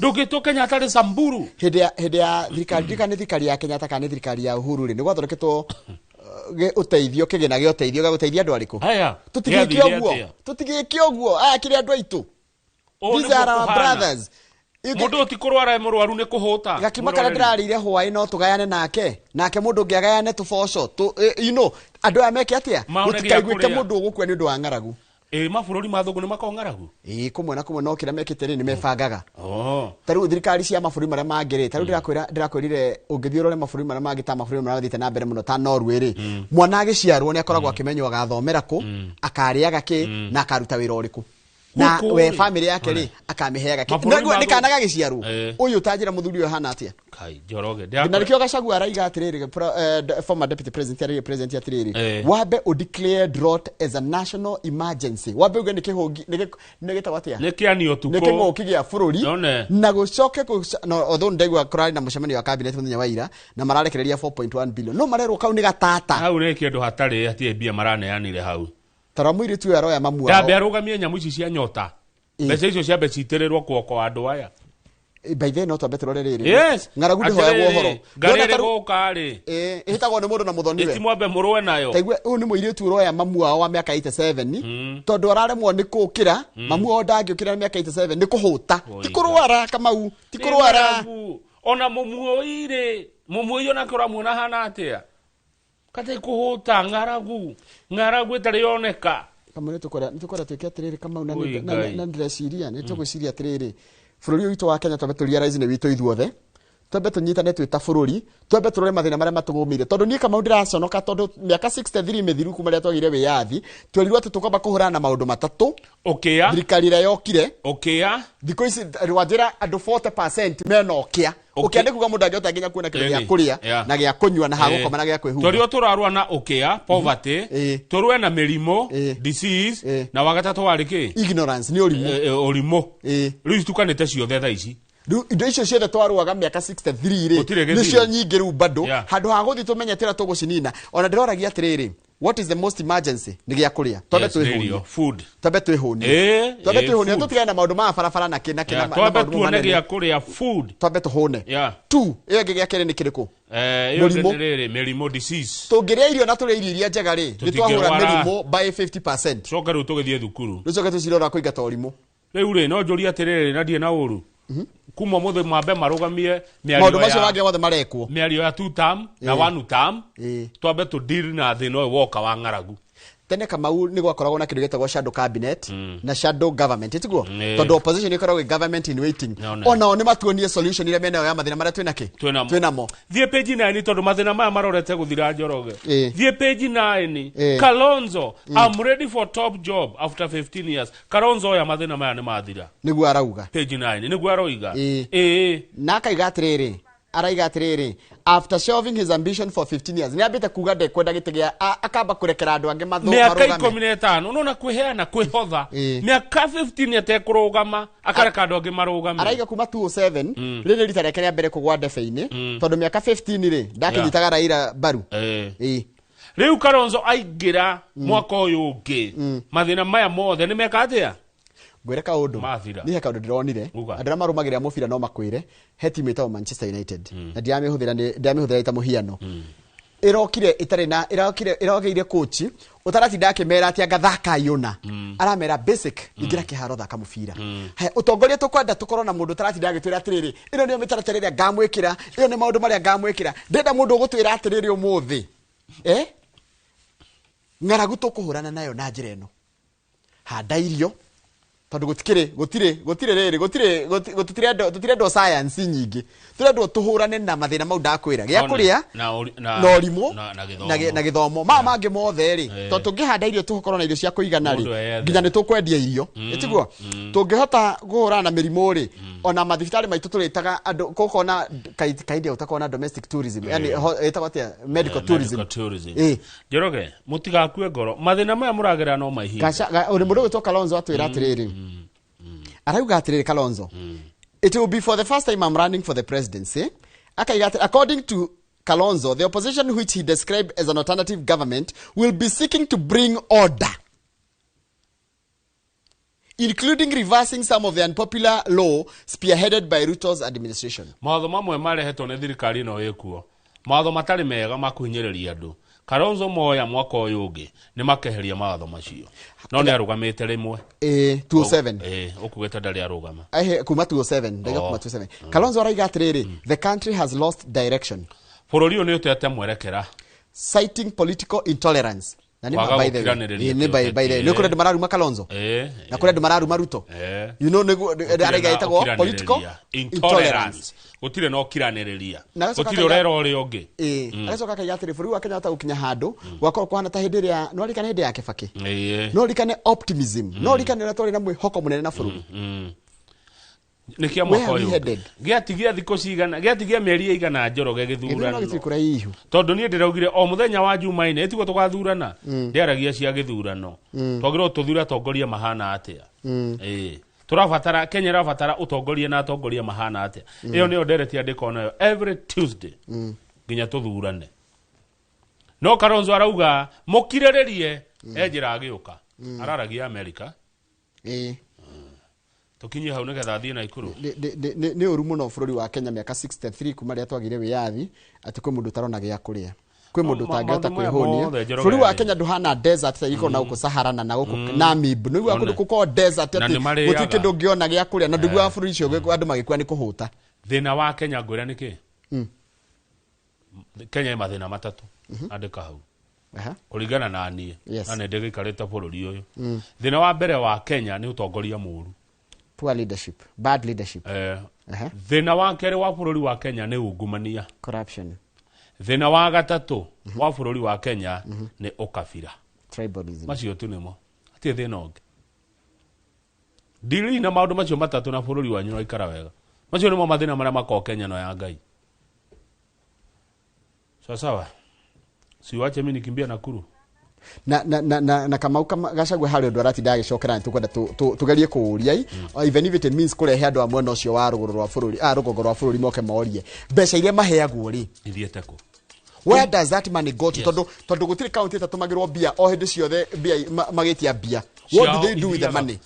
Ndũngĩtwo Kenya hatarĩ Samburu. Hĩndĩ ya thirikari ndika nĩ thirikari ya Kenyatta kana nĩ thirikari ya Uhuru rĩ nĩ gwathondeketwo ũteithio kĩgĩna gĩa ũteithio gĩa gũteithia andũ arĩkũ? Tũtigĩke ũguo. Tũtigĩke ũguo. Aya kĩrĩ andũ aitũ. These are our brothers. Mũndũ ti kũrwara mũrwaru nĩ kũhũta. Gakima karĩa ndĩrarĩire hwaĩ no tũgayane nake. Nake mũndũ ũngĩ agayane tũboco. You know, andũ aya meke atĩa? Gũtikaiguĩke mũndũ ũgũkua nĩ ũndũ wa ng'aragu. Mabũrũri ma thũngũ nĩ makoragwo ng'aragu? Kũmwe na kũmwe no kĩrĩa mekĩte rĩ nĩ mebangaga. Ta rĩu thirikari cia mabũrũri marĩa mangĩ rĩ, ta rĩu ndĩrakwĩrire ũngĩthiĩ ũrore mabũrũri marĩa mangĩ ta mabũrũri marĩa mathiĩte na mbere mũno ta Norway rĩ, mwana agĩciarwo nĩ akoragwo akĩmenywo agathomera kũ, akarĩaga kĩ, na akaruta wĩra ũrĩkũ. Na we family yake rĩ akamĩheaga kĩ. Nĩ kana gagĩciarwo. Ũyũ ta njĩra mũthuri ũyũ ahana atĩa? Kai Njoroge. Na nĩkĩo Gachagua araiga atĩrĩrĩ, former deputy president araiga president atĩrĩrĩ, wambe ũ declare drought as a national emergency. Wambe uge nĩ kĩhũngi nĩ gĩtagwo atĩa? Nĩ kĩanio tukũ. Nĩ kĩng'ũki gĩa bũrũri. Na gũcoke no although ndaigua kũrarĩ na mũcemanio wa cabinet mũthenya wa ira na mararekereria 4.1 billion. No marerwo kau nĩ gatata. Hau nĩ kĩndũ hatarĩ hatirĩ mbia maraneanire hau. Tara mũirĩtu ũyũ aroya mamu wao. Ndambe arũgamie nyamũ ici cia nyota. Mbeca icio ciambe citĩrĩrwo kuoko andũ aya. By the way no twambe tũrore rĩrĩ. Yes. Ng'aragu ndĩhoyagwo ũhoro. Ngari ĩrĩ gũka rĩ. Ĩhĩtagwo nĩ mũndũ na mũthoni we. Ĩti mwambe mũrũe nayo. Ta igua ũyũ nĩ mũirĩtu ũroya mamu wao wa mĩaka 87 tondũ araremwo nĩ kũũkĩra, mamu wao ndangĩũkĩra mĩaka 87 nĩ kũhũta. Ti kũrwara Kamau, ti kũrwara. Ona mũmuoi rĩ, mũmuoi onake ũramuona hana atĩa? Kate kuhuta ng'aragu ng'aragu ĩtarĩ yoneka. Kamau nĩ tũkwenda twĩke atĩrĩrĩ Kamau na ndĩreciria nĩ tũgwĩciria atĩrĩrĩ bũrũri ũyũ witũ wa Kenya twambe tũ realize nĩ witũ ithuothe twambe tũnyitane twĩ ta bũrũri twambe tũrore mathĩna marĩa matũgũmĩire tondũ niĩ Kamau ndĩraconoka tondũ mĩaka 63 mĩthiru kuma rĩrĩa twagĩire wĩyathi twerirwo atĩ tũkwamba kũhũrana na maũndũ matatũ. Ũkĩa thirikari ĩrĩa yokire ũkĩa thikũ ici rwanjĩra andũ 40% mena ũkĩa. Ũkĩa nĩ kuga mũndũ angĩhota nginya kuona kĩndũ gĩa kũrĩa na gĩa kũnyua na hagũkoma na gĩa kwĩhumba. Tũrĩo tũrarũa na ũkĩa poverty, tũrũe na mĩrimũ disease, na wa gatatũ warĩ kĩ? Ignorance nĩ ũrimũ. Ũrimũ. Rĩu itukanĩte ciothe thaa ici. Rĩu indo icio ciothe twarũaga mĩaka 63 rĩ nĩcio nyingĩ rĩu bado handũ ha gũthiĩ tũmenye tĩra tũgũcinina. Ona ndĩroragia atĩrĩrĩ, what is the most emergency? Nĩ gĩa kũrĩa. Twambe twĩhũnie. Food. Twambe twĩhũnie. Twambe twĩhũnie tũtigane na maũndũ ma barabara na kĩ na kĩ na twambe tuone gĩa kũrĩa food. Twambe tũhũne. Two, ĩyo ĩngĩ gĩa kerĩ nĩ kĩrĩkũ? Ĩyo nĩ rĩrĩ mĩrimũ disease. Tũngĩrĩa irio na tũrĩe irio iria njega rĩ, nĩ twahũra mĩrimũ by 50%. Coka rĩu tũgĩthiĩ thukuru. Rĩu coke tũcirora kũingata ũrimũ. Rĩu rĩ no njũrie atĩrĩrĩ na ndirĩ na ũru. Kuma mũthĩ mwambe marũgamie maũndũ macio mangĩ mothe marekwo. Mĩario ya two term na one term. Twambe tũ deal na thĩna ũyũ woka wa ng'aragu. Tene Kamau nĩ gwakoragwo na kĩndũ gĩtagwo shadow cabinet na shadow government, tiguo? Tondũ opposition ĩkoragwo ĩ government in waiting. Onao nĩ matuonie solution iria menayo ya mathĩna marĩa twĩna kĩ Twĩnamo. Twĩnamo. Thiĩ page 9 tondũ mathĩna maya marorete gũthira, Njoroge. Thiĩ page 9. Kalonzo, "I'm ready for top job after 15 years." Kalonzo oya mathĩna maya nĩ mathira. Nĩguo arauga. Page 9 nĩguo aroiga. Ĩĩ. Na akaiga atĩrĩrĩ, araiga atĩrĩrĩ, after shelving his ambition for 15 years, nĩ ambĩte kuga ndekwenda gĩtĩ gĩa akamba kũrekera andũ angĩ mĩaka marũgame. 15 nona kwĩheana kwĩhotha mĩaka 15 atekũrũgama, akareka andũ angĩ marũgame. Araiga kuma 207 rĩrĩ rita rĩake rĩa mbere kũgwa ndebe-inĩ, tondũ mĩaka 15 rĩ ndakĩnyitaga Raila mbaru. Rĩu Kalonzo aingĩra mwaka ũyũ ũngĩ, mathĩna maya mothe nĩ meka atĩa? Ngwĩre kaũndũ. Mathira. Niĩ he kaũndũ ndĩronire. Uga. Andũ arĩa marũmagĩrĩra mũbira no makwĩre he timu ĩtagwo Manchester United, na ndiramĩhũthĩra ndiramĩhũthĩra ĩta mũhiano. Ĩrokire ĩtarĩ na ĩrokire ĩrogĩire coach ũtaratinda akĩmera atĩ anga thakai ũna, aramera basic, ingĩra kĩharo, thaka mũbira. Haya, ũtongoria tũkwenda tũkorwo na mũndũ ũtaratinda agĩtwĩra atĩrĩrĩ, ĩno nĩyo mĩtaratara ĩrĩa ngamwĩkĩra, ĩyo nĩ maũndũ marĩa ngamwĩkĩra. Ndĩrenda mũndũ ũgũtwĩra atĩrĩrĩ, ũmũthĩ ng'aragu tũkũhũrana nayo na njĩra ĩno, handa irio, tondũ gũtikĩrĩ gũtirĩ gũtirĩ rĩrĩ gũtirĩ tũtirendwo science nyingĩ, tũrendwo tũhũrane na mathĩna mau ndakwĩra, gĩa kũrĩa na na ũrimũ na gĩthomo. Na gĩthomo maya mangĩ mothe rĩ, tondũ tũngĩhanda irio tũkorwo na irio cia kũigana rĩ, Mũndũ eyethe. nginya nĩ tũkwendia irio, ĩtiguo? Tũngĩhota kũhũrana na mĩrimũ rĩ, ona mathibitarĩ maitũ tũrĩtaga andũ gũkona kaindia gũtakorwo na domestic tourism, yani ĩtagwo atĩa, medical tourism. Medical tourism. Njoroge, mũtigakue ngoro, mathĩna maya mũragerera no maihinda. Ũrĩ mũndũ ũgwĩtwo Kalonzo atwĩra atĩrĩrĩ, arauga atĩrĩrĩ Kalonzo, "It will be for the first time I'm running for the presidency." Akaiga atĩ according to Kalonzo, the opposition, which he described as an alternative government, will be seeking to bring order, including reversing some of the unpopular law spearheaded by Ruto's administration. Mawatho mamwe marehetwo nĩ thirikari ĩno ĩkuo, mawatho matarĩ mega ma kũhinyĩrĩria andũ. Kalonzo moya mwaka ũyũ ũngĩ nĩ makeheria mawatho macio, no nĩ arũgamĩte rĩmwe. 207. Ũkugĩte ndarĩ arũgama. Ehe, kuma 207 ndaiga. Kuma 207 Kalonzo araiga atĩrĩrĩ, the country has lost direction, bũrũri ũyũ nĩ ũtete mwerekera, citing political intolerance. Na nĩ ma, Kwaga by the way. gũkiranĩrĩria. Nĩ by the way, nĩ kũrĩ andũ mararuma Kalonzo na kũrĩ andũ mararuma Ruto. You know, nĩguo araiga na ĩtagwo political ũkiranĩrĩria. intolerance. Intolerance, gũtirĩ na ũkiranĩrĩria, Na agacoka gũtirĩ ũrera ũrĩa ũngĩ. Agacoka akaiga atĩrĩ, bũrũri wa Kenya wahota gũkinya handũ gwakorwo kũhana ta hĩndĩ ĩrĩa no ririkane hĩndĩ ya Kibaki, no ririkane optimism, no ririkane ũrĩa twarĩ na mwĩhoko mũnene na bũrũri. Nĩ kĩa mwaka Where are we ũyũ headed? Gĩatigia thikũ cigana, gĩatigia mĩeri ĩigana, Njoroge, Gĩthurano gĩthurano? gĩtirĩ kũraihu. Tondũ niĩ ndĩraugire o mũthenya wa Jumaine ĩtiguo tũgathurana, ndĩaragia cia gĩthurano, twagĩrĩirwo tũthure atongoria mahana atĩa? Tũrabatara, Kenya ĩrabatara ũtongoria na atongoria mahana atĩa? Ĩyo nĩyo ndereti andĩko nayo every Tuesday nginya tũthurane. No Kalonzo arauga mũkirĩrĩrie, e njĩra agĩũka. Araragia America. Tũkinyie hau nĩgetha athiĩ Naikuru. Nĩ ũru mũno bũrũri wa Kenya, mĩaka 63 kuma rĩrĩa twagĩire wĩyathi, atĩ kwĩ mũndũ ũtarona gĩa kũrĩa, kwĩ mũndũ ũtangĩhota Maũndũ maya kwĩhũnia. mothe, Njoroge, Bũrũri wa rĩ. Kenya ndũhana desert ta ikorwo na gũkũ Sahara na gũkũ Namib. Nĩ ũiguaga One. kũndũ gũkorwo desert Na atĩ nĩ marĩaga. gũtirĩ kĩndũ ũngĩona gĩa kũrĩa, na ndũiguaga bũrũri ũcio andũ magĩkua nĩ kũhũta. Thĩna wa Kenya ngwĩra nĩ kĩ? Kenya ĩ mathĩna matatũ, andĩka hau. Kũringana na niĩ, na nĩ ndĩgĩikarĩte bũrũri ũyũ, thĩna wa mbere wa Kenya nĩ ũtongoria mũũru. Poor leadership, bad leadership. Thĩna wa kerĩ wa bũrũri wa Kenya nĩ ungumania. Corruption. Thĩna wa gatatũ wa bũrũri wa Kenya nĩ ũkabira. Tribalism. Macio tu nĩmo, hatirĩ thĩna ũngĩ. Ndiri na maũndũ macio matatũ na bũrũri wanyu waikara wega. Macio nĩmo mathĩna marĩa makoragwo Kenya no ya Ngai. Sawa sawa, siwache mi nikimbia Nakuru. Na Kamau Gachagua harĩ ũndũ aratinda agĩcokera, nĩ tũkwenda tũgerie kũũria i even if it means kũrehe andũ a mwena ũcio wa rũgũrũ rwa bũrũri, rũgongo rwa bũrũri, moke morie mbeca iria maheagwo rĩ, ithiĩte kũ? Where does that money go to? Tondũ gũtirĩ kaunti ĩtatũmagĩrwo mbia o hĩndĩ ciothe, mbia magĩtia mbia. What do they do with the money?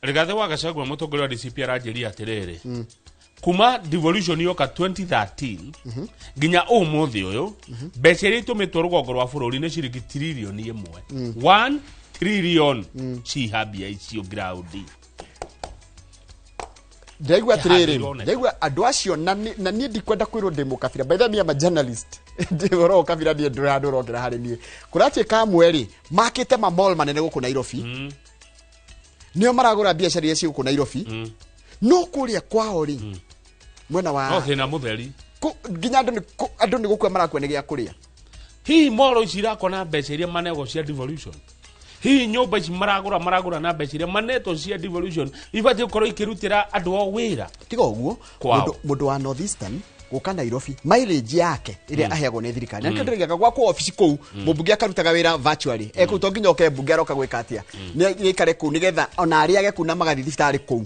Rigathĩ wa Gachagua, mũtongoria wa DCP, aranjĩria atĩrĩrĩ, kuma devolution yoka 2013 nginya ũmũthĩ ũyũ, mbeca iria itũmĩtwo rũgongo rwa bũrũri nĩ ciringi tiririoni 1. 1 trillion ciha mbia icio ground. Ndaigua atiriri, Kĩhandũ ironeka. Ndaigua andũ acio na niĩ ndikwenda kwĩrwo ndĩ mũkabira. By the way, me am a journalist. Ndĩ ũhoro wa ũkabira niĩ ndũrĩ handũ ũrokĩra harĩ niĩ. Kũratuĩka amwe rĩ, makĩte ma mall manene gũkũ Nairobi. Nĩo maragũra biacara iria ciĩ gũkũ Nairobi. No kũrĩa kwao rĩ, mwena wa No thĩna mũtheri. Nginya andũ nĩ gũkua marakua nĩ gĩa kũrĩa. Hihi mall ici irakwo na mbeca iria manegwo cia devolution? Hihi nyũmba ici maragũra na mbeca iria manetwo cia devolution ibatiĩ gũkorwo ikĩrutĩra andũ ao wĩra? Tiga ũguo, Kwao. mũndũ wa Northeastern gũka Nairobi, mileage yake ĩrĩa aheagwo nĩ thirikari. Na nĩkĩo ndĩraigaga gwakwo obici kũu, mũmbunge akarutaga wĩra virtually. Kũu to nginya oke mbunge aroka gwĩka atĩa? Nĩ aikare kũu nĩgetha ona arĩage kũu na magathiĩ thibitarĩ kũu.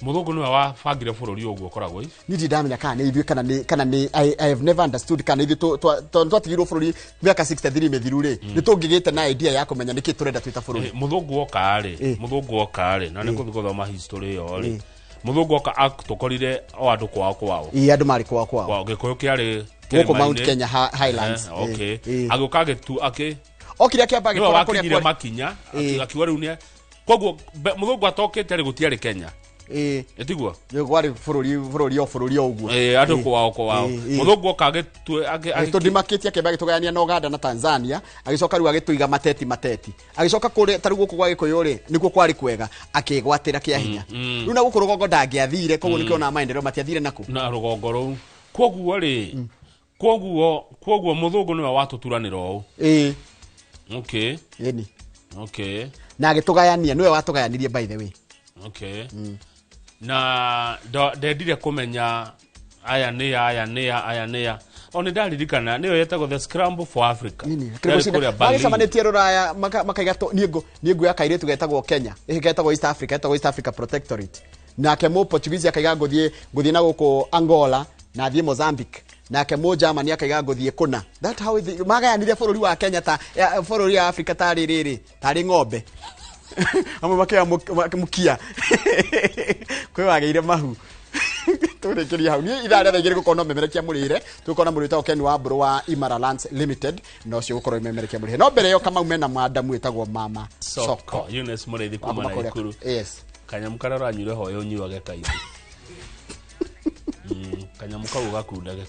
Mũthũngũ nĩwe wabangire bũrũri ũguo ũkoragwo ici. Niĩ ndirĩ ndamenya kana nĩ ithuĩ kana nĩ kana nĩ I have never understood kana ithuĩ twatigirwo bũrũri mĩaka 63 mĩthiru rĩ, nĩ tũngĩgĩte na idea ya kũmenya nĩkĩ tũrenda twĩ ta bũrũri. Mũthũngũ oka rĩ, mũthũngũ oka rĩ, na nĩ ngũthiĩ gũthoma history ĩyo rĩ. Mũthũngũ oka atũkorire o andũ kwao kwao. Ĩĩ, andũ marĩ kwao kwao. Kwao, Gĩkũyũ kĩarĩ Gũkũ Mount kĩrĩma-inĩ. Kenya Highlands. Okay. Agĩũka agĩtu akĩ Okire akĩamba nĩwe agĩkora kũrĩa wakinyire kwarĩ- makinya, akiuga rĩu nĩ koguo mũthũngũ atokĩte rĩ gũtiarĩ Kenya. Ĩtiguo? Nĩ kwarĩ bũrũri o bũrũri o ũguo. Andũ kwao kwao. Mũthũngũ oka agĩtue Agĩtũdimakĩtie akĩamba agĩtũgayania na Uganda na Tanzania, agĩcoka rĩu agĩtũiga mateti mateti. Agĩcoka kũrĩa ta rĩu gũkũ gwa Gĩkũyũ rĩ, nĩkuo kwarĩ kwega, akĩgwatĩra kĩa hinya. Rĩu na gũkũ rũgongo ndangĩathire, koguo nĩkĩo ona maendeleo matiathire nakũ. Na rũgongo rũu. Koguo rĩ, koguo mũthũngũ nĩwe watũturanĩra ũũ. Okay. Ĩni. Okay. Na agĩtũgayania, nĩwe watũgayanirie by the way. Okay. Na ndendire kũmenya aya nĩ ya, aya nĩ ya, aya nĩ ya. O nĩ ndaririkana nĩyo yetagwo the Scramble for Africa. Yarĩ kũrĩa Berlin. Magĩcemanĩtie rũraya, makaiga niĩ nguoya kairĩtu getagwo Kenya, getagwo East Africa, getagwo East Africa Protectorate. Nake mũ Portuguese akaiga ngũthiĩ na gũkũ Angola na thiĩ Mozambique. Nake mũ Germany akaiga ngũthiĩ kũna. That how it, magayanire bũrũri wa Kenya ta, ya, bũrũri wa Africa tarĩ rĩrĩ, tarĩ ng'ombe. Amwe makĩoya mũkia. Kwĩ wagĩire mahu. Tũrĩkĩrie hau. Niĩ ithaa rĩa thaa igĩrĩ gũkorwo no memerekia mũrĩre. Tũgũkorwo na mũrĩre wĩtagwo Ken Wambũrũ wa Imara Lands Limited, na ũcio ũgũkorwo memerekia mũrĩre. No mbere ĩyo Kamau mena mwandamu wĩtagwo Mama Soko. Soko. Eunice Mũrĩithi kuma Wa kuma kũrĩa- Naikuru. Yes. Kanyamũ karĩa ũranyuire hoyo ũnyuage kaingĩ. Kanyamũ kau gakundage.